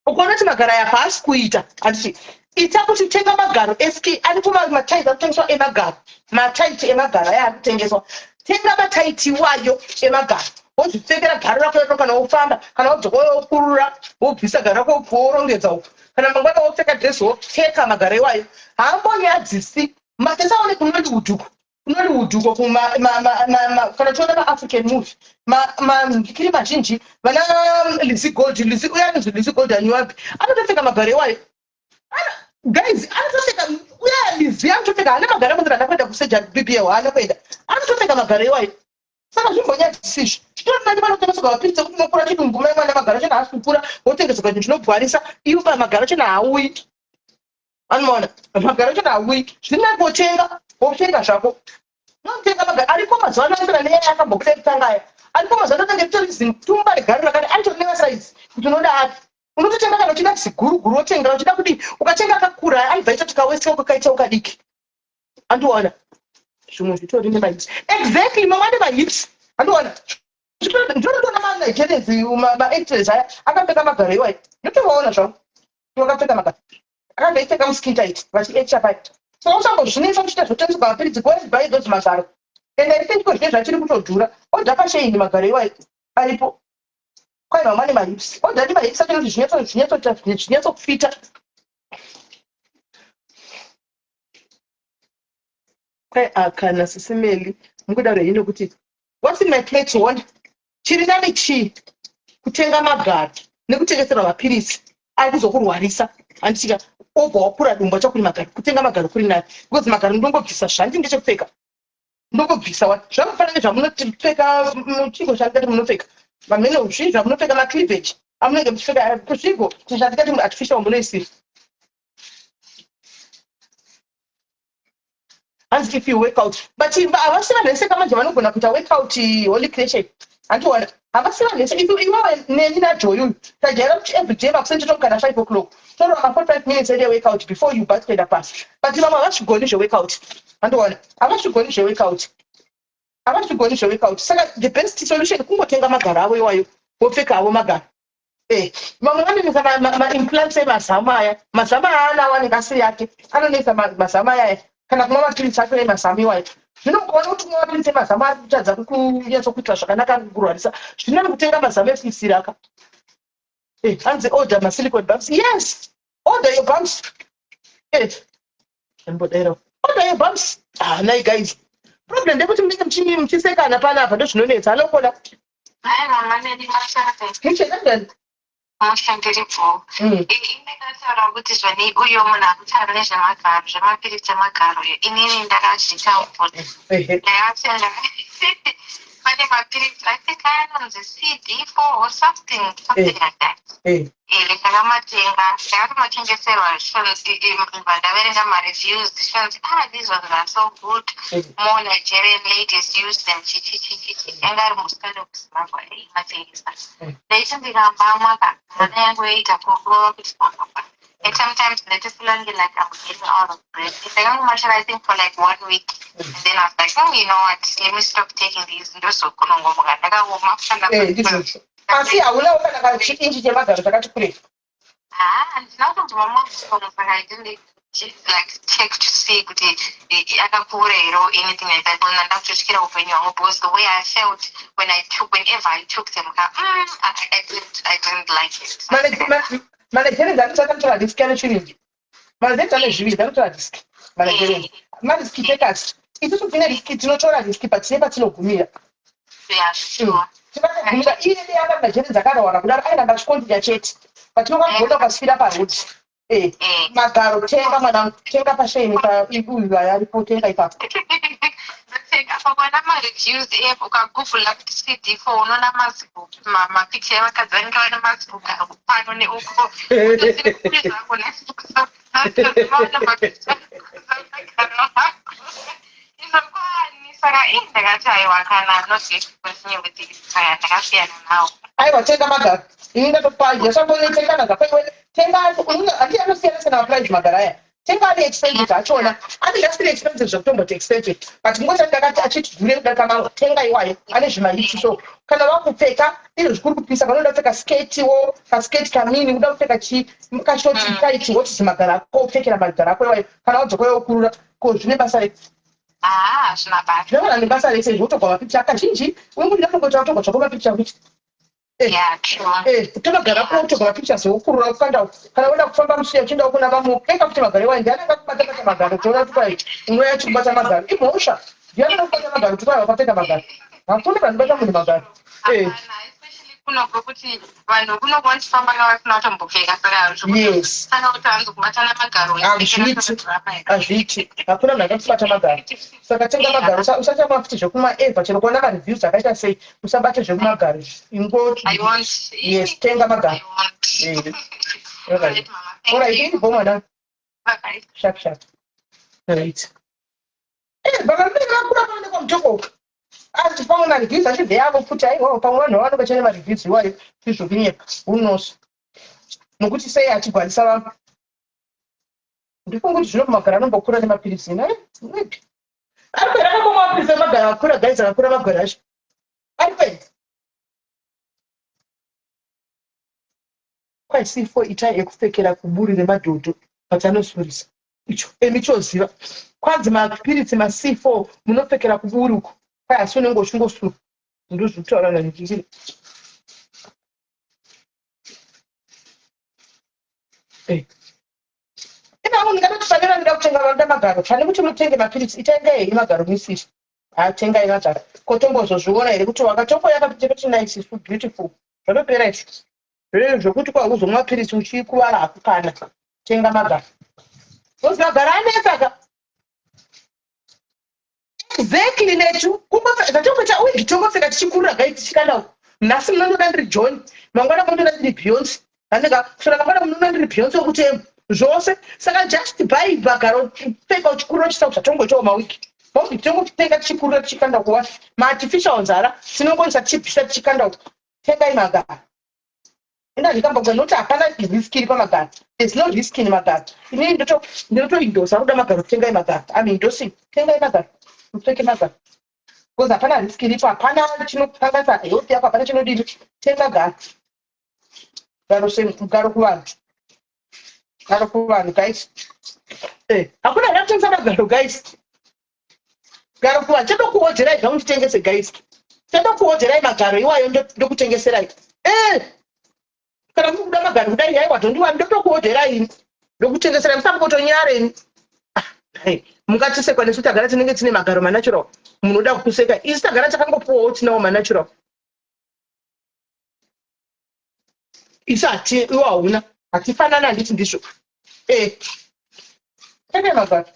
ukaona kuti magaro aya haasi kuita handiti ita kuti tenga magaro esk aripo mataiti akutengeswa emagaro mataiti emagaro aya ari kutengeswa tenga mataiti iwayo emagaro wozvipfekera garo rako rako kana wofamba kana wodzoka wokurura wobvisa garo rako worongedza uko kana mangwana wopfeka dress wopfeka magaro iwayo haambonyadzisi matasaone kunollywood uko kunollywood uko kana tiona maafrican movie mangikiri mazhinji vana lizzy gold lizzy uya anonzi lizzy gold anyuwapi anotopfeka magaro iwayo guys anotopfeka uya lizzy anotopfeka haana magaro akonzera haana kuenda kusurgery bbl haana kuenda anotopfeka magaro iwayo Saka zvimbonyadzisi izvi. Chitori nani panotengeserwa mapiritsi ekuti unokura chidumbu mai mwana magaro chena haasi kukura wotengeserwa chinhu chinogwarisa iwo pa magaro chena haauyi. Anoona magaro chena haauyi. Zviri nani kotenga wopfeka zvako. Unotenga magaro ariko mazuva ano asiyana neaya akambobuda ekutanga aya. Ariko mazuva ano anenge ritori zitumba regaro rakadai anotori nemasaizi kuti unoda api. Unototenga kana uchida ziguru guru wotenga kana uchida kudii ukatenga akakura anobva aita tukawesi kako kaita ukadiki. Andiona zvimwe zvitori nemahips exactly mamwe ane mahips andiona. Ndinotoona maNigerians, maactress aya akapfeka magaro iwayo, ndotovaona zvangu vakapfeka magaro, akandoipfeka muskin tight vachiacha paya. Saka usambozvinetsa kuchiita zvotengeswa mapiritsi. Go and buy those magaro, and I think kozvine zvachiri kutodhura. Order paShein, magaro iwayo aripo. Kwai vamwe ane mahips, order nemahips acho, nokuti zvinyatsokufita. Kwai akana sisimeli mukudaro hino kuti what's in my plate one chiri nani chii, kutenga magaro nekutengeserwa mapiritsi ari kuzokurwarisa, handitika? Obva wakura dumbu chakuri magaro. Kutenga magaro kuri nani, because magaro ndongobvisa zvandi ndechekupfeka, ndongobvisa wa zvakufanana nezvamunopfeka muchigo chandikati munopfeka vamene zvii zvamunopfeka, macleavage amunenge muchipfeka kuzvigo zvandikati artificial munoisira. Hanzi if you work out, but havasi vanhu vese kamanje vanogona kuita workout. Holy creation, handiwana, havasi vanhu vese. Iwewe neni naJoy uyu tajaira kuti every day makuseni totomuka na 5 o'clock, torova ma 45 minutes ede workout before you bat kuenda pasi. But vamwe havazvigoni zveworkout, handiwana, havazvigoni zveworkout, havazvigoni zveworkout. Saka the best solution kungotenga magaro avo iwayo, wopfeka avo magaro. Vamwe vanonetsa maimplants emazamu aya, mazamu aya anawo anenge asiri ake, anonetsa mazamu aya aya, kana kumwa mapiritsi acho emazamu iwayo. Zvino ukaona kuti kumwa mapiritsi emazamu ari kutadza kunyatsokuitira zvakanaka, ari kukurwarisa, zvino kutenga mazamu ekuisira aka. Hanzi order masilicon bumps. Yes, order your bumps. Ndimbodaira, order your bumps. Ah, nai guys, problem ndekuti munenge muchisekana panapa, ndozvinonetsa. Anokona. Hai mama, neni mashaka. Muchekandani. Musha, ndiripo. Ini ndakataura kuti zvani uyo munhu akutaura nezvemagaro, zvemapiritsi emagaro, inini ndakazvitaura. Ndakatenga, pane mapiritsi, I think anonzi CD4 or something, something like that. Ndakamatenga, ndakatomatengeserwa. Ndaverenga mareviews, zvichonzi, "Ah, these ones are so good, more Nigerian ladies use them," chichichichichi. Anga ari musikana wekuZimbabwe aimatengesa. Ndaiti ndikambamwa ka, hana yangu yoita kurova kuti papapa, and sometimes ndaitofeel like I'm getting out of breath. Ndakangomashara, I think, for like one week, and then I was like, "Oh, you know what, let me stop taking these." Ndozokunongomuka ndakangoma. Ndizvozvo, asi haunawo kana kachiinchi chemagaro chakati kurei? Ah, handina kutombova makusoma, saka I didn't like check to see kuti akapfuura here or anything like that. But ndakutotyira upenyu hwangu, because the way I felt when I took whenever I took them ka, I didn't like it. MaNigerians anoti akanotora risk ane chivindi. MaNigerians ane zvivindi, anotora risk. MaNigerians marisk takers. Isusu tine risk, tinotora risk, but tine patinogumira. Tinatogumira. Iye anga Nigerians akarwara kudaro, airamba achikondinya chete, but tinokagona ukasvira parodi. Magaro tenga, mwanangu, tenga paShein, uyu aripo, tenga ipapo. Ndotenga. Pakaona mareviews app, ukagoogle kuti CD4, unoona mapicture evakadzi vanenge vane mazigaro pano neuko. Zvako maona mapicture magaro ako izokwani. Saka ii, ndakati aiwa, kana I'm not going to continue with this, saka ndakasiyana nawo. Aiwa, tenga magaro, ini ndatopa sambone. Tenga magaro paiwe, tenga. Handi anosiyana siyana maprice magaro aya. Tenga ari expensive achona, anenge asiri expensive zvekutomboti expensive, but ngoti ndakati achiti dhure kudarika mamwe. Tenga iwayo ane zvimahips. So kana wakupfeka izvo zvikuri kupisa, kana unoda kupfeka sketiwo, kasketi kamini, uda kupfeka chi kashort tight, woti zimagaro ako, upfekera magaro ako iwayo. Kana wadzoka yokurura, ko zvine basa rei? Ah, zvina basa. Zvinowana nebasa rese izvi, wotogwa mapicha kazhinji. Unongoda kutongoti watogwa zvako mapicha kuti Yeah, true. Togara ko utogwa mapictures wokurura ukanda. Kana uda kufamba musiya uchienda kuna vamwe, pfeka kuti magaro iwayo. Ndiani akakubata bata magaro? Toona kuti kwai unouya achikubata magaro, imhosva. Ndiani akakubata magaro kuti kwai wakapfeka magaro? Hakuna vanobata munhu magaro. Hapana, especially kuno kwekuti vanhu kuno vanofamba nga vasina kutombopfeka, saka saka kuti hanzi kubatana magaro. Hazviiti, hazviiti. Hakuna munhu akakubata magaro. Saka tenga magaro. Usachamwa futi zvekumwa eva, chero kuona mareviews akaita sei, usabate zvekumagaro ingoti. I won't. Yes, tenga magaro. I won't. Alright. Alright, Mama. Thank Alright, you. iripo mwana. Bye-bye. Sharp sharp. Right. Baba vanenge vakura panoonekwa mutoko uku. Asi pamwe mareviews acho ndeyavo futi. Aiwa, pamwe vanhu vavanonga chane mareviews iwayo zvezvokunyepa, who knows? Nokuti sei achigwarisa vamwe? Ndifunga kuti zvino magaro anombokura nemapirisi ina. Maybe. Ari kwera akambomwa mapirisi emagaro akura, guys, akakura magaro acho. Ari kwera. Kwai C4 itai ekupfekera kuburi remadhodho but anosurisa. Icho emi choziva. Kwanzi mapiritsi ma C4 munopfekera kuburi uko. Kwai asi unenge uchingosura. Ndozvitaura nandichiri. Eh. Ina ndingatoti pane vanoda kutenga vanoda magaro pane kuti mutenge mapiritsi itengai henyu magaro misiri. Ha tengai magaro. Ko tombozozviona here kuti wakatomboya kapiti nice so beautiful. Zvatopera izvi. Zve zvekuti kwa uzomwa mapiritsi uchikuvara hakukana. Tenga magaro. Because magaro anetsa ka. Exactly netu. Kungopfeka zvatongopfeka wig tongopfeka tichikurira guys tichikanda uku. Nhasi munondoda ndiri John, mangwana munondoda ndiri Beyonce. Handika kusvika mangwana munondoda ndiri Beyonce wekutema. Zvose. Saka just buy magaro pfeka uchikurira uchisa kuti zvatongoitawo mawig. Mawig tongopfeka tichikurira tichikanda uku. Maartificial nzara tinongoisa tichibvisa tichikanda uku. Tengai magaro. Enda ndikambogwa nokuti hapana risk iri pamagaro. There's no risk in magaro. Inini ndoto ndinotoindosa kuda magaro tengai magaro. I'm endorsing. Tengai magaro. Mupfeke magaro. Because hapana risk iripo, hapana chinokanganisa health yako, hapana chinodini. Tenga garo. Garo se garo kuvanhu. Garo kuvanhu guys. Eh, hakuna here kutengesa magaro guys. Garo kuvanhu. Chandokuodzerai zvangu nditengese guys. Chandokuodzerai magaro iwayo ndokutengeserai. Eh. Kana muri kuda magaro kudai yaiwa tondiwa ndotokuodzerai ini. Ndokutengeserai musambotonyare ini. Ah, hey, mungatisekwa nesu tagara tinenge tine magaro manatural. Munoda kuseka. Isu tagara takangopuwawo tinawo manatural. Isu hati iwo hauna. Hatifanani handiti ndizvo. Eh. Ene magaro.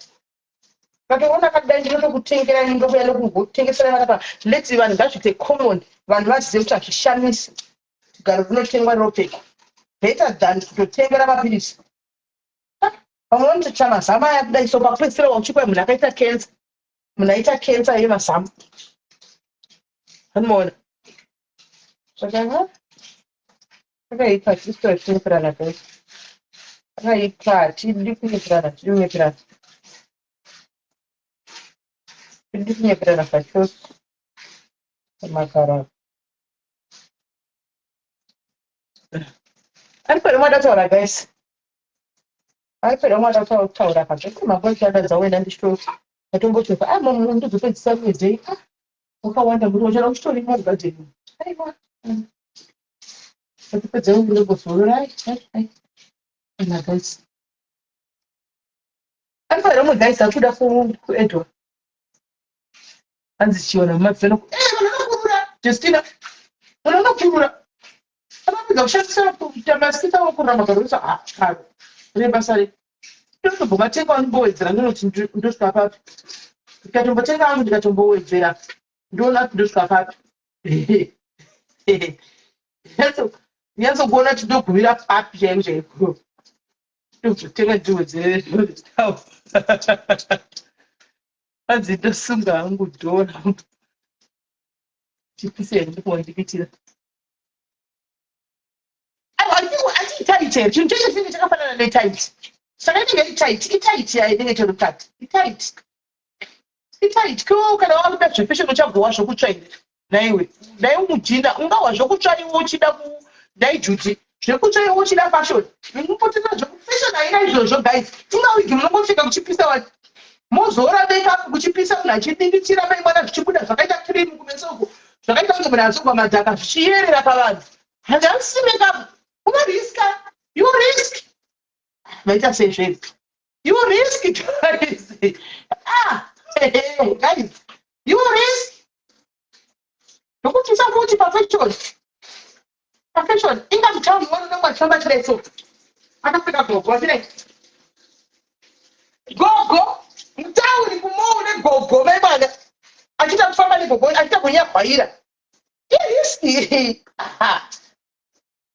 Vakaona kadai ndinotokutengera ndokuya ndokutengesera vakapa let's vanhu ngazviite common vanhu vazive kuti hazvishamisi garo rinotengwa rinopfekwa better than kutotengera mapiritsi ah, vamwe vanototsva mazamu aya kudai so pakupedzisira wauchikwa munhu akaita cancer munhu aita cancer yemazamu anomaona saka Pakaipa hatisi kunyeperana guys. Pakaipa hatidi kunyeperana, hatidi kunyeperana. Hatidi kunyeperana zvachose. Makara. Ari pano mwada taura guys. Ari pano mwada taura kabva. Kuti mangwana chadadza wena ndichito ndatombochoka. Ah mama ndozopedzisa mwedzi. Ah wakawanda muri wachara uchitorima mugadheni. Aiwa. Atipedza kungozorora ai ai ai guys. Anofanira mumwe guys akuda kuedwa. Hanzi chiona mumadzino. Eh vanhu vanokurura Justina. Vanhu vanokurura. Anopedza kushandisa kuita masita okurura magarisa ah kare. Rine basa rei. Ndotobva anongowedzera ndinoti ndosvika papi. Ndikatombotenga angu ndikatombowedzera ndoona kuti ndosvika papi. Nyatsokuona kuti ndogumira papi chaiko chaiko. Ndozotenga ndiwedzere hanzi ndosunga hangu dhora. Chipise here ndikuwandikitira. Ati itight here chinhu chese chinenge chakafanana netight. Saka inenge iri tight, itight yayo inenge itori mukati. Itight. Itight ko kana wakuda zvefashion uchabva zvokutsva here nhaiwe dai mujinda ungahwa zvokutsva iwe uchida ku dai juti zvekutsva iwe uchida fashion mupotera zvekufashion haina izvozvo guys inga wigi munongopfeka kuchipisa wani mozora makeup kuchipisa munhu achidinditira mai mwana zvichibuda zvakaita cream kumeso uko zvakaita kunge munhu azogwa madhaka zvichiyerera pavanhu handisi makeup unoriska you risk vaita sei zvedu You risk it, guys. Ah, hey, guys. You risk. Nokuti usakuti perfection. Perfection. Inga mutauni wano nangwa chamba chireso. Akapfeka gogo achidai. Gogo. Mutauni kumou negogo mai mwana. Achiita kufamba negogo, achiita kunyahwaira. Iriski.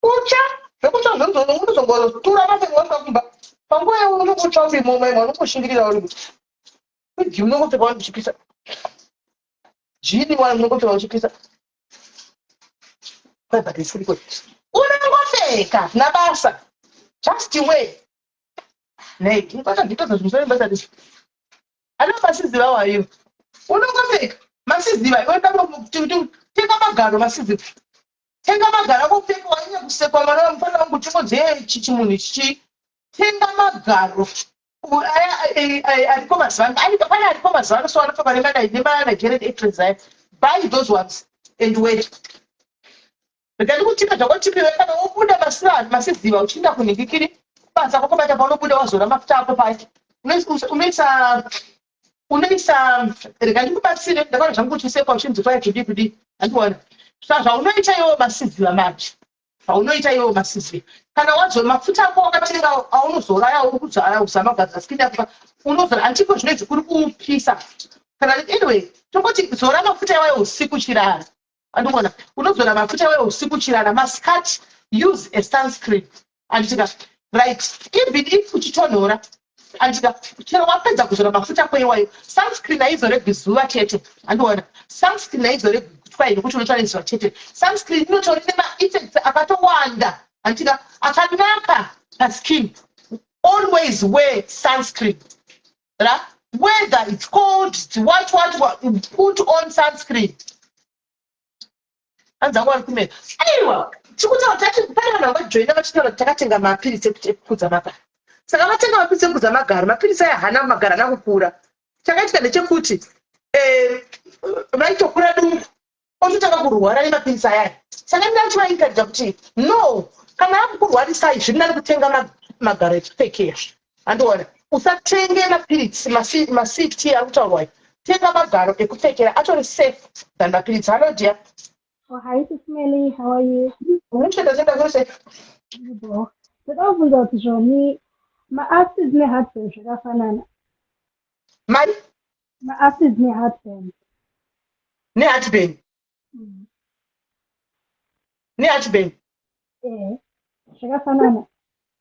Kutsva zvekutsva zvonzvonzo unozongotura mafemo wasvika kumba panguva iyoyo unongotsva uri imomo imo unongoshingirira uri wigi unongopfeka wani uchipisa jini wani unongopfeka uchipisa kwaibhadhisiriko unongopfeka nabasa just way nei ndikatandipedza zvinhu zvayo basa richo ana masiziva wayo unongopfeka masiziva iwe tenga magaro masiziva. Tenga magaro ako upfeke. Wanyanya kusekwa, mwana wamufana wangu, chingonzi ichi chimunhu ichi. Tenga magaro ariko mazuva ano, ariko, pane ariko mazuva ano, so anopfekwa nemaNigerian actress aya. Buy those ones and wait. Rega ndikutipa zvakotipiwe. Kana wobuda masira masiziva uchiinda kunhingikiri kubasa kwako, bata paunobuda wazora mafuta ako paya, unoisa. Rega ndikubatsire. Ndakaona zvangu uchisekwa, uchinzi kwai kudii kudii, handiona. Saka zvaunoita iwewo masiziva manje, zvaunoita iwewo masiziva, kana wazora mafuta ako wakatenga aunozora aya, uri kuzara kuzama kugadzira skin yako, unozora handiko zvinoidzi kuri kupisa kana. Anyway, tongoti zora mafuta iwayo usiku chirara, andikuona. Unozora mafuta iwayo usiku chirara, masikati use a sunscreen, anditika? Right, even if uchitonhora, anditika? Chero wapedza kuzora mafuta ako iwayo, sunscreen haizoregwi zuva chete, andiona. Sunscreen haizoregwi kutwai nekuti unotsva nezuva chete. Sunscreen inotori nemaeffects akatowanda, anditika, akanaka paskin. Always wear sunscreen ra, whether it's cold, it's what, what, what, put on sunscreen. Hanzi angu ari kumera. Aiwa, chikutaura tati pane vanhu vangajoina vachitaura kuti takatenga mapiritsi ekukudza magaro. Saka vatenga mapiritsi ekukudza magaro, mapiritsi aya haana magaro, haana kukura. Chakaitika ndechekuti vaitokura duku, ototanga kurwara nemapiritsi ayaya. Saka ndachivaencouragea kuti no, kana akukurwarisai, zviri nani kutenga magaro ekupfekera, handiona. Usatenge mapiritsi maCT ari kutaurwa. Tenga magaro ekupfekera, atori safe than mapiritsi. Hello dear. Oh, hi, Sis Melly. How are you? Unochenda chenda kwese. Bo. Ndoda kubvunza kuti zvoni maacids neheartburn zvakafanana? Mai? Maacids neheartburn. Neheartburn? Neheartburn? Eh, zvakafanana.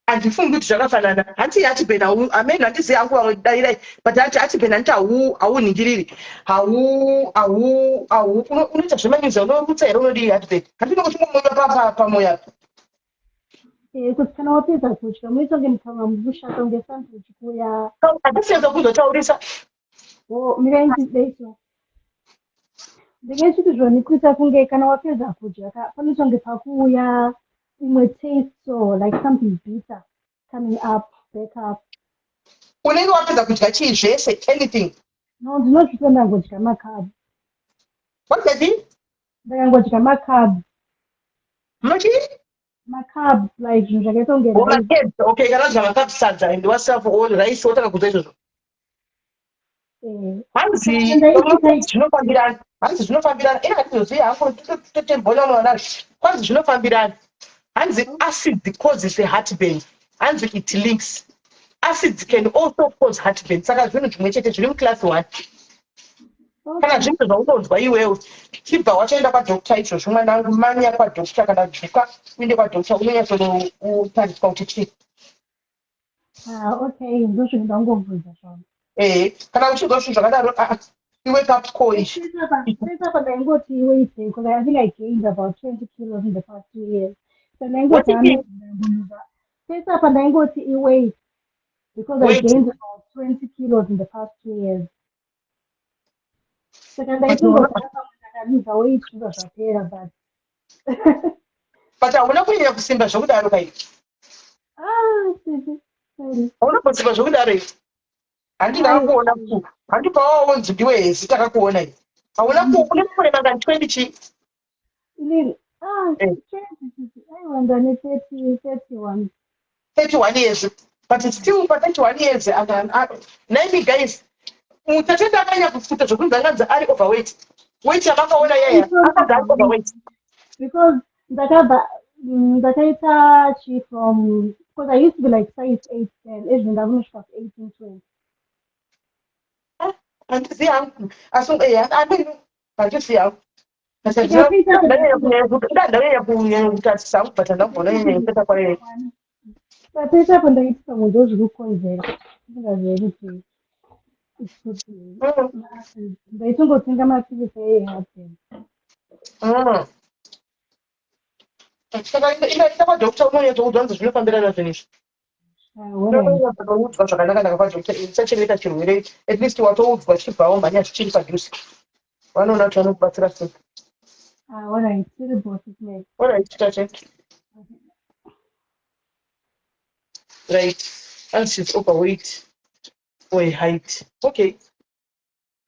Handifungi kuti zvakafanana. Hanti heartburn amene handizivi hangu, vamwe dairai, but hanti heartburn, hanti haunhingiriri, hau hau hau unoita zvemanyuza, unorutsa here, unodii heartburn? Hanti unongochingomona pamoyo apa? Eh, kuti kana wapedza kudya munoita kunge mukanwa mukushata, kunge something chikuya. Handisiedza kuzotaurisa. Oh, mirai ndidaiso. Ndinge chiti zvoni kuita kunge kana wapedza kudya panoita kunge pakuuya imwe taste, so like something bitter coming up, back up. Unenge wapedza kudya chii zvese, anything? No, ndinozvita ndangodya macarbs. Wadya chii? Ndakangodya macarbs. Munochii? Macarbs, like zvinhu zvakaita kunge Oh, rice. Macarbs. Okay, kana wadya macarbs, sadza and waself all rice, wotanga kudya izvozvo. Eh. Hanzi Saka ndaiti zvinofambirana, hanzi zvinofambirana. Ina handizozivi hangu, totembona unoona. Kwanzi zvinofambirana. Hanzi acid causes a heartburn. Hanzi it links. Acids can also cause heartburn. Saka zvinhu zvimwe chete, zviri muclass one. Kana zvinhu zvaunonzwa iwewe, chibva wachoenda kwadoctor izvozvo, mwanangu. Manya kwadoctor, kana dzuka uende kwadoctor, unonyatsotariswa kuti chii. Ah, okay, ndozvinhu ndangobvunza zvavo. Ehe, kana uchinzwa zvinhu zvakadaro, ah, iwe call ichi. Sesapa ndaingoti weight because I think I gained about 20 kilos in the past 2 years. So ndaingoti What is sesapa ndaingoti iweight because I Weight. gained about 20 kilos in the past 2 years. Saka ndaitingoti pamwe ndakaluza weight, zvinhu zvapera, but But hauna kunyanya kusimba zvokudaro kai. Ah, sisi, sorry. Hauna kusimba zvokudaro ivi. Handi ndakakuona ku handi pawaonzi ndiwe hezi, takakuona ivi. Hauna ku une makore mangani? 20 chii? Inini, ah, 20 sisi, aiwa, ndane 30, 31. 31 years, but still pa 31 years naimi guys, mutatenda akanyanya kufuta zvokunzi anganzi ari overweight. Weight yamakaona yaya, akanzi ari overweight. Because ndakabva ndakaita chi from, because I used to be like size 8 10, ezvino ndakunosvika ku 18 20. Handizivi hangu, asi ameno, handizivi hangu. Ndakaita Ndanyanya kunyanya kutarisa hangu, but handambona nyanya kupeta kwayo. Papesa apo ndaiti pamwe ndo zviri kukonzera, ndisingazivi kuti it could be ndaitongotenga mapirisi eheartburn. Saka enda kwadoctor, unonyatsokuudzwa nzi zvinofambirana zvinhu izvi. Unonyatsokuudzwa zvakanaka-naka kwadoctor. Usachengeta chirwere, at least watoudzwa, chibvawo mhanya zvichiri padhuze, vanoona kuti vanokubatsira sei. Ah, alright, tiri boss Smith. Alright, tate. Right. And she's overweight for a height. Okay.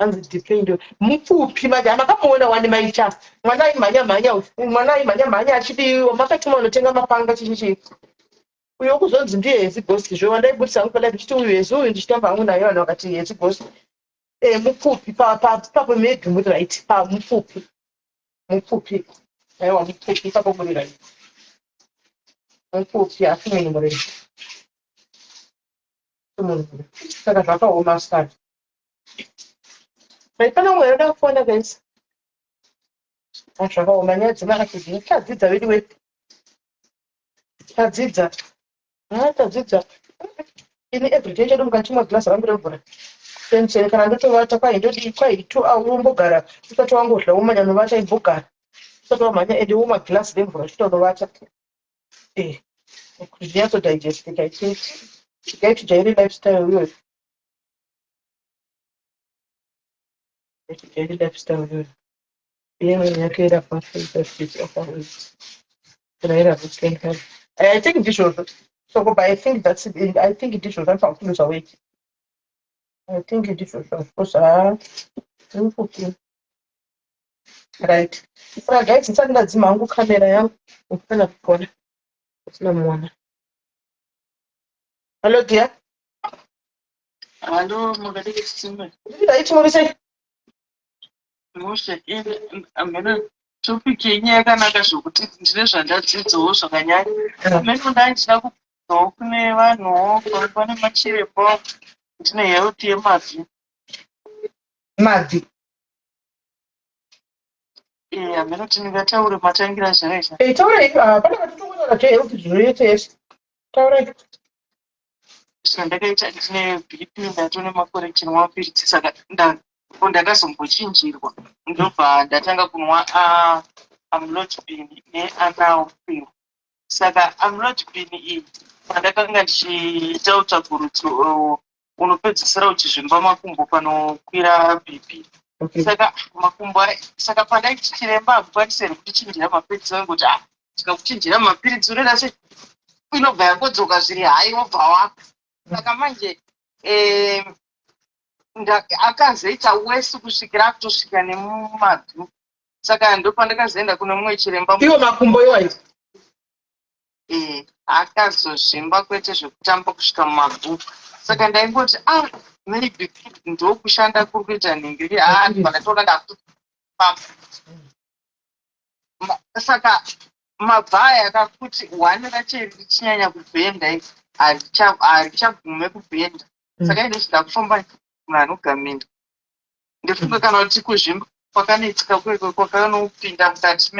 Hanzi depend mupfupi manje amakamuona wani maita mwana aimhanya mhanya uyu mwana aimhanya mhanya achidi makatuma unotenga mapanga chichichi uyo kuzonzi ndiye hezi ghost zve wandaibudisa hangu palive ndichiti uyu hezi uyu ndichitamba hangu naye vanhu vakati hezi ghost e mupfupi papo maybe muri right pa mupfupi mupfupi aiwa mupfupi ipapo muri right mupfupi asi munhu murefu munhu murefu saka zvakaoma saka right pane umwe anoda kufona guys ah, zvakaoma nyaya dzemaacid tadzidza vedu we tadzidza ah, tadzidza ini everyday chadomuka ndichimwa glass rangu remvura tension kana ndotovata kwai ndodii kwai to umbogara usati wangodla womanya novata imbogara usati wamhanya ende womwa glass remvura uchitonovata eh kuti zvinyatsodigestika ichi tijaire lifestyle iyoyo tijaire lifestyle iyoyo iye yake I think ndizvozvo so but I think that's it. I think ndizvozvo anofanira kuluza weight I think ndizvozvo of course haa ndiri right saka guys ndisati ndadzima hangu kamera yangu ukufana kugona usina muona hello dear Hallo, makadii Simba? Right, muri sei? Mushe, hameno topic yenyu yakanaka zvokuti ndine zvandadzidzawo zvakanyanya. Hameno ndanga ndichida kubvunzawo kune vanhuwo pane machiremba ndine health yemabvi. Mabvi. Eh, hameno kuti ndingataure matangira zvakaita. Eh, taurai, ah, pane vatotongotaura zvehealth zvinoita yese. Taurai. Zvandakaita ndine BP ndatone makore chinwa mapiritsi saka ndakazombochinjirwa ndobva ndatanga kunwa amlodipine neanalpil. Saka amlodipine iyi pandakanga ndichiita utsvagurudzo unopedzisira uchizvimba makumbo panokwira BP. Okay. Saka makumbo saka pandaiti chiremba hakukwanisi here kutichinjira mapiritsi vaingoti ah tikakuchinjira mapiritsi unoita se inobva yangodzoka zviri hai wobva wafa. Saka manje eh, akazoita wesi kusvikira akutosvika nemumabvi. Saka ndopandakazoenda kune mumwe chiremba. Iwo makumbo iwayo. Eh, akazozvimba kwete zvekutamba kusvika mumabhuku. Saka ndaingoti ah maybe ndokushanda kuri kuita nhingiri ah ndatoona ndakutofamba. Saka mabva aya akakuti one racho richinyanya kubhenda iri harichagume kubhenda. Saka ine ndakufamba munhu anogamina. Ndifunga kana kuti kuzvimba kwakanetsika kwakanopinda mukati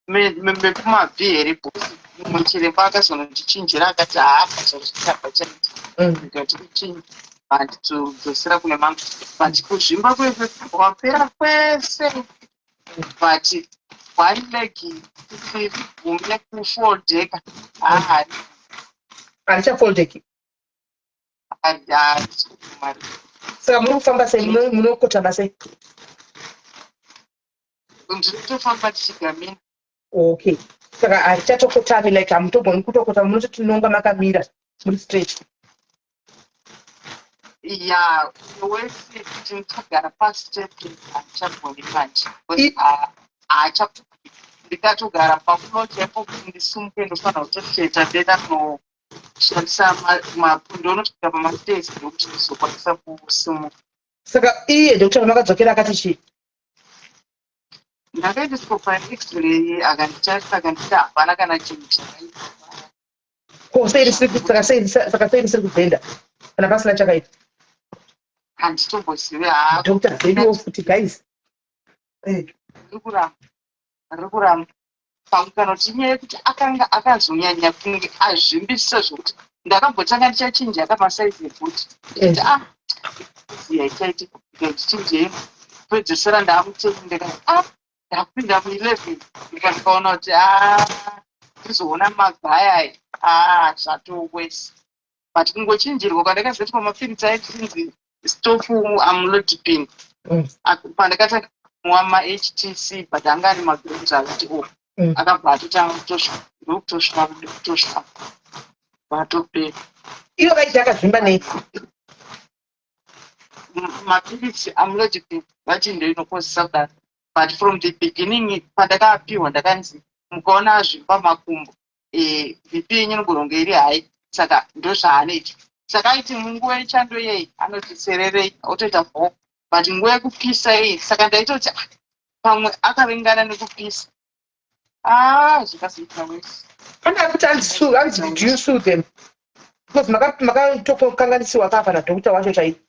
mekumabvi here because mumwe chiremba akazonondichinjira akati haa pachazvichabva chaita ndikati kuchinja handitodzosera kune mamwe but kuzvimba kwapera kwese but one leg kuti rigume kufoldeka haa harichafoldeki saka muri kufamba sei munokotama sei ndinotofamba tichigamina okay saka harichatokotami like hamutogoni kutokotama munototi nonga makamira muri straight ya wese kuti nditogara pastep handichagoni manje haacha ndikatogara pafulo chaipo kuti ndisimuke ndofanira kutotsveta ndoenda kunoshandisa ndonosvika pamastairs ndokuti ndizokwanisa kusimuka saka iye doctor pamakadzokera akati chii ndakaendeswa pax-ray akanditarisa akanditi hapana kana chinhu chakaipa ko sei risiri saka sei saka sei risiri kubhenda kana pasina chakaipa handitombozivi haa doctor zeduwo futi guys riri kuramba riri kuramba pamwe kana kuti inyaya yekuti akanga akazonyanya kunge azvimbisisa zvokuti ndakambotanga ndichachinja kamasaizi ebhuti ndichiti ah ziya ichaiti ndichinjei kupedzesera ndaamuteni ndikati ah ndakupinda mu11 ndikaona kuti ah ndizoona magaya aya ah zvatowesi but kungochinjirwa kwandakazoitwa mapiritsi aichinzi stop amlodipine pandakatanga Kunwa maHTC, but anga ari magrams akati o akabva atotanga kutosva, ndokutosva, ndokutosva, vatopera. Iyo vaiti akazvimba nei? Mapiritsi amlodipine vati ndoinokozesa kudaro, but from the beginning pandakapiwa ndakanzi mukaona azvimba makumbo, BP yenyu inogona kunge iri high, saka ndozvaanoita. Saka aiti munguva yechando yei anoti sererei, otoita bho, but nguva yekupisa iyi, saka ndaitoti, "Ah, pamwe akavengana nekupisa." Ah, zvikazoita wese. Pane ari kuti hanzi sue, hanzi did you sue them? Because makatokanganisiwa kaapa nadhokta wacho chaivo.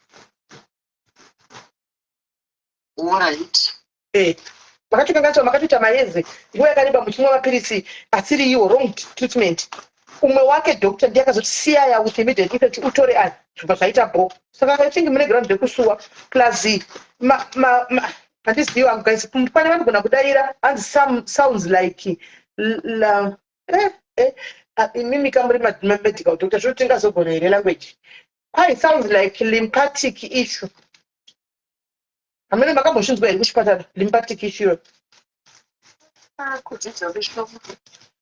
Alright. Makatokanganiswa, makatoita maeze nguva yakareba muchimwa mapiritsi asiri iwo, wrong treatment. Umwe wake doctor ndiye akazoti siyaya with immediate effect, utore aya, zvibva zvaita bho. Saka I think mune ground rekusuwa. Plus handizivi wangu guys, pane vanogona kudaira. Hanzi some sounds like la, imimi kamuri medical doctor, zvoti tingazogona here language? Kwai sounds like lymphatic issue. Hamene makambozvinzwa here kuchipatara, lymphatic issue iyoyo? Kudzidza kweshoko.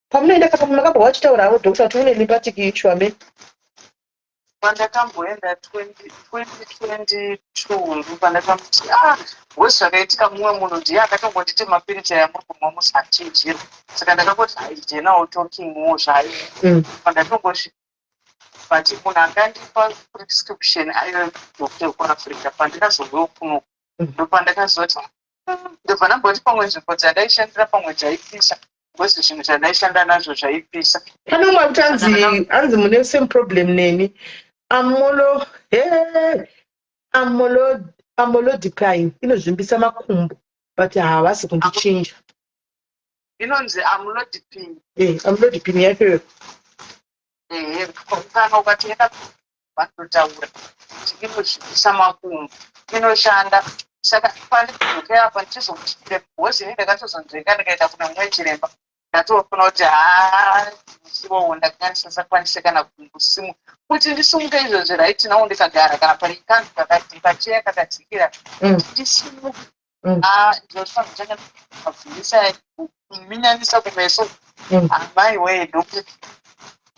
Pamunoenda kapa makambova vachitaura doctor kuti une lymphatic issue, amene? Pandakamboenda 2022 ndopandakamuti, ah, wesi zvakaitika, mumwe munhu ndiye akatongonditi mapiritsi aya muri kumwa musachinjira. Saka ndakangoti general talkingwo zvayo. Pandatongosvika, but munhu akandipa prescription aive doctor wekuAfrica. Pandakazouyawo kuno, ndopandakazoti, ndobva ndamboti pamwe nzvimbo dzandaishandira pamwe dzaipisa, because zvinhu zvandaishanda nazvo zvaipisa. Pane umwe akuti hanzi mune same problem neni, amlo he amlo amlodipine inozvimbisa makumbo, but havasi kundichinja. Inonzi amlodipine. Amlodipine yachoyo. Ehe, kana ukatoenda vanotaura kuti inozvimbisa makumbo, inoshanda. Saka pandidzoke apa ndichizomutyire bhozi, ini ndakatozonzvenga ndikaenda kuna mumwe chiremba, ndatofuna kuti haa, ivowo ndakanga ndisasakwanise kana kusimuka, kuti ndisimuke izvozvi right now ndikagara kana pane kanhu kacheya kakadzikira, ndisimuke, ndinofanira kutanga kuvhurisa, kuminyanisa kumeso. Amai wee, ndokuti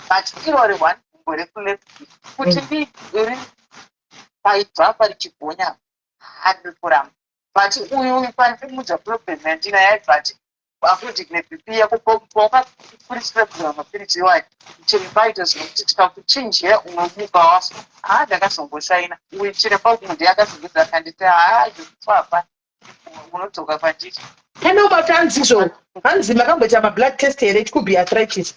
but irori one gumbo rekuleft kuti ndiri paibva parichigonya hari kuramba. But uyu pandimudza problem yandinayo, aibva ati according neBP yako pawakaprescribwa mapiritsi iwayo, chiremba aitoziva kuti tikakuchinjira unomuka wafa. Haa, ndakazongosaina. Uyu chiremba umwe ndiye akazongudza akanditi, haa, zvekufa hapana, unodzoka kwandiri. Pane umwe kuti hanzizvo, hanzi makamboita mablood test here? It could be arthritis.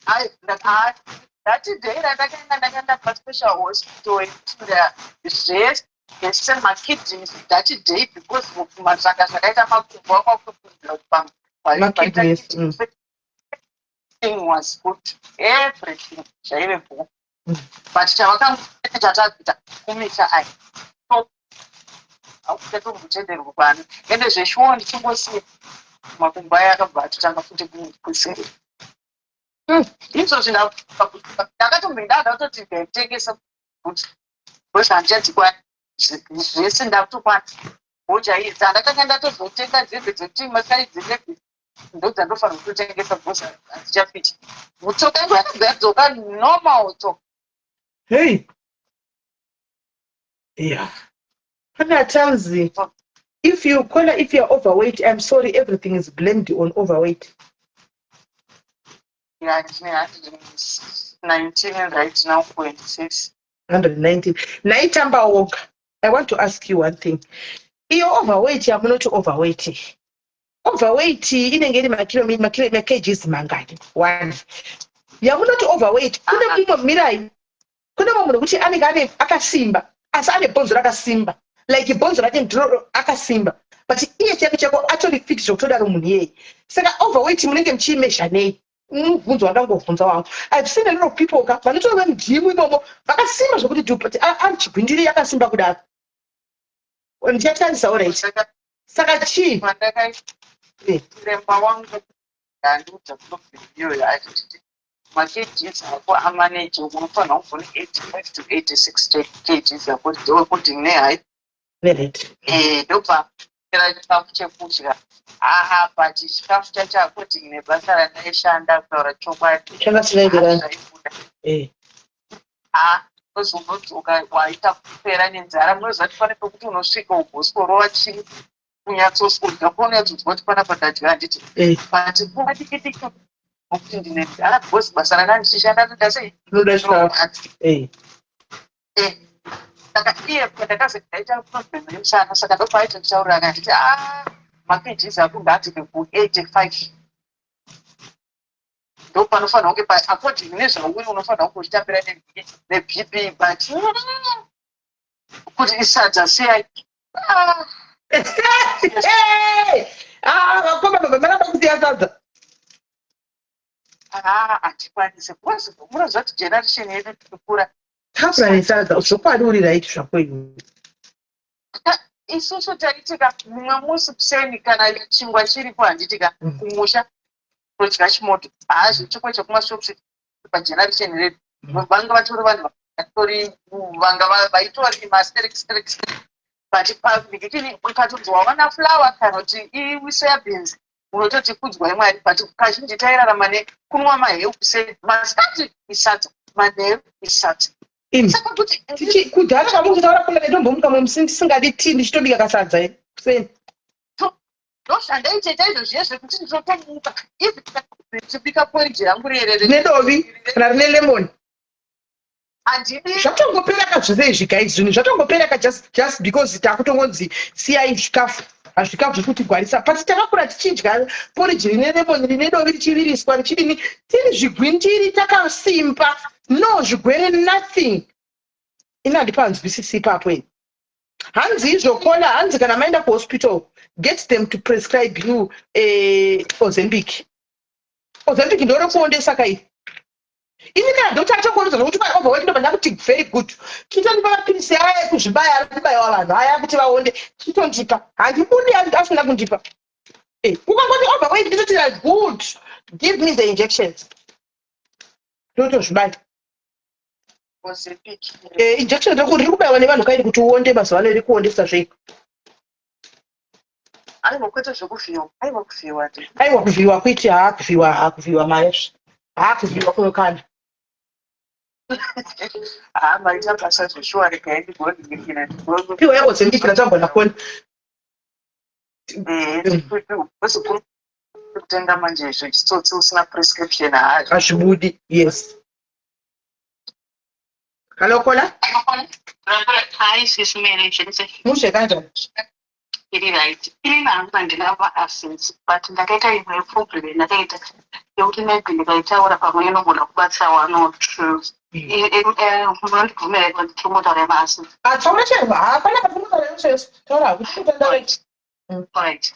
Ai, that day randakaenda, ndakaenda paspecial hospital yekuti zvese zvese makidneys that day, because mazvanga zvakaita makumbo akakufungira kuti pamwe Makidneys. Everything was good, everything zvaive bho, but chavakangoita chatakuita kumisa ai hakuchatombotenderwi pano. Ende zveshuwo ndichingosiya, makumbo aya akabva atotanga futi kuseri. Izvozvi ndakatomboenda kutoti ndaitengesa kuti because handichadzikwani zvese, ndakutokwana hochaidza. Ndakanga ndatozotenga dzembe dzekuti masaizi 11 ndodzandofanira kutotengesa because handichafiti. Mutsoka yangu yakabva yadzoka normal tsoka. Hey, yeah, pane atanzi if you caller, if you're overweight, I'm sorry, everything is blamed on overweight. Yeah, ndine 119 right now, 0.6. 119 naitamba woga. I want to ask you one thing. Iyo overweight yamunoti overweight, overweight inenge iri makgs mangani? One yamunoti overweight, kune mumwe, mirai, kune mumwe munhu kuti anenge ane akasimba, asi ane bhonzo rakasimba, like bhonzo rake ndiro akasimba, but iye chako chako atori fit zvekutodaro munhu iyeye. Saka overweight munenge muchiimezha nei? Mubvunzo wandangobvunza wangu. I've seen a lot of people ka vanotori vemugym imomo vakasimba zvokuti dhu, but ari chigwindiri yakasimba kudaro. Ndichatarisa. Alright, saka chii? Chiremba wangu andiudza problem iyoyo, achiti makgs ako amaneji unofanira kubva 85 to 86 kgs according neheight. Neright. Ndobva era chikafu chekudya aha, but chikafu chacho according nebasa randaishanda, kutaura chokwadi, Changa chinoenderana. Zvaibuda. Ha, ozonodzoka waita kupera nenzara. Munoziva kuti pane pekuti unosvika ugosworova chii, kunyatsosodya paunyatsonzwa kuti panapa ndadya, handiti? But nguva diki diki nokuti ndine nzara because basa ranga ndichishanda ndoita sei? Unoda chikafu. Rinorwadza. Saka iye pandakazoti ndaita problem yemusana, saka ndopaaita nditaurira akanditi, a maKGs ako ngaadzike ku85, ndo panofanira kunge according nezvauri unofanira kunge uchitambira neBP, but kuti isadza siyai. Ah, Ah, vakoma baba maramba kusiya sadza. Ah, hatikwanise because munoziva kuti generation yedu tikukura Takura nesadza, zvokwadi uri right zvako iwe. Isusu taitika mumwe musi kuseni kana chingwa chiripo, handitika? Kumusha todya chimoto, haazvi chingwa chekumashops. Pageneration redu vanga vatori vanhu vatori vanga vaitori masterek, but pandikitini ukatonzi wawana flour kana kuti isoya beans, unototi kudzwai Mwari. But kazhinji tairarama nekunwa maheu kuseni, masikati isadza, manheru isadza. Imi. Saka kuti Kudhara kamukutaura kuna ndombomuka mwe musi ndisingadi tii, ndichitobika kasadza kuseni. Ndozvandaitoita izvo zviye zvekuti ndinotomuka even ndichibika poriji rangu rerere rine dovi kana rine lemon. Handidi. Zvatongopera ka zvese izvi, guys. Zvinhu zvatongopera ka just because takutongonzi siyai zvikafu, hazvikafu zviri kutigwarisa, but takakura tichidya poriji rine lemon, rine dovi, richiviriswa, richidini, tiri zvigwindiri, takasimba, no zvigwere, nothing. Ina handipanzwisisi ipapo ini. Hanzi izvo kona, hanzi kana maenda kuhospital, get them to prescribe you Ozempic. Ozempic ndorekuondesa kai. Ini kana doctor achakuonesa zvokuti kwa overweight, ndobva ndakuti very good, chitondipa mapirisi aya ekuzvibaya ari kubayiwa vanhu aya kuti vaonde. Chitondipa, handibudi asina kundipa. Ukangoti overweight, nditoti like, good, give me the injections, ndotozvibaya. Ozempic. Injection riri kubayiwa nevanhu kairi kuti uonde mazuva ano, iri kuondesa zvei. Aiwa, kwete zvekuvhiyiwa, aiwa, kuvhiyiwa ndi Aiwa, kuvhiyiwa kuiti, haa, kuvhiyiwa, haa, kuvhiyiwa mayezvo, haa, kuvhiyiwa kunokanda. Haa, maita basa zveshuwa, regai ndigondinikira. Piwa yaOzempic ratagona kona. Kutenga manje zvechitsotsi usina prescription, haa. Hazvibudi, yes. Hello, caller. Hi, Sis Mary, zvese? Mushe, kanjani? Iri right. Ini hangu handina maacids, but ndakaita imwe problem ndakaita yekuti maybe ndikaitaura pamwe inogona kubatsira one or two. Munondibvumira kuti ndingotaura yemaacids? Ah, taura chero, hapana patinotaura chero, taura hakuti. Right.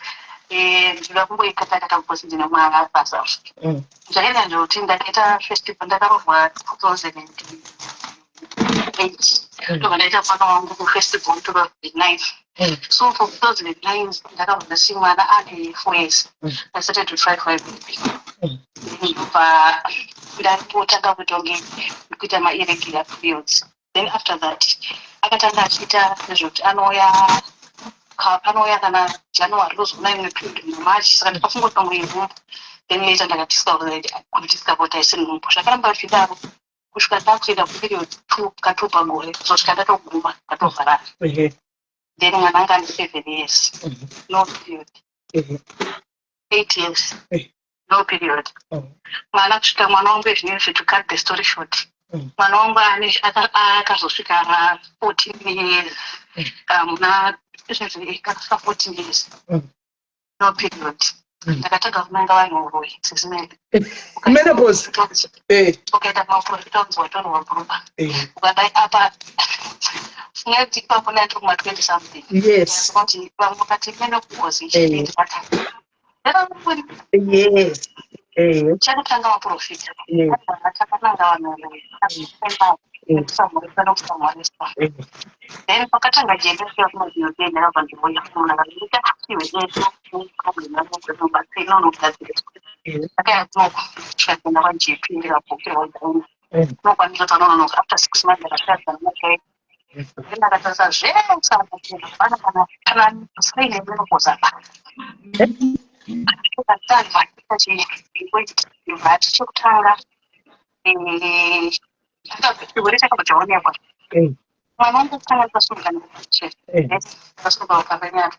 Ndinoda kungoikatakata because ndine mwana basa. Zvakaita ndekuti ndakaita festival, ndakarohwa 2008, ndobva ndaita mwana wangu kufestival 2009. So for 2009 ndakabva ndasi mwana ane 4 years. I started to try for a baby. Ndobva ndatotanga kuita kunge kuita mairregular periods. Then after that akatanga achiita nezvekuti anouya anouya kana January, ndozoona imwe period muMarch. Saka ndikafunga kuti pamwe inhumbu. Then later ndakadiscover kuti haisi nhumbu. Zvakaramba zvidaro kusvika ndakuenda kuperiod two, katwo pagore, kuzosvika ndatoguma ndatovharana. Then mwana anga ane 7 years, no period. 8 years, no period. Mwana kusvika mwana wangu ezvinezvi, to cut the story short, mwana wangu akazosvika 14 years, muna izvezvi akasvika 14 years, no period. Ndakatanga kunanga vanhu uroyi, Sis Mary. Menopause. Ukaita kumaprofita, unzi watorwa bhuruba. Ukadai apa, fungai kuti ipapo ndandiri kuma 20 something. Kuti vamwe vakati menopause ichipindi patanga. Chakutanga maprofita, takananga vanhu kusamhoreswa nokusamhoreswa. Then pakatanga jendeswa kumaDOK, ndakabva ndimboya munhu akandita iwe eto problem yako inobatsira inonogadziriswa. Ndakaya kunoko kusvika kuenda kwaGP, ndikabhukirwa gynae. Unokwanisa kuti anononoka after 6 months ndakasvika dzanakai. Ndakatarisa zvese apo hapana kana sign yemenopause apa. Ndakatanga chii chekutanga, chirwere chakabva chaonekwa. Mwana wangu kutanga akasunga akasunga pakanyara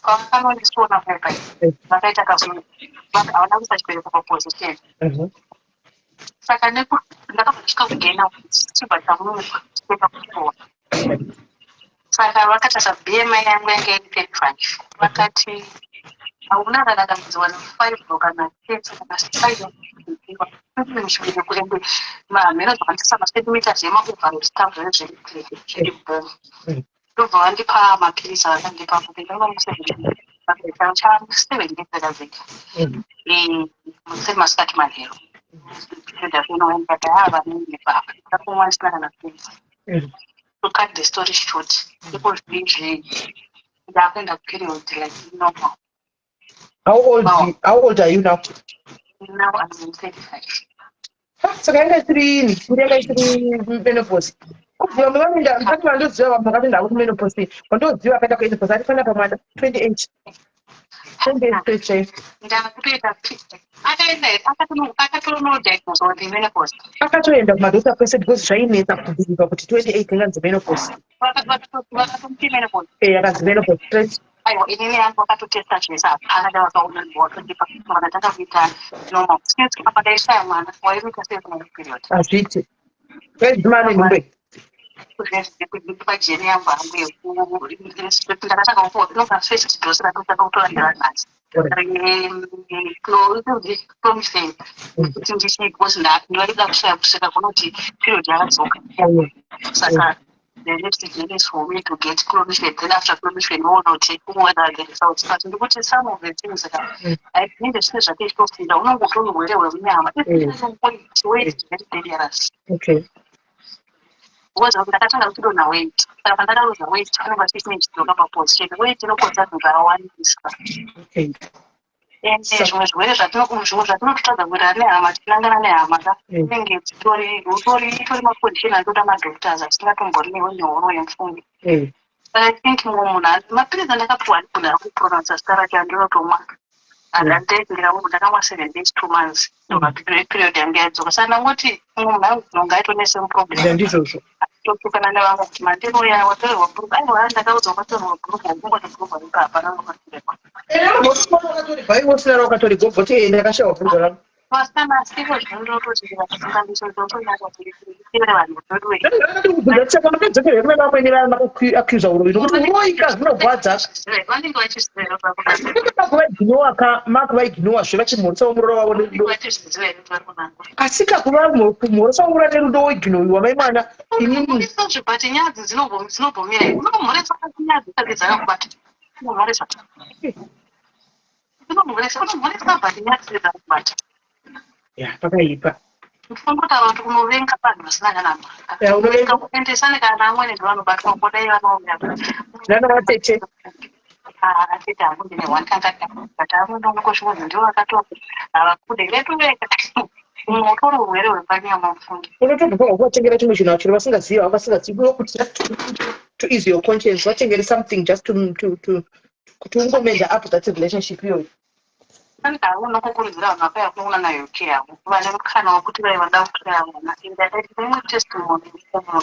kwakanondisona paipai vakaita kasunga, havana kuisa chibereko paposition. Saka ndakabva ndasvika kugena chibva chamuka chienda kuchikoro. Saka vakatarisa BMI yangu, yange iri 35. Vakati hauna kana dambudziko nefibro kana cancer kana size muchibereko, ende mamhero zvakandisa macentimeters emaovaries stuff zveve zviri bom. Ndobva vandipa mapirisi avakandipa kuti ndakamusa 7 days dzakadzika museni, masikati, manheru. Ndakati haa, vanonyepa, ndakumwa ndisina kana pirisi. To cut the story short, iko zvinzvi ndakuenda kuperiod like normal. How old are you now? Now I'm 35. Saka yanga isiri ini, yanga isiri menopause. Kubva vamwe vanoenda, pane vandoziva vamwe vakatoenda kumenopause. Vandoziva vakaenda kumenopause ari panapa mwana 28, 28 chaivo. Ndakutoita akaenda akatono-diagnose kuti menopause. Akatoenda kumadhokta kwese because zvainetsa kubelieva kuti 28 inganzi menopause. Vakatomuti menopause. Eh, akanzi menopause straight. Aiwa, inini yangu vakatotesta zvese, hapana chavakaona. Watondipa vakatanga kuita normal since apa ndaishaya mwana waimuita sei kuna period. Hazviiti kaizimane nhumbe. Pajeni yangu hangu ndakatanga kupa first dose randotanga kutora nderanhasi clomiphene kuti ndichi because ndaida kushaya kusvika kunoti period yakadzoka. Saka the next journey is for me to get clomiphene, then after clomiphene woona kuti whether the results. But ndikuti some of the things ka ainenge zvine zvake ichitofunda unongotori urwere hwemunyama. Weight is very dangerous. Because ndakatanga kuchidonha weight, saka pandakaluza weight panenge pachine chidzoka paposition. Weight inokonza zvinhu zvakawandisa. Ende zvimwe zvirwere zvimwe zvatinototadza kuita nehama, tichinangana nehama ka, inenge dzitori utori itori macondition anotoda madoctors asingatombori nehoro yemufungi. But I think mumwe munhu mapirizi andakapiwa andigona kupronounsa zita rake andinotomwa andakamwa 7 days, 2 months, ndobva period yangu yadzoka. Saka ndangoti mumwe munhu anonga aito nesame problem. Ndizvozvo. Totukana nevamwe kuti mandiroya watorerwa bhurugu. Aiwa, ndakaudzwa kwatorerwa bhurugu, ungoti bhurugu ripa hapana nokatorerwa. Wakatorerwa iwe usina rawakatorerwa, wobvoti ndakashawa bhurugu rangu. Vasikana siko zvinondototi ndikafunga vanhu vedu. Saka makadzokerera kune vamwene vaya makaaccusa uroyi, nokuti uroyi ka zvinogwadza. Vanenge vachiziva. Makuvaignowa ka, makuvaignowa zve vachimhoresa muroora wavo nerudo. Vachizviziva here kuti vari kunangwa? Asi kakuva kumhoresa muroora nerudo woignowiwa mai mwana inini. But nyadzi dzinobvomira, unomhoresa nyadzi dzake dzakakubata, unomhoresa, unomhoresa, unomhoresa, but nyadzi dzakakubata. Ya, pakaipa. Ndifangotaura kuti unovenga vanhu vasina kana mhaka. Ya, unovenga. Kuendesane kana amweni ndovanobatwa kodai vanoumira. Nana vatete. Atete hangu ndine one kanga, but amweni unongosvika ndivo vakato havakude vetoveka mumwe utori urwere hwepanyama mufungi. Unotobva kuvatengera chimwe chinhu achiro vasingazivi, vasingazivi kuti just to ease your conscience, vatengere something just to kuti ungomenda up that relationship iyoyo. Fanika unokukurudzira vanhu vakauya kunoona nayo yavo vane mukana wekuti vai vada kutora vana. Ndakaita imwe testimony munhu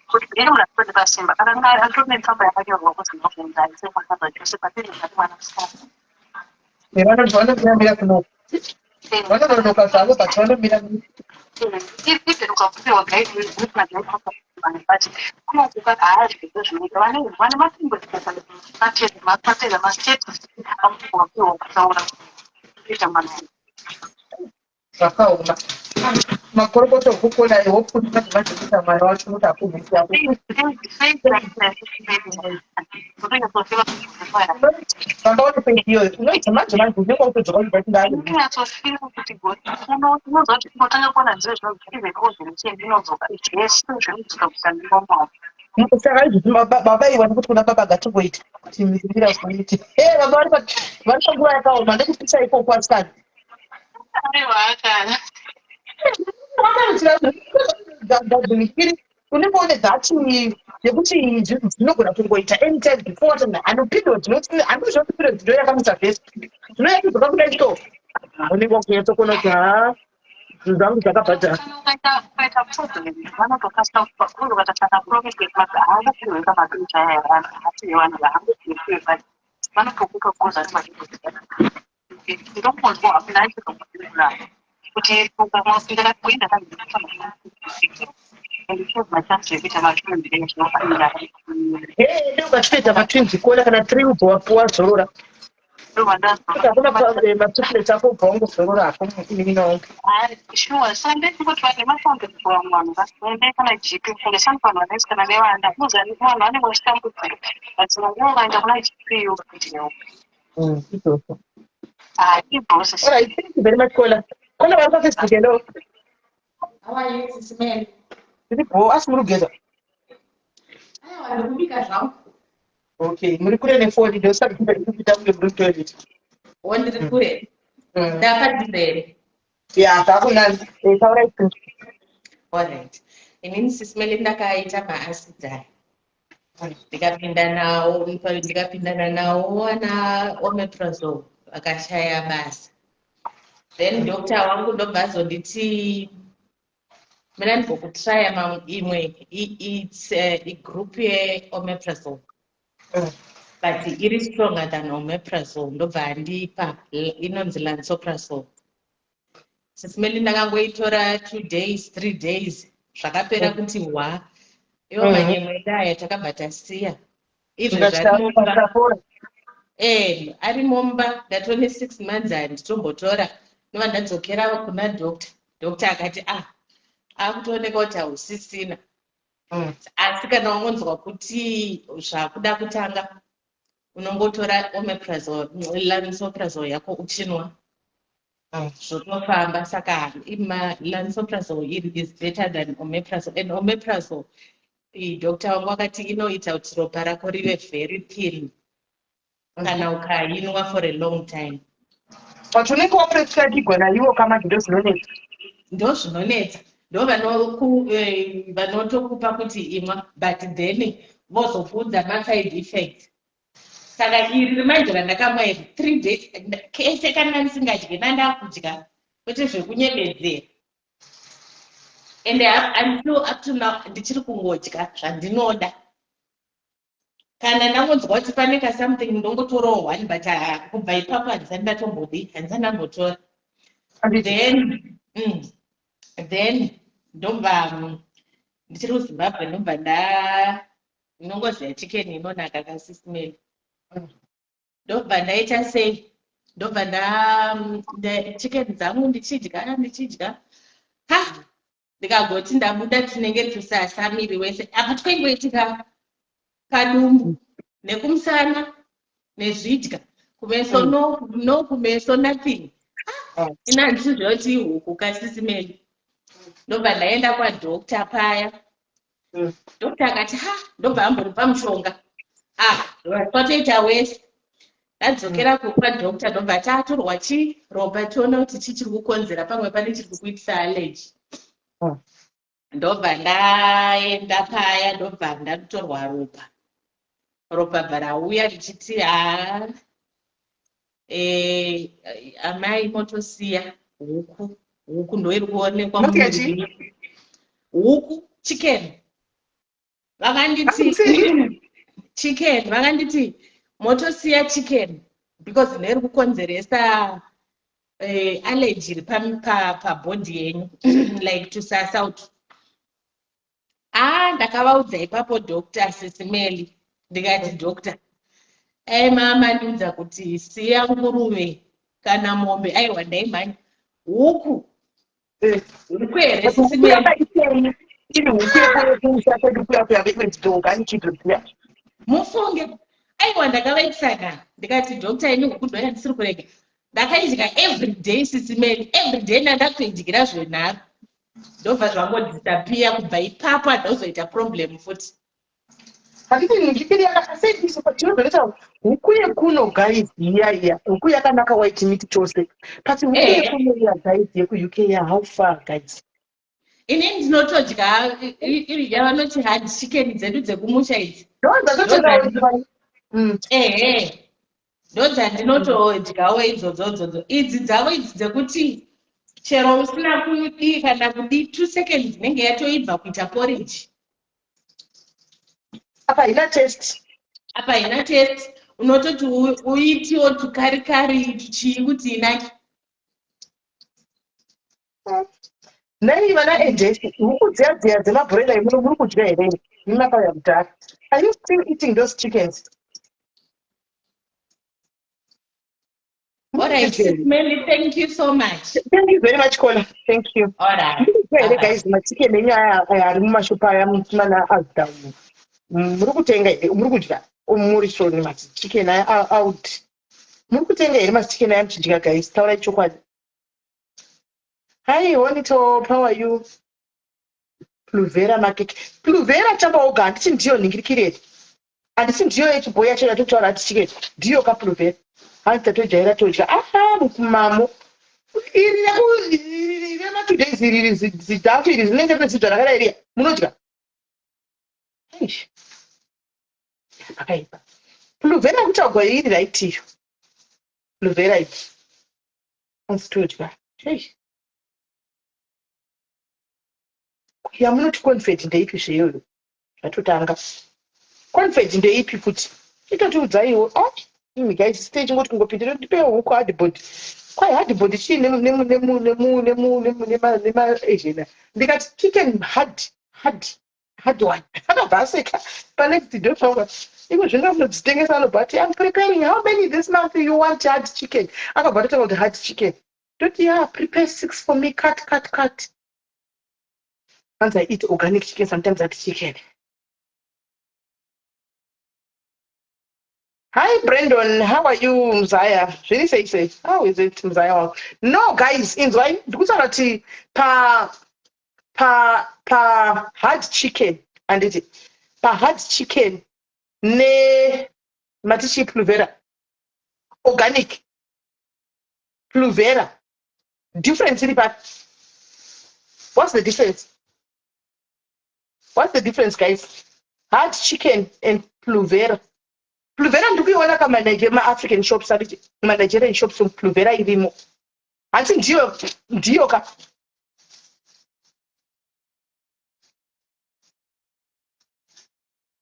kuti iri munhu atodi pasimba akanga atori netsamba yakanyorwa kuzi ndobvunza aise mwana zvachose patiri ndati mwana musikana. Vanomira kuno, vanononoka zvavo, but vanomira. Even ukaputirwa guide, but kunokuka haazvizvo zvinoita vane masimbo mateza mastatus amuwapiwa kutaura kuita mwana. Zvakaoma, makorokoto okukona. I hope kuti manje manje kuita mwana wacho kuti akubvisi yako. Vanga une faith iyoyo unoita manje manje unenge wakutodzoka kubva kuti Unonyatsofira kuti unoziva kuti unotanga kuona zvizo zvinodzoka, even ovulation inodzoka, zvese zvinodzoka kuita normal. Saka izvi baba iwa nekuti kuna baba ngatingoita kuti mira kuiti e baba vari panguva yakaoma nekupisa ikoko, asikana. Aiwa, akana. Gadzimikiri unenge une that. Yekuti dzinogona kungoita anytime before watanga ano period, handozva kuti period ndo yakamisa vhesi zvinoyakidzoka kudai, so unenge wakunyatsokuona kuti haa, zvinhu zvangu zvakabhadhara. Kana ukaita problem, vanotokasika kupa ukatosaka promise yekuti haangapiwe kamapirizi aya, haasiye vanhu vaangopiwe, but vanotokupa because vari madhokodheya. Ndokunzwa hakuna achizomudura kuti ukamapinda kuenda and it shows machance ekuita matwins zvinofanira. Ee, nde ukachitoita matwins kuona kana three, ubva wapuwa zorora. Hakuna matriplets ako, ubva wangozorora hako, munin'ina wangu. Sure, saka ndechingoti vanhu vematambudziko, vamwe vanhu vaende kana GP kunge sani vanhu vanesi kana nevanda unoziva vanhu vanenge vachitambudzika, but dzimwe nguva ukaenda kuna GP yokuti Izvozvo. Ibhosi. Alright, thank you very much, Kola. Kola vari paFacebook, hello. How are you, Sis Mary? Ndiri bho, asi muri kugeza? Aiwa, ndikubika zvangu. Okay, muri kure nefoni, ndosaka kuita kunge muri kutoilet. Wo, ndiri kure. Ndakadhura here? Ya, zvakunani. Taurai. Alright. Inini, Sis Mary, ndakaita maacids aya. Ndikapinda nawo, ndikapindana nawo ana omeprazole, akashaya basa. Then doctor wangu ndobva azonditi mina ndimbokutraya mamwe imwe, it's igroup yeomeprazole but iri stronger than omeprazole. Ndobva andipa inonzi lansoprazole. Sis Meli, ndakangoitora 2 days, 3 days, zvakapera kuti hwa. Iwo manyemwe edu aya takabva tasiya izvezvi ari mumba. Ari mumba, ndatone 6 months, handitombotora. Ndobva ndadzokera kuna doctor, doctor akati, "Ah, akutooneka kuti hausisina, asi kana wangonzwa kuti zvakuda kutanga, unongotora omeprazole, lansoprazole yako uchinwa, zvotofamba." Saka lansoprazole iri is better than omeprazole, and omeprazole, doctor wangu akati inoita kuti ropa rako rive very thin kana ukainwa for a long time. But unenge waprescribigwa naiwo kamanje, ndo zvinonetsa. Ndo zvinonetsa, ndo vanotokupa kuti imwa, but then vozokuudza maside effects. Saka iri manje randakamwa iri, 3 days kese kana ndisingadyi, nandakudya, kwete zvekunyebedzera. And until up to now ndichiri kungodya zvandinoda. Kana ndangonzwa kuti pane kasomething, ndongotorawo one, but kubva ipapo handisati ndatombodi, handisati ndambotora. Then ndobva ndichiri kuZimbabwe, ndobva nda ndinongoziva chicken inonaka kaSis Meli. Ndobva ndaita sei, ndobva nda chicken dzangu ndichidya, ndichidya, ha, ndikagoti ndabuda tunenge tusasa miri wese. Apa twaingoitika padumbu nekumusana nezvidya, kumeso no, kumeso nothing. Ina handichiziva kuti ihuku kaSis Meli. Ndobva ndaenda kwadoctor paya, doctor akati, "Ha." Ndobva amboripa mushonga. Ah, kwatoita wese. Ndadzokera kwadoctor, ndobva tatorwa chi ropa, tione kuti chii chiri kukonzera, pamwe pane chiri kukuitisa allergy. Ndobva ndaenda paya, ndobva ndatorwa ropa. Ropa bva rauya richiti, "Haa, amai, motosiya huku, huku ndo iri kuonekwa Motosiya mumuviri chii? menyu." Huku, chicken. Vakanditi chicken, vakanditi motosiya chicken because ndo iri kukonzeresa allergy iri pabody yenyu, like tusasa utu. Ah, ndakavaudza ipapo Dr Sis Meli, ndikati, "Doctor, ai mama ndiudza kuti siya nguruve kana mombe, aiwa, ndaimhanya huku, huku here, Huku Sis Meli?" yakaitei iri huku yekumusha kwedu kuya kuya vekwedzidogani chidho dziya? Mufunge, aiwa, ndakavaitisana, ndikati, "Doctor, ini huku ndoya ndisiri kurega." Ndakaidya every day, Sis Meli, every day ndandakuidyira zvenharo, ndobva zvangodisappear kubva ipapo. Handozoita problem futi. Handiti chicken yakaseiso chinozonetsa huku yekuno, guys, iya iya huku yakanaka, white meat chose, but huku yekuno iya, guys, yekuUK ya, how far, guys? Ini ndinotodya iri yavanoti hard chicken dzedu dzekumusha idzi. Ehe. Ndodzandinotodyawo idzodzo idzodzo. Idzi dzavo idzi dzekuti chero usina kudii kana kudii two seconds inenge yatoibva kuita porridge. Apa haina taste. Apa haina taste. Unototi uitiwo tukarikari tuchii kuti inake. Nhai vana Edesi, huku dziya dziya dzemabhurela imuno muri kudya here? Imi makauya kudhara. Are you still eating those chickens? All right, Sis Melly, thank you so much. Thank you very much, Kola. Thank you. All right. Here guys, machicken enyu aya aya ari mumashopa aya mana Asda umu. Muri kutenga here? Muri kudya? Muri sure machicken aya out. Muri kutenga here machicken aya muchidya guys? Taurai chokwadi. Hi, Honito, how are you? Pluvera makeke. Pluvera chambaoga handiti ndiyo nhingirikiri here? Handiti ndiyo yechibhoyi yacho yatotaura hati chiketi. Ndiyo ka pluvera. Hanzi tatojaira todya. Aha, mumamo. Iri reku iri rema two days iri zidhafu iri rinenge rine zidzva rakadai riya. Munodya? Eish. Pakaipa. Pluvera kutaurwa iri right iyo. Pluvera iyi. Hanzi todya. Eish. Yamunoti confed ndeipi zveyoyo? Zvatotanga. Confed ndeipi futi? Itotiudzaiwo. Ah, imi guys, stage ngoti kungopindira ndipewo huku hardboard. Kwai hardboard chii nemu nemu nemu nemu nemu nemu nema nema Asian. Ndikati chicken hard hard hard one. Akabva aseka. Panext door pangu. Iko zvino munodzitengesa anobva ati I'm preparing how many this month you want hard chicken. Akabva atotanga kuti hard chicken. Toti yeah, prepare six for me, cut cut cut. Hanzi I eat organic chicken sometimes that chicken. Hi Brandon, how are you Mzaya? Zviri sei sei? How is it Mzaya wangu? No guys, inzwai ndikutaura kuti pa pa pa hard chicken anditi pa hard chicken ne mati chii pluvera organic pluvera difference iri papi what's the difference what's the difference guys hard chicken and pluvera pluvera ndikuiona kamaafrican shops anditi manigerian shops pluvera irimo hanti ndiyo ndiyo ka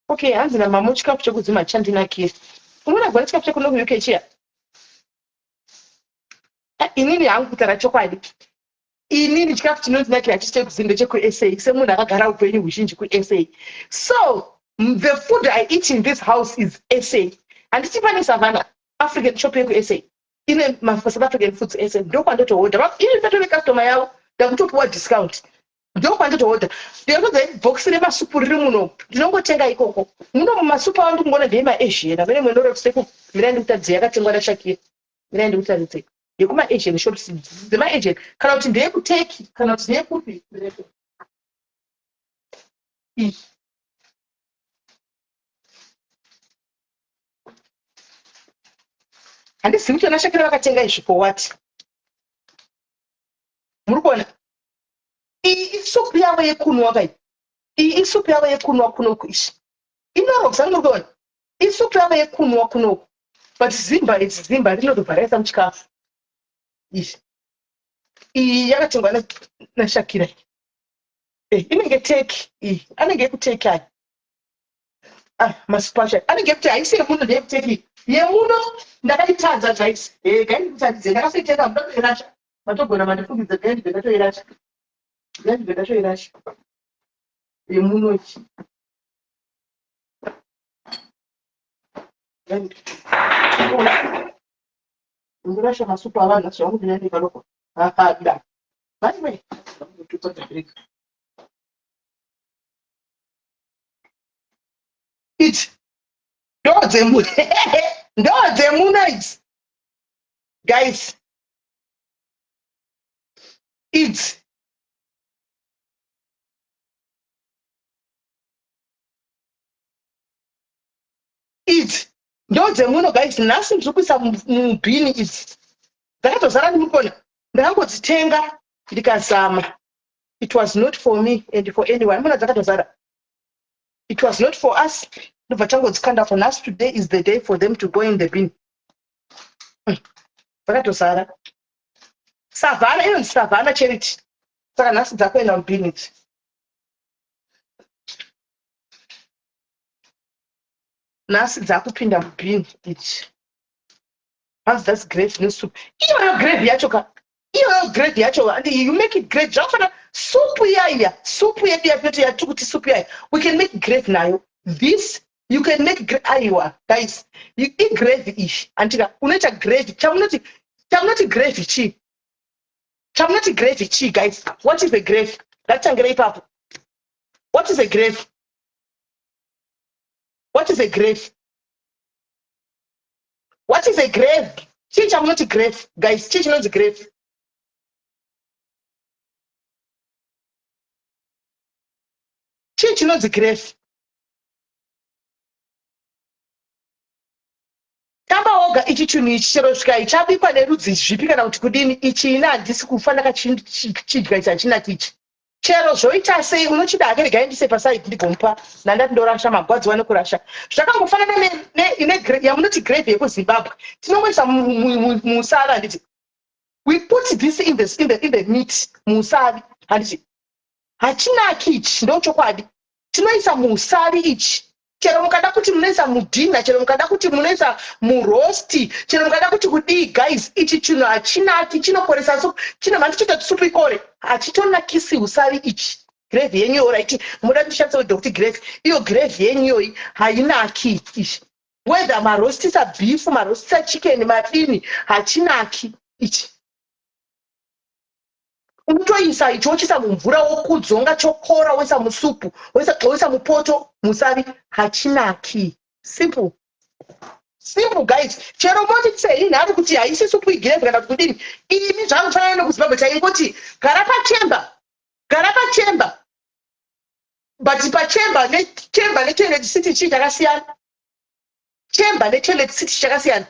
okay hanzi namamo chikafu chekudzima chandinakira unoona gona chikafu chekuno kuuk chiya Ah, inini hangu kutaura chokwadi inini chikafu chinondinakira hachisi chekuzindo chekusa semunhu akagara upenyu huzhinji kusa so the food i eat in this house is sa handiti pane savana african shop yekusa ine masouth african foods ese ndokwandotohodha ini ndatove customer yavo ndakutopiwa discount ndokwandotohodha ndinotodza bhokisi remasupu riri muno ndinongotenga ikoko muno mumasupu awo ndikungoona ndeyemaasian amene mwenorefseku mirai ndikutadze yakatengwa nashakira mirai ndikutaridze yekumaasian shops dzemaasian kana kuti ndeyekuteki kana kuti ndeyekupi iyi handizivi kuti vana shakira vakatenga izvi for what muri kuona iyi isupu yavo yekunwa kai iyi isupu yavo yekunwa kunoku izvi inorobza muri kuona Isupu yavo yekunwa kunoku but zimba idzi zimba rinotobva raisa muchikafu izvi iyi yakatengwa nashakira eh, inenge teki iyi anenge ekuteki aya ah, masupu acho anenge ekuti haisi yemuno ndeyekuteki yemuno ndakaitadza guys eh, gai ndikutadze ndakasoitenga ndatoirasha matogona mandifungidza gai ndibve ndatoirasha gai ndibve ndatoirasha yemuno ichi Ndorasha masupu avanhu asi zvangu ndinani panoko. Haada. Maiwe. Idzi ndodzemu ndodzemuno idzi guys idzi Idzi ndodzemuno guys nhasi ndiri kuisa mubhini idzi dzakatozara ndimukona ndakangodzitenga ndikazama. It was not for me and for anyone. Muna dzakatozara. It was not for us. Ndobva tangodzikanda for nhasi. Today is the day for them to go in the bin. Dzakatozara. Savana inonzi Savana Charity. Saka nhasi dzakuenda mubin idzi. Nhasi dzakupinda mubin idzi. Hanzi that's gravy nesoup. Iyoyo gravy yacho ka. Iyoyo gravy yacho and you make it gravy. Zvakafana soup iya iya. Soup yedu yatinoti yatiri kuti soup iya. We can make gravy nayo. This you can make aiwa guys. Igravy iyi. Andika unoita gravy. Chamunoti chamunoti gravy chii? Chamunoti gravy chii guys? What is a gravy? Ngatitangire ipapo. What is a gravy? What is a gravy? What is a grave? Chii chamunoti grave guys? Chii chinonzi grave? Chii chinonzi grave? Tamba woga ichi chinhu ichi chero svika chabikwa nerudzi zvipi kana kuti kudini ichi ini handisi kufa ndakachidya ichi hachinaki ichi. Chero zvoita sei unochida hake regai ndise paside ndigomupa nandati ndorasha magwadziwa nekurasha zvakangofanana yamunoti gravy yekuZimbabwe tinongoisa musavi handiti we put this in the, in the, in the meat musavi handiti hachinaki ichi ndochokwadi tinoisa musavi ichi chero mukada kuti munoisa mudhina chero mukada kuti munoisa murosti chero mukada kuti kudii guys ichi chinhu hachinaki chinokoresa supu chinobva ndichiita kuti supu ikore hachitonakisi usavi ichi gravy yenyu iyoyo right muda ndishandise word kuti gravy iyo gravy yenyu iyoyi hainaki ichi whether marostisa beef marostisa chicken madini hachinaki ichi unotoisa ichi wochiisa mumvura wokudzonga chokora woisa musupu woisa mupoto musavi hachinaki simple simple guys chero moti sei nhari kuti haisi supu igirevhi kana kuti kudini imi zvakufanana nekuzimbabwe chaingoti gara pachemba gara pachemba but pachemba nechemba netoilet city chii chakasiyana chemba netoilet city chakasiyana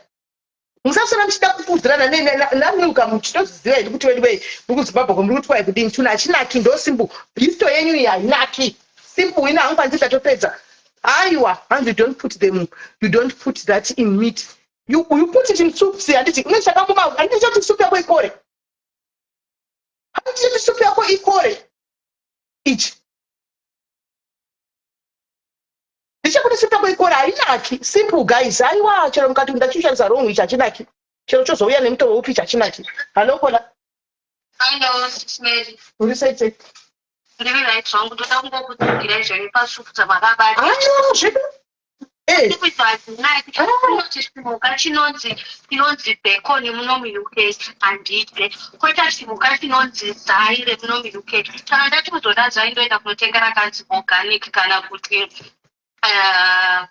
musasara muchida kupfuudzirana namilka muchitoziva here kuti weduwei muri kuzimbabwe ko muri kuti kwai kudini chunhu hachinaki ndo simple bisto yenyu iyi hainaki simple ina hangu panzi tatopedza aiwa hanzi you don't put them you don't put that in meat you, you put it in soup see handiti unotsvaka muma handiti choti soup yako ikore handiti choti soup yako ikore ichi Ndichakuti soup yako ikore hainaki. Simple guys. Aiwa chero mukati ndachishandisa wrong ichi hachinaki. Chero chozouya nemutowo upi ichi hachinaki. Hello Kola. Hello, Sis Mary. Uri sei sei? Ndiri right zvangu ndoda kungokutsigirai zvenyu pasupu dzamakabata. Aiwa zvedu. Eh. Kuita hazinaki. Kunoti chimuka chinonzi chinonzi bacon muno muUK handidye. Koita chimuka chinonzi zai remuno muUK. Kana ndati kuzoda zai ndoenda kunotenga rakanzi organic kana kuti uh,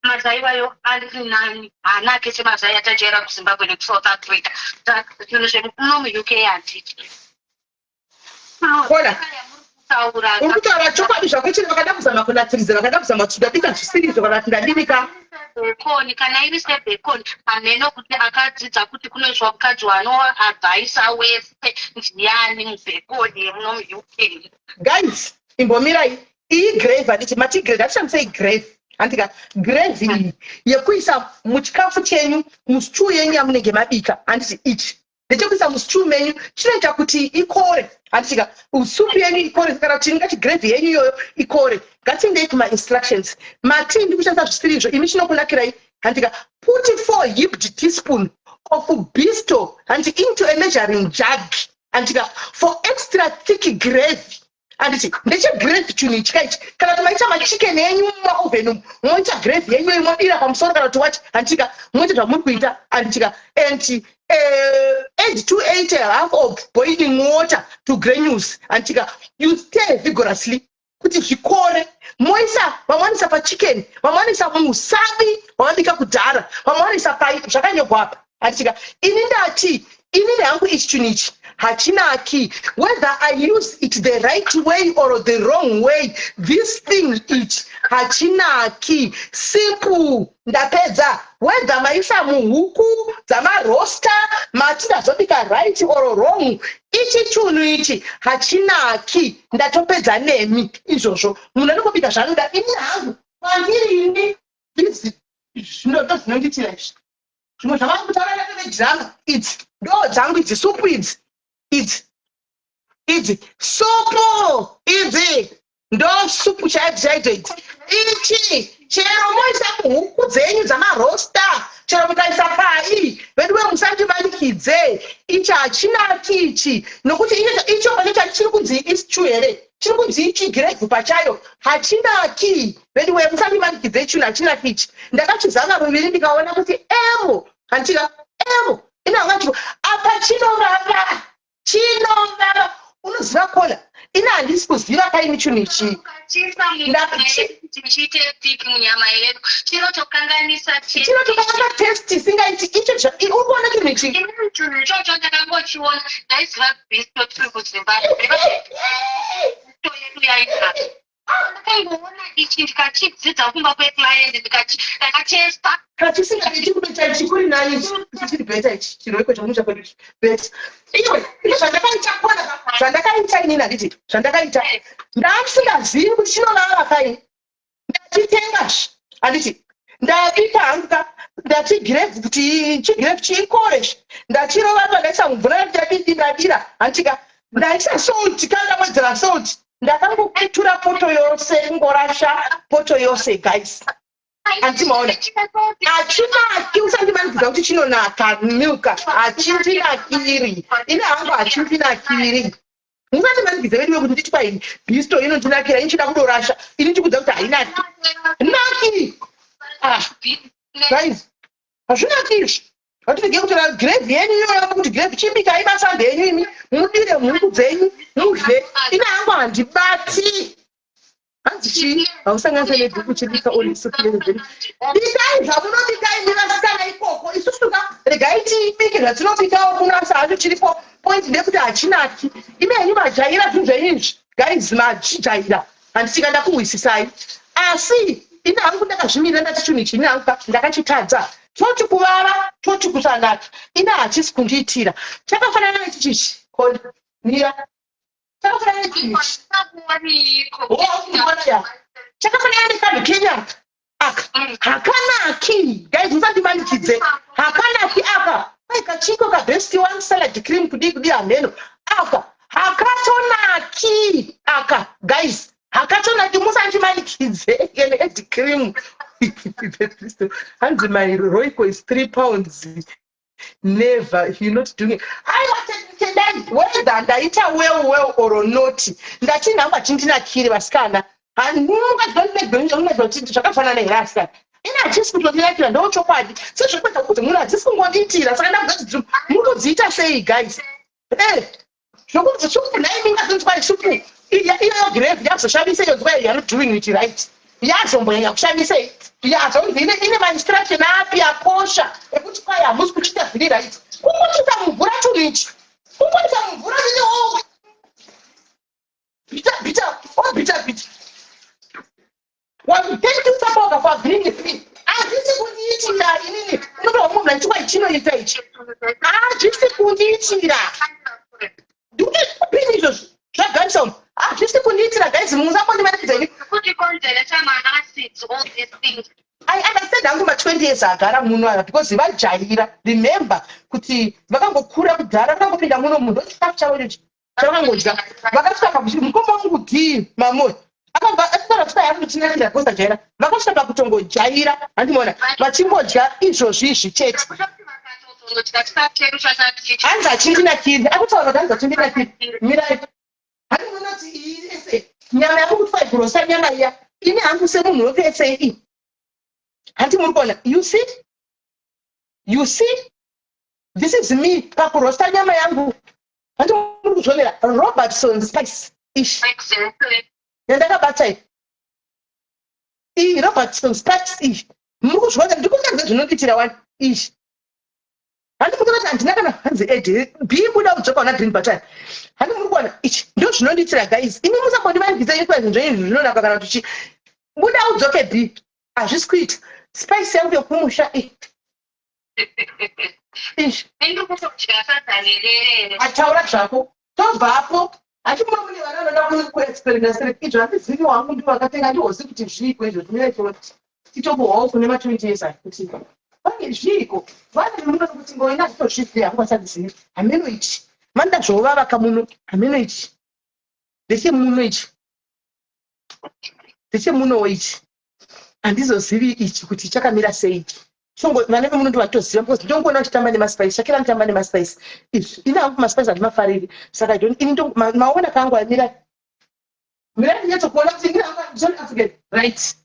mazai iwayo ari nani haanake semazai atajaira kuZimbabwe nekuSouth Africa. Zvinhu zvemuno muUK handidye. Kola. Uri kutaura chokwadi zvako chero vakada kuzama kunatsiridza vakada kuzama kuti ndabika zvisirizvo kana kuti ndadibika. Bacon kana iri sebacon hameno kuti akadzidza kuti kunoiswa mukadzi wanoadvaisa wese ndiyani mubacon yemuno muUK. Guys, imbomirai. Iyi gravy handiti mati gravy hatishandisei gravy handika gravy iyi yekuisa muchikafu chenyu mustew yenyu yamunenge mabika handiti ichi ndechekuisa mustew menyu chinoita kuti ikore handitika supu yenyu ikore kana kuti ingati gravy yenyu iyoyo ikore ngatiendei kumainstructions matii ndi kushandisa zvisiri izvo imi chinokunakirai handitika put four heaped teaspoon of bisto handi into a measuring jug handitika for extra thick gravy handiti ndechegravy chinhu ichi kaichi kana kuti maita machicken enyu mumaoven umu moita gravy yenyu iyo modira pamusoro kana kuti wachi handitika moita zvamuri kuita handitika and add 280 half of boiling water to granules handitika you stir vigorously kuti zvikore moisa vamwe vanoisa pachicken vamwe vanoisa musavi wavabika kudhara vamwe vanoisa pai zvakanyogwa apa Handitika ini ndati inini hangu ichi chinhu ichi hachinaki whether I use it the right way or the wrong way this thing ichi hachinaki simple ndapedza. Whether maisa muhuku dzamarosta, mati ndazobika right or wrong, ichi chunhu ichi hachinaki. Ndatopedza nemi izvozvo. Munhu anongobika zvaanoda. Ini hangu kwandiri ini idzi zvino ndozvinondiitira izvi. Zvimwe zvavari kutaura nevedrama idzi ndo dzangu idzi, supu idzi, idzi idzi supu idzi ndo supu chaidzo chaidzo idzi. Ichi chero moisa muhuku dzenyu dzamarosta, chero mukaisa pai, veduwe musandimanikidze. Ichi hachinaki ichi, nokuti icho pacho chacho chiri kunzi istew here, chiri kunzi ichi gravy pachayo hachinaki. Veduwe musandimanikidze, chinhu hachinaki ichi. Ndakachizama ruviri ndikaona kuti evo handichika evo inangati apa chinovava, chinovava. Unoziva kola, ini handisi kuziva kaini chinhu ichi. Chiite thick munyama yedu, chinotokanganisa. Chinotokanganisa taste isingaiti icho. Uri kuona chinhu ichi? Inini chinhu ichocho ndakangochiona, ndaiziva Bisto tiri kuZimbabwe, Bisto yedu yainaka. Ndakangoona ichi ndikachidzidza kumba kweclient, ndakatesta. Kachisingaiti kubetter ichi kuri nani, ichi chiri better ichi, chiroiko chomusha kwedu ichi better. Iwe ine zvandakaita kona, zvandakaita inini handiti, zvandakaita ndasingazivi kuti chinovava kai. Ndachitenga handiti, ndabika hangu ka, ndachigravy kuti chigravy chikore, ndachirova pa, ndaisa mumvura, ndadidi, ndadira handitika, ndaisa salt ka, ndawedzera salt, ndakangokutura poto yose, kungorasha poto yose. Guys, handimaona, hachinaki. Usandimanikidza kuti chinonaka milka, hachindinakiri ini hangu, hachindinakiri. Musandimanikidze veduwe kuti nditi kwai Bisto inondinakira, ini chida kudorasha. Ini ndikudza kuti hainaki naki. Ah guys, hazvinaki izvi. Hatirege kutora gravy yenyu iyoyo kuti gravy, chibikai masande enyu imi, mudire mhuku dzenyu mudye. Ini hangu handibati. Hanzi chii, hausanganisa nedhuku chibika onisupu. Bikai zvamunobika imi vasikana ikoko, isusu ka regai tibike zvatinobikawo kuno. Asi hacho chiripo point ndekuti hachinaki. Imi henyu majaira zvinhu zvenyu izvi guys, machijaira handitika, ndakuhwisisai. Asi ini hangu ndakazvimirira, ndati chinhu ichi ini hangu ka ndakachitadza. Toti kuvava, toti kusanaka, ini hachisi kundiitira. Chakafanana nechichichi mira, chakafanana nechichi, chakafanana nekanhu kenyaka aka. Hakanaki guys, musandimanikidze, hakanaki aka. Ai kachiko kabest one salad cream kudii kudii hameno. Aka hakatonaki aka guys, hakatonaki, musandimanikidze. Ene cream hanzi my Royco is £3. Never, if you're not doing it. Aiwa tendai, whether ndaita well well or not, ndati nhangu hachindinakiri vasikana. Mukadzi zvakafanana here asikana? Ini hachisi kutondinakira, ndo chokwadi. Sezvekuita kuti munhu hadzisi kungondiitira, saka ndakuti muri kudziita sei guys? Zvokunzi supu nhaimi, ingazonzwa supu iyoyo gravy yazoshamisa iyo, nzwa you are not doing it right. Yazombonyanya kushamisei? Yazonzi ine mainstruction api akosha ekuti kwai hamusi kuchiita zviri right? Kungoisa mumvura chinhu ichi, kungoisa mumvura rine o bita bita o bita bita. Well, thank you Saboga for agreeing with me. Hazvisi kundiitira inini. Unotohwa munhu achiti chinoita ichi hazvisi kundiitira. Ndikupini izvozvo zvagarisa umu, hazvisi kundiitira guys, musangondimanikidza ini. Kutikonzeresa maacids, all these things. I understand hangu ma20 years agara muno aya because vajaira. Remember kuti vakangokura kudhara, vakangopinda muno munhu ndochikafu chavo ichochi chavangodya. Vakasvika pakuti mukoma wangu d mamoi akabva asitaura kuti yakutinakira because ajaira. Vakasvika pakutongojaira, handimaona vachingodya izvozvi izvi chete. Hanzi hachindinakiri, akutaura kuti hanzi hachindinakiri. Mirai, handiona kuti iyi ese nyama yangu kuti faigurosa nyama iya. Ini hangu semunhu wekese, handi muri kuona? You see, you see, this is me pakurosta nyama yangu. Handi muri kuzvionera? Robertson spice ish yandakabata iyi, iyi Robertson spice iyi, muri kuzviona? Ndikuratidza zvinondiitira wani izvi. Handi muri kuti handina kana hanzi ed b buda udzoka una green button. Handi muri kuona? Ichi ndo zvinondiitira guys. Imi musambondimanikidza ini kwa zvinhu zvenyu zvinonaka kana kuti chi buda udzoke b hazvisi kuita. Spice yangu yokumusha iyi. Ataura zvako. Tobvapo. Hati muno mune vana vanoda kuexperimenta sere izvo handizivi wangu ndivo vakatenga handihozi kuti zviiko izvo tinoita kuti titombohwawo kune ma 20 years aya kuti pane zviiko vana vemuno kuti ngoina zvitozvizivi hangu vachazivi hameno ichi vanoda zvovavaka muno hameno ichi ndechemuno ichi ndechemunowo ichi handizozivi ichi kuti chakamira sei ichi chongo vana vemuno ndovatoziva because ndongoona vachitamba nemaspice shakira anotamba nemaspice izvi ini hangu maspice handimafariri saka i don't ini maona kangu amira mira ndinyatsokuona kuti ini hangu andizoni african right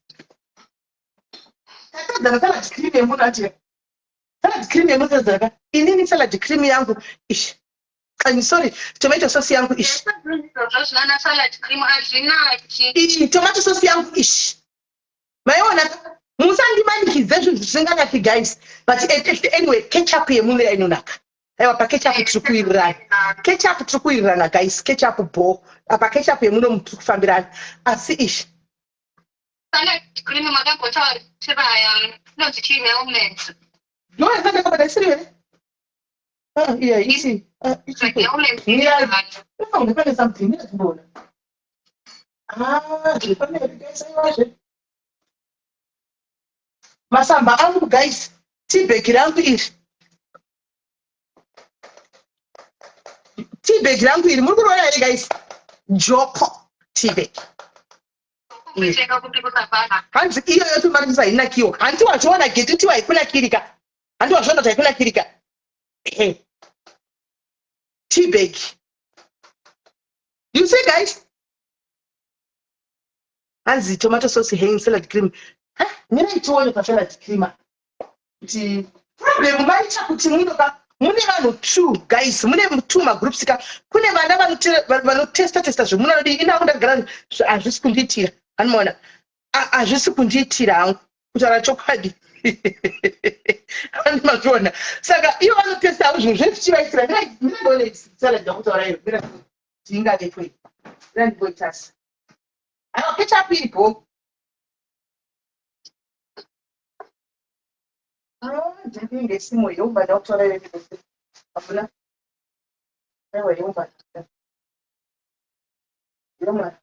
tatadzana salad cream yemuno ati salad cream yemuno tadzana inini salad cream yangu ishi I'm sorry tomato sauce yangu ishi iyi tomato sauce yangu ishi maiona musandimanikidze zvinhu zvisinganaki guys but anyway ketchup yemuno yainonaka aiwa paketchup tiri kuwirirana ketchup tiri kuwirirana guys ketchup bho apa ketchup yemuno tiri kufambirana asi ishi ndoyakandakabata isiri here Ah, iya ichi ah, ichi yeah pane something ndinoona ah zvepane guys aiwazve masamba angu guys teabag rangu iri teabag rangu iri muri kuroona here guys joko teabag hanzi iyo yotomarikisa hainakiwo hanti wazviona geti tiwa haikunakirika hanti wazviona kuti haikunakirika teabag you see guys hanzi tomato sauce hang salad cream mirai tione pasalad cream kuti problem maita kuti munoka mune vanhu two guys mune two magroups ka kune vana vanotesta testa zvemuno anodii ini hangu ndagara hazvisi kundiitira anomaona hazvisi kundiitira hangu kutaura chokwadi vanhu mazviona saka ivo vanotesta havo zvinhu zvese zvichivaitira mirandione salad yakutaura iyo mira tingavepo iyi mirandiboitasa aiwa ketchup iripo ndinenge isimo yeumba ndakutaura iyo hakuna aiwa yeumba yeumba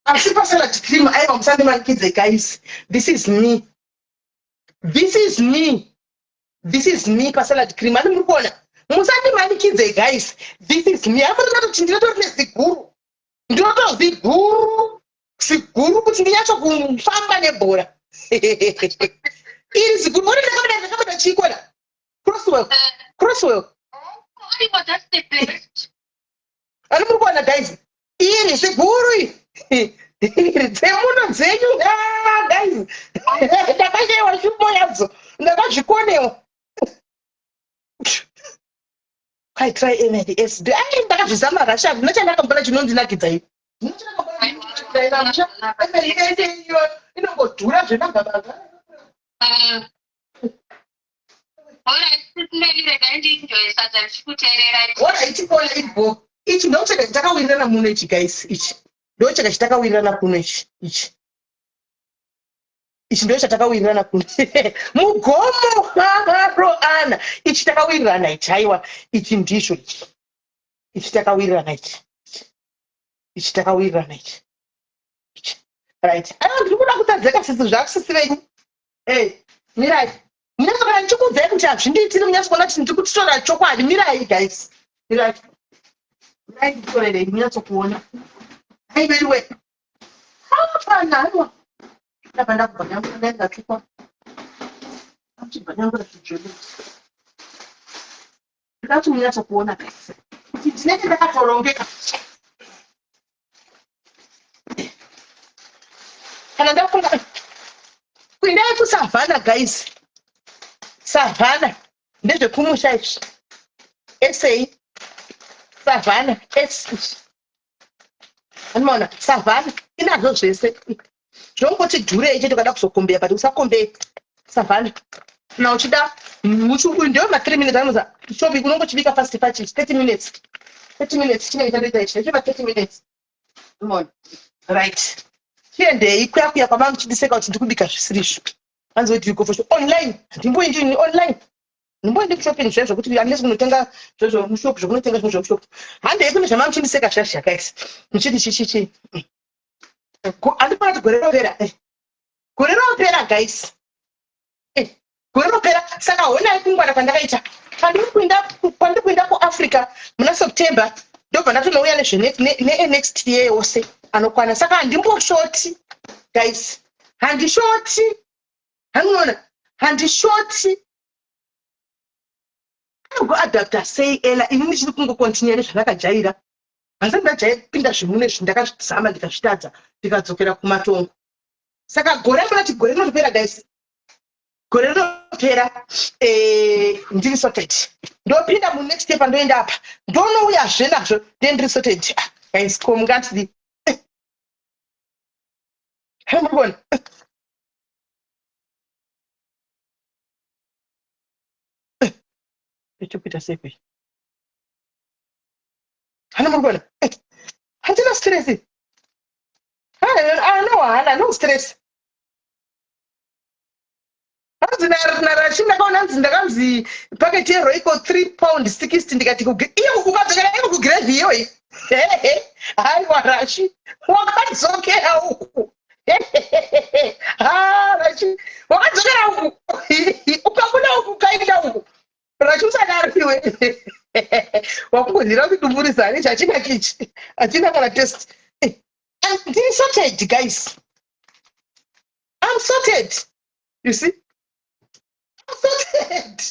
asi pasalad cream aiwa musandimanikidze guys this is me this is me this is me pasalad cream ani muri kuona musandimanikidze guys this is me apo ndinototi ndinotori neziguru ndinotoziguru ziguru kuti ndinyatso kufamba nebhora iri ziguru mori ndakabada ndakabada chiikona crosswell crosswell Oh, that's the best. Ani muri kuona guys iri ziguru iri dzemuno dzenyu ah, guys ndakashaiwa shumbo yadzo ndakazvikonewa I try NLS ai ndakazvizama rasha handina chandakambona chinondinakidza ini inongodhura zvemagabanga Alright, Paula, ibo. Ichi ndocheka chitakawirirana muno ichi guys, ichi. Ndocheka chitakawirirana kuno ichi, ichi. Ichi ndo chatakawirirana kuno. Mugomo haro ana. Ichi takawirirana ichi haiwa. Ichi ndizvo ichi. Ichi takawirirana ichi. Ichi takawirirana ichi. Ichi. Right. Aiwa ndiri kuda kutadzeka sisi zvakusisi venyu. Hey, mirai. Munyatso kana ndichikuudzai kuti hazvindiitiri munyatso kuona kuti ndiri kutitora chokwadi. Mirai guys. Mirai. Mirai nditorerei munyatso kuona. Hai veduwe. Hapana haiwa. Ndabva ndakubva nyangura ndaingatukwa. Achibva nyangura chijoni. Ndati munyatso kuona guys. Kuti ndinenge ndakatorongeka. Kana ndafunga kuendai kusavhana guys. Savhana ndezvekumusha izvi. Esei savhana s Anoona savhana inazvo zvese. Zvongoti dhurei chete ukada kuzokombeya but usakombeye savhana. Kana uchida muchu uyu ndewe ma 3 minutes anoza chobi unongochibika fast fast 30 minutes. 30 minutes chinenge chatoita ichi ndechema 30 minutes. Unoona. Right. Chiendei kuya kuya kwamanga muchindiseka kuti ndikubika zvisiri izvo. Hanzi where do you go for shopping? Online. Handimboendi ini online. Ndimboendi kushopping zviya zvekuti unless kunotenga zvezvo mushop zvekunotenga zvimwe zvemushop. Handei kune zvamanga muchindiseka zviya zviya guys. Muchiti chi chi chi. Handifana kuti gore ropera. Eh. Gore ropera guys. Eh, gore ropera saka honai kungwara kwandakaita pandiri kuinda kuafrica muna september ndobva ndatonouya nezveneenext year yose anokwana saka handimboshoti guys handishoti handiona handishoti anogoadapta sei ela ini ndichiri kungokontinya nezvandakajaira handisati ndajaira kupinda zvimune izvi ndakazvizama ndikazvitadza ndikadzokera kumatongo saka gore munoti gore rinotopera guys gore rinopera eh, ndiri sorted ndopinda munext year pandoenda apa ndonouyazve nazvo then ndiri sorted ah, guys ko mungatidi hamurikuona ichikuita sei kwei hana murikuona handina stress no wahala no stress hanzi narachi ndakaona hanzi ndakanzi paketi yeroiko 3 pound 60 ndikati iyo ukadzokera iko kugrevhi iyoyi haiwa rachi wakadzokera uku ha rachi wakadzokera uku ukabuda uku ukaenda uku rachi usadaro iwe wakungoziva kuti dumburisa ichi hachina kichi hachina kana test eh, ndiri sorted guys I'm sorted. You see? I'm sorted.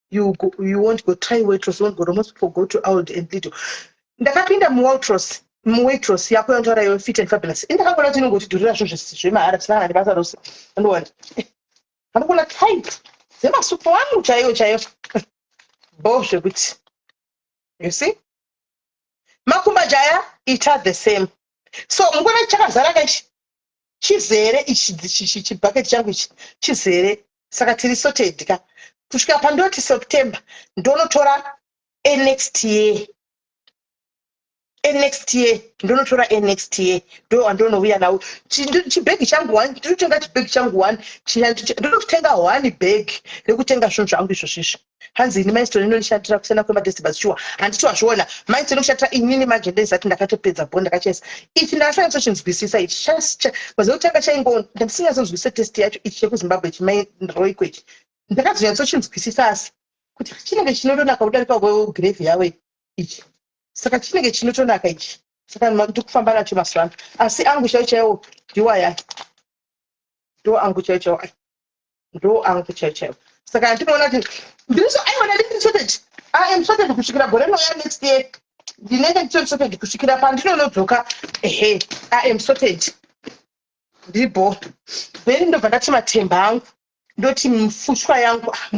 You go, you won't go try Waitrose, you won't go. Most people go to Aldi and Lidl. Ndakapinda muWaitrose, muWaitrose yako yantaura iwe fit and fabulous. Indakaona kuti inongotidhurira zvinhu zvemahara zvisina kana nebasa rose. Andowana. Anokuona type dzemasupu angu chaiyo chaiyo. Bo zvekuti. You see? Makumba jaya ita the same. So mukuona chakazara kaichi chizere ichi chibhaketi changu ichi chizere saka tiri sorted ka kusvika pandoti september ndonotora enext year enext year ndonotora enext year ndo andonouya nawo chibhegi changu one ndinotenga chibhegi changu one ndonotenga one bag rekutenga zvinhu zvangu izvozvo izvi hanzi ini maistone inondishandira kusiyana kwemadesti but shuwa handiti wazviona maistone inoshandira inini manje ndezati ndakatopedza bho ndakachesa ichi ndakasanyatsochinzwisisa ichi mazuva kutanga chaingo ndandisinyatsodzwisisa test yacho ichi chekuzimbabwe ichi mairoiko ichi ndakazonyatsochinzwisisa asi kuti chinenge chinotonaka kudarika gravy yawe ichi saka chinenge chinotonaka ichi saka ndikufamba nacho mazuva ano asi angu chaiwo chaiwo ndiwaya ndo angu chaiwo chaiwo ndo angu chaiwo chaiwo saka andinoona kuti ndiriso aiwa ndati ndiri sorted i am sorted kusvikira gore rinouya next year ndinenge nditori sorted kusvikira pandinonodzoka ehe i am sorted ndibho then ndobva ndati matemba angu ndoti mifushwa yangu ah,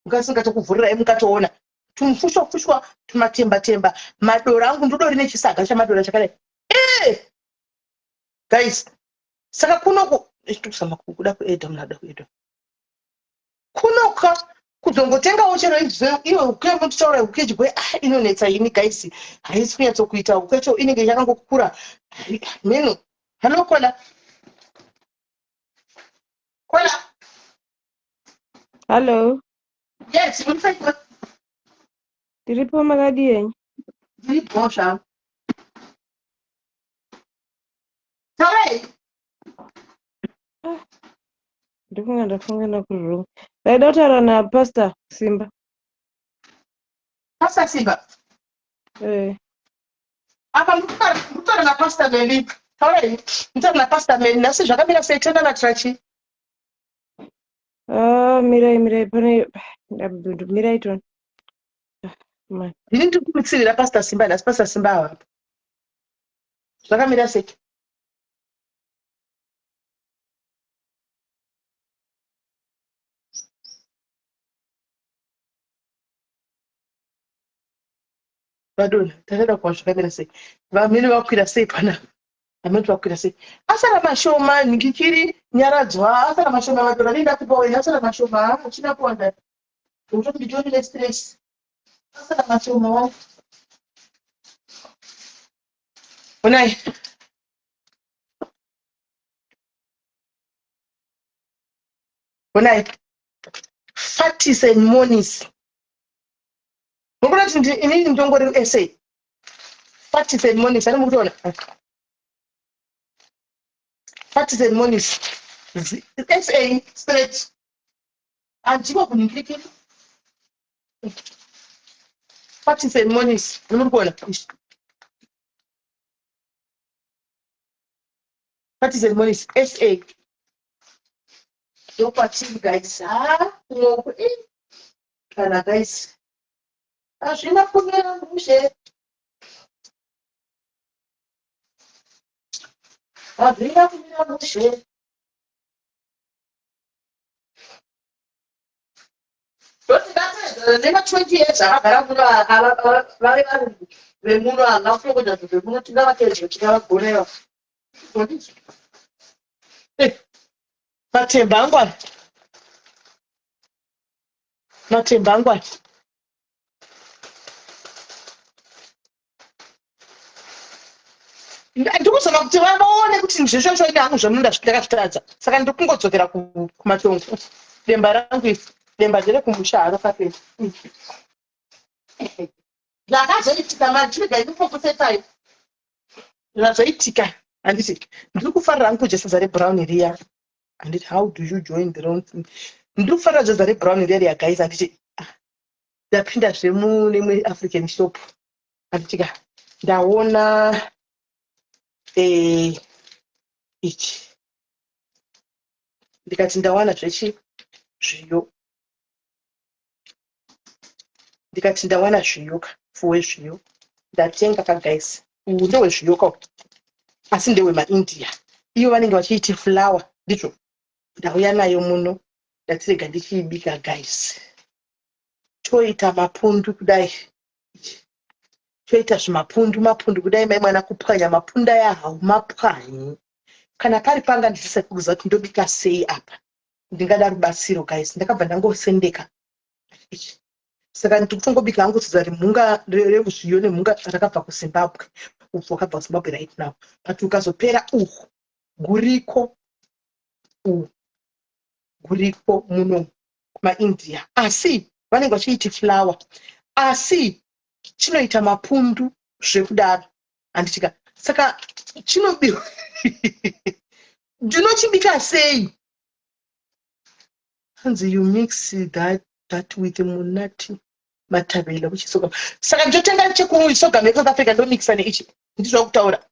mukasingatokuvhurirai mukatoona tumufushwa fushwa tumatemba temba madora angu ndodori nechisaga chamadora chakadai e guys saka kunoku ndikuzama kuda kueda munhu ada kueda kunoka kuzongotengawo chero iwe ukemutaura huku yechibhoyi ah inonetsa ini guys haisi kunyatsokuita huku yacho inenge yakangokura meno hallo kola kola hallo yes uri tiripo makadii henyu ndiripo zvangu Taurai. Ah, ndifunga ndafunga ndakurunga. Ndaida kutaura naPastor Simba. Pastor Simba. Eh. Apa ndikutaura naPastor Meli. Taurai. Ndikutaura naPastor Meli. Nhasi zvakamira sei tonamatira chii? Ah, mirai mirai pane mirai toni. Ah, Ndini ndiri kumutsirira Pastor Simba nhasi Pastor Simba havapo. Zvakamira sei? Vadona, takada kuva zvakamira sei? Vamene vakwira sei panapa? Vamene vakwira sei? Asara mashoma, nhikikiri, nyaradzwa, asara mashoma vadona, nenda kupa wena, asara mashoma, hachina kuwanda. Ndikuti nditori nestress. Asara mashoma wangu. Honai. Honai Fatis and Monis. Mukuona kuti inini ndongori SA. Fatis and Monis, ani mukutoona? Fatis and Monis. SA straight. Andiko kuningirikiri. Fatis and Monis, ani muri kuona? Fatis and Monis, SA. Ndokwatiri guys. Ha, kumwe uku eh. Kana guys. Hazvina kumira mushe. Hazvina kumira mushe. Ndoti nema 20 years akagara muno vave varungu vemuno havana kutongoita zvinhu zvemuno tingavateedzera tingavagona ivavo. Eh, matemba angu aya. Matemba angu aya. Ndikuzama kuti vaone kuti zveshuwa ini hangu zvamunoda ndakazvitadza. Saka ndiri kungodzokera kumatongo. Demba rangu iri, demba nderekumusha haro kapeni. Zvakazoitika manje chirega ndikufokusetai. Zvazoitika handiti ndiri kufarira hangu kudya sadza rebrown riya. Handiti how do you join the wrong thing? Ndiri kufarira sadza rebrown riya riya guys handiti ah, ndapinda zvemune imwe African shop handiti ka ndaona eh, ichi ndikati ndawana zvechi zviyo ndikati ndawana zviyo ka fuwe zviyo ndatenga ka guys uwu ndewezviyo ka asi ndewemaindia iyo vanenge vachiiti flower ndizvo ndauya nayo muno ndatirega ndichiibika guys choita mapundu kudai choita zvimapundu mapundu kudai mai mwana kupwanya mapundu aya haumapwanyi kana pari panga ndisisati kuziva kuti ndobika sei apa ndingada rubatsiro guys ndakabva ndangosendeka saka ndikutongobika hangu sadza remhunga rezviyo nemhunga rakabva kuzimbabwe upfu wakabva kuzimbabwe right now but ukazopera uhu guriko uhu guriko muno kumaindia asi vanenge vachiiti flower asi chinoita mapundu zvekudaro handitika saka chinobiwa ndinochibika sei hanzi you mix that, that with munati matavela uchisoga saka ndotenga chekusoga mesouth africa ndomixa neichi ndizvo kutaura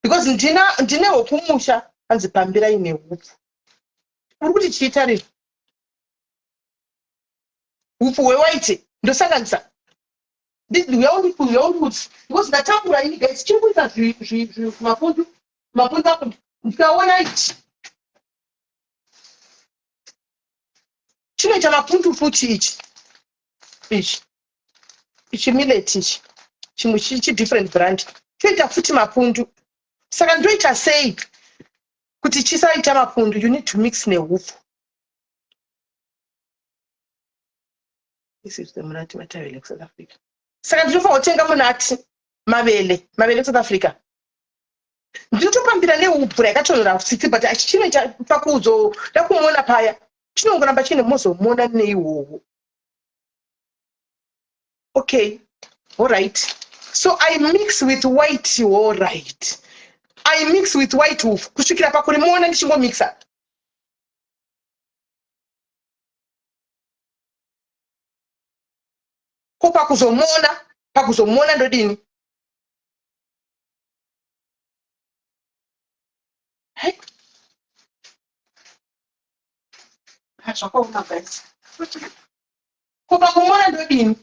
because ndina ndine hwokumusha hanzi pambirai nehupfu uri kuti chiita rini hupfu hwewaiti ndosanganisa uyaundiudzi because ndatambura ini guys chiri kuita mapundu mapundu apo ndikaona ichi chinoita mapundu futi ichi ichi ichi millet ichi chimwe chi different brand choita futi mapundu saka ndoita sei kuti chisaita mapundu you need to mix nehupfu this is the munati matavele kusouth africa saka ndinofanira kutenga munati mavele mavele kusouth africa ndinotopambira neupura yakatonhora tsitsi but chinoita pakuzoda kumona paya chinongoramba chine mozomona neiwowo okay alright so i mix with white alright i mix with white wolf kusvikira pakurimona ndichingomixa ko pakuzomona pakuzomona ndodini Zvakaoma guys. Ko pakumona ndodini?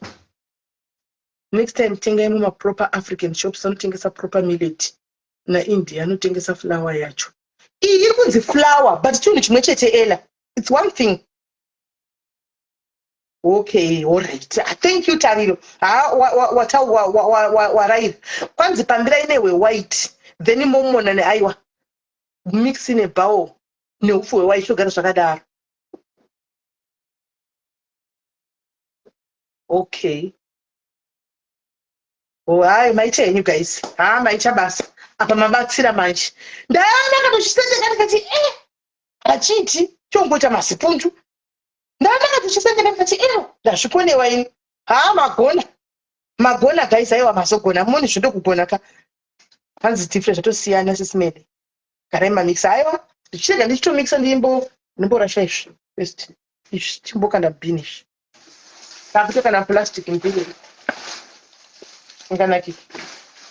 Next time tengai muma proper African shops anotengesa proper millet naIndia anotengesa flour yacho. Iyi iri kunzi flour but chinhu chimwe chete ela. It's one thing. Okay, all right. Ah, thank you Tariro. Ha waraira. Kwanzi pambirai newe white then momona neaiwa. Mix in a bowl neupfu hwewhite zvogara zvakadaro. Okay. Oh, hayi maita henyu guys. Ha maita basa. Apa mabatsira manje. Ndayana katochitendeka ndikati eh. Hachiiti, chongoita mazipundu. Ndandakati ndikati iyo ndazvikonewa ini. Haa, magona, magona guys. Aiwa, mazogona muni, zvindokugona ka. Hanzi tifre zvatosiyana. Sis Melly, garai mamixa. Aiwa, ndichirega ndichitomixa. Ndimbo ndimborasha izvi first, izvi chimbokanda bin izvi, takuto kana plastic mbiri inganakika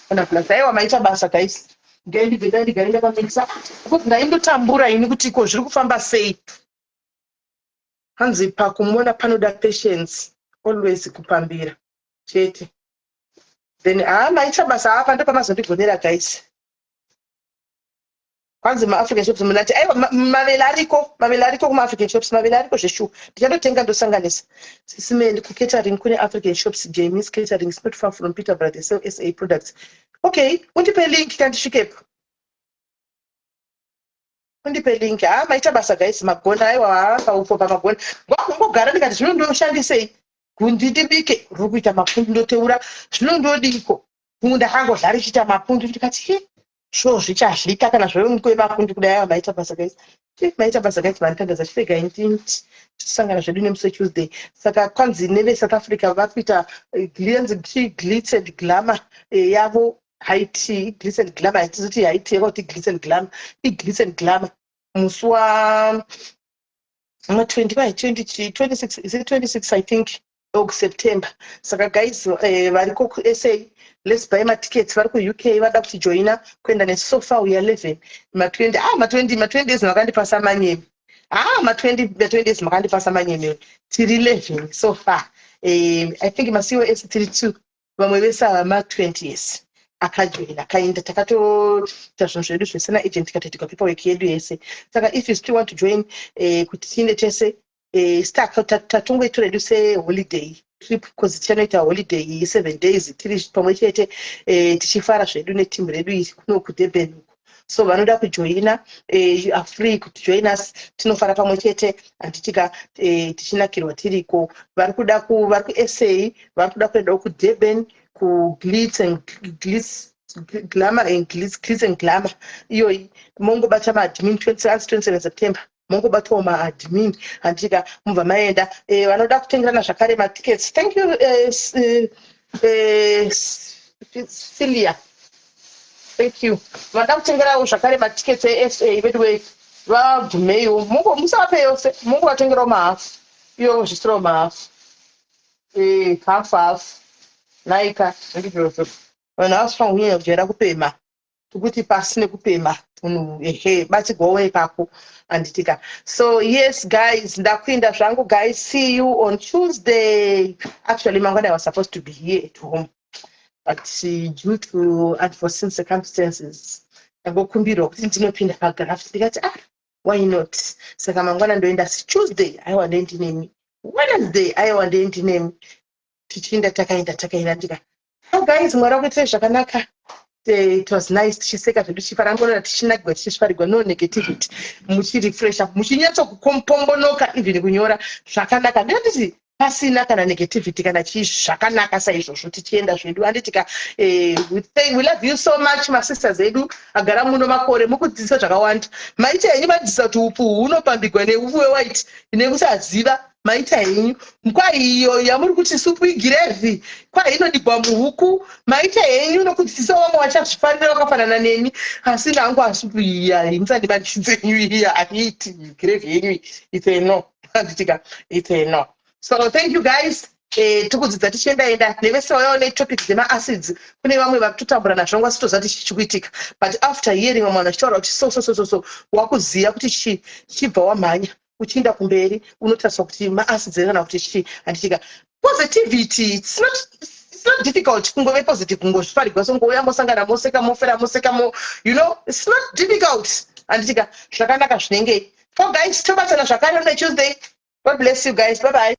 kana plastic. Aiwa, maita basa guys. Ngendibve ndandigare ndakamixa because ndaindotambura ini kuti ko zviri kufamba sei. Hanzi pakumona panoda patience always, kupambira chete. Then haa, maita basa apa, ndopamazondigonera guys. Kwanzi maAfrican shops munati. Aiwa, mavele ariko, mavele ariko kumaAfrican shops, mavele ariko zveshuwa. Ndichandotenga ndosanganisa. Sis Melly, kucatering kune African shops, James Catering is not far from Peterborough. They sell SA products. Okay, undipe link kandisvikepo, undipe link. Ha, maita basa guys, magona. Aiwa, haa, paupfo pamagona. Ngwakungogara ndikati zvino ndoshandisei gundi ndibike, riri kuita mapundu, ndoteura zvino ndodiko. Ndakangodya richiita mapundu, ndikati he, sho zvichahlika kana zvemuko mapundu kudai. Aiwa, maita basa guys, maita basa guys, vanitandadza. Chiregai tisangana zvedu nemusi weTuesday. Saka kwanzi neveSouth Africa vakuita glitz and glamour yavo haiti glitz and glamour, haitizoti haiti yakakuti glitz and glamour, iglitz and glamour musi wa ma20 vai 20 26, is it 26, I think, of September. Saka guys, variko kuSA, let's buy matickets. Vari kuUK vada kutijoina kuenda nesu. So far we are 11. Ma20, ah, ma20, ma20 days makandipasa manyemi. Ah, ma20, ma20 days makandipasa manyemi. Tiri 11 so far. I think macos tiri 2, vamwe vese ava ma20 years akajoina, akaenda. Takatoita zvinhu zvedu zvese naagent, tikatoitirwa paperwork yedu yese. Saka if you still want to join, kuti tiinde tese, tatongoitora hedu seholiday trip because tichanoita holiday ye7 days tiri pamwe chete, tichifara zvedu netimu redu iri kuno kuDurban uku. So vanoda kujoina, you are free kuti join us, tinofara pamwe chete, handitika? Tichinakirwa tiriko. Vari kuda vari kuSA, vari kuda kuendawo kuDurban kuglitz and glitz glamour and glitz, glitz and glamour iyoyi, mongobata maadmin 27 September, mongobatawo maadmin, handitika? Mubva maenda. Vanoda kutengerana zvakare matickets, thank you, Cilia, thank you. Vanoda kutengerawo zvakare matickets eSA veduwe, vabvumeiwo, musavape yose, mongovatengerawo mahafu, ivo zvisirawo mahafu, half half naika. Ndizvozvo, vanhu havasifanira kunyanya kujaira kupema, tokuti pasi nekupema munhu. Ehe, batsigwawo ipapo, handitika? So yes guys, ndakuinda zvangu guys. See you on Tuesday. Actually mangwana I was supposed to be here at home, but due to unforeseen circumstances ndangokumbirwa kuti ndinopinda pagraft, ndikati ah, why not? Saka mangwana ndoenda, asi Tuesday aiwa, ndoendinemi. Wednesday aiwa, ndoendinemi. Tichiinda, takaenda, takaenda ndika. Oh guys, Mwari wakuitirai zvakanaka. It was nice tichiseka zvedu, tichifarangorora, tichinakirwa, tichisvarirwa. No negativity, muchirefresha, muchinyatsokukompombonoka, even kunyora zvakanaka. Ndinotiti pasina kana negativity kana chii, zvakanaka saizvozvo, tichienda zvedu, handitika? We love you so much, masisters edu agara muno makore, mukudzidzisa zvakawanda. Maita henyu, madzidzisa kuti upfu hunopambigwa neupfu wewhite nekusaziva. Maita henyu. Kwai iyo yamuri kuti supu igravy, kwai inodigwa muhuku. Maita henyu nokudzidzisa vamwe vachazvifarira vakafanana neni. Asi nangu asupu iya musandibandidzenyu, iya haiiti gravy yenyu, it's a no, handitika? It's a no. So thank you guys. Tikudzidza tichiendaenda nevese vauyawo netopic dzemaacids. Kune vamwe vari kutotambura nazvo, vasitoziva kuti chii chikuitika, but after hearing vamwe vanhu vachitaura kuti so so so so so, wakuziva kuti chii. Chibva wamhanya uchienda kumberi, unotariswa kuti maacids ere kana kuti chii, handitika? Positivity, it's not difficult kungove positive, kungozvifarigwa. So ngouya mosangana, moseka, mofera, moseka mo, it's not difficult, handitika? Zvakanaka zvinengei. So guys, tobatana zvakare on Tuesday. God bless you guys. Bye bye.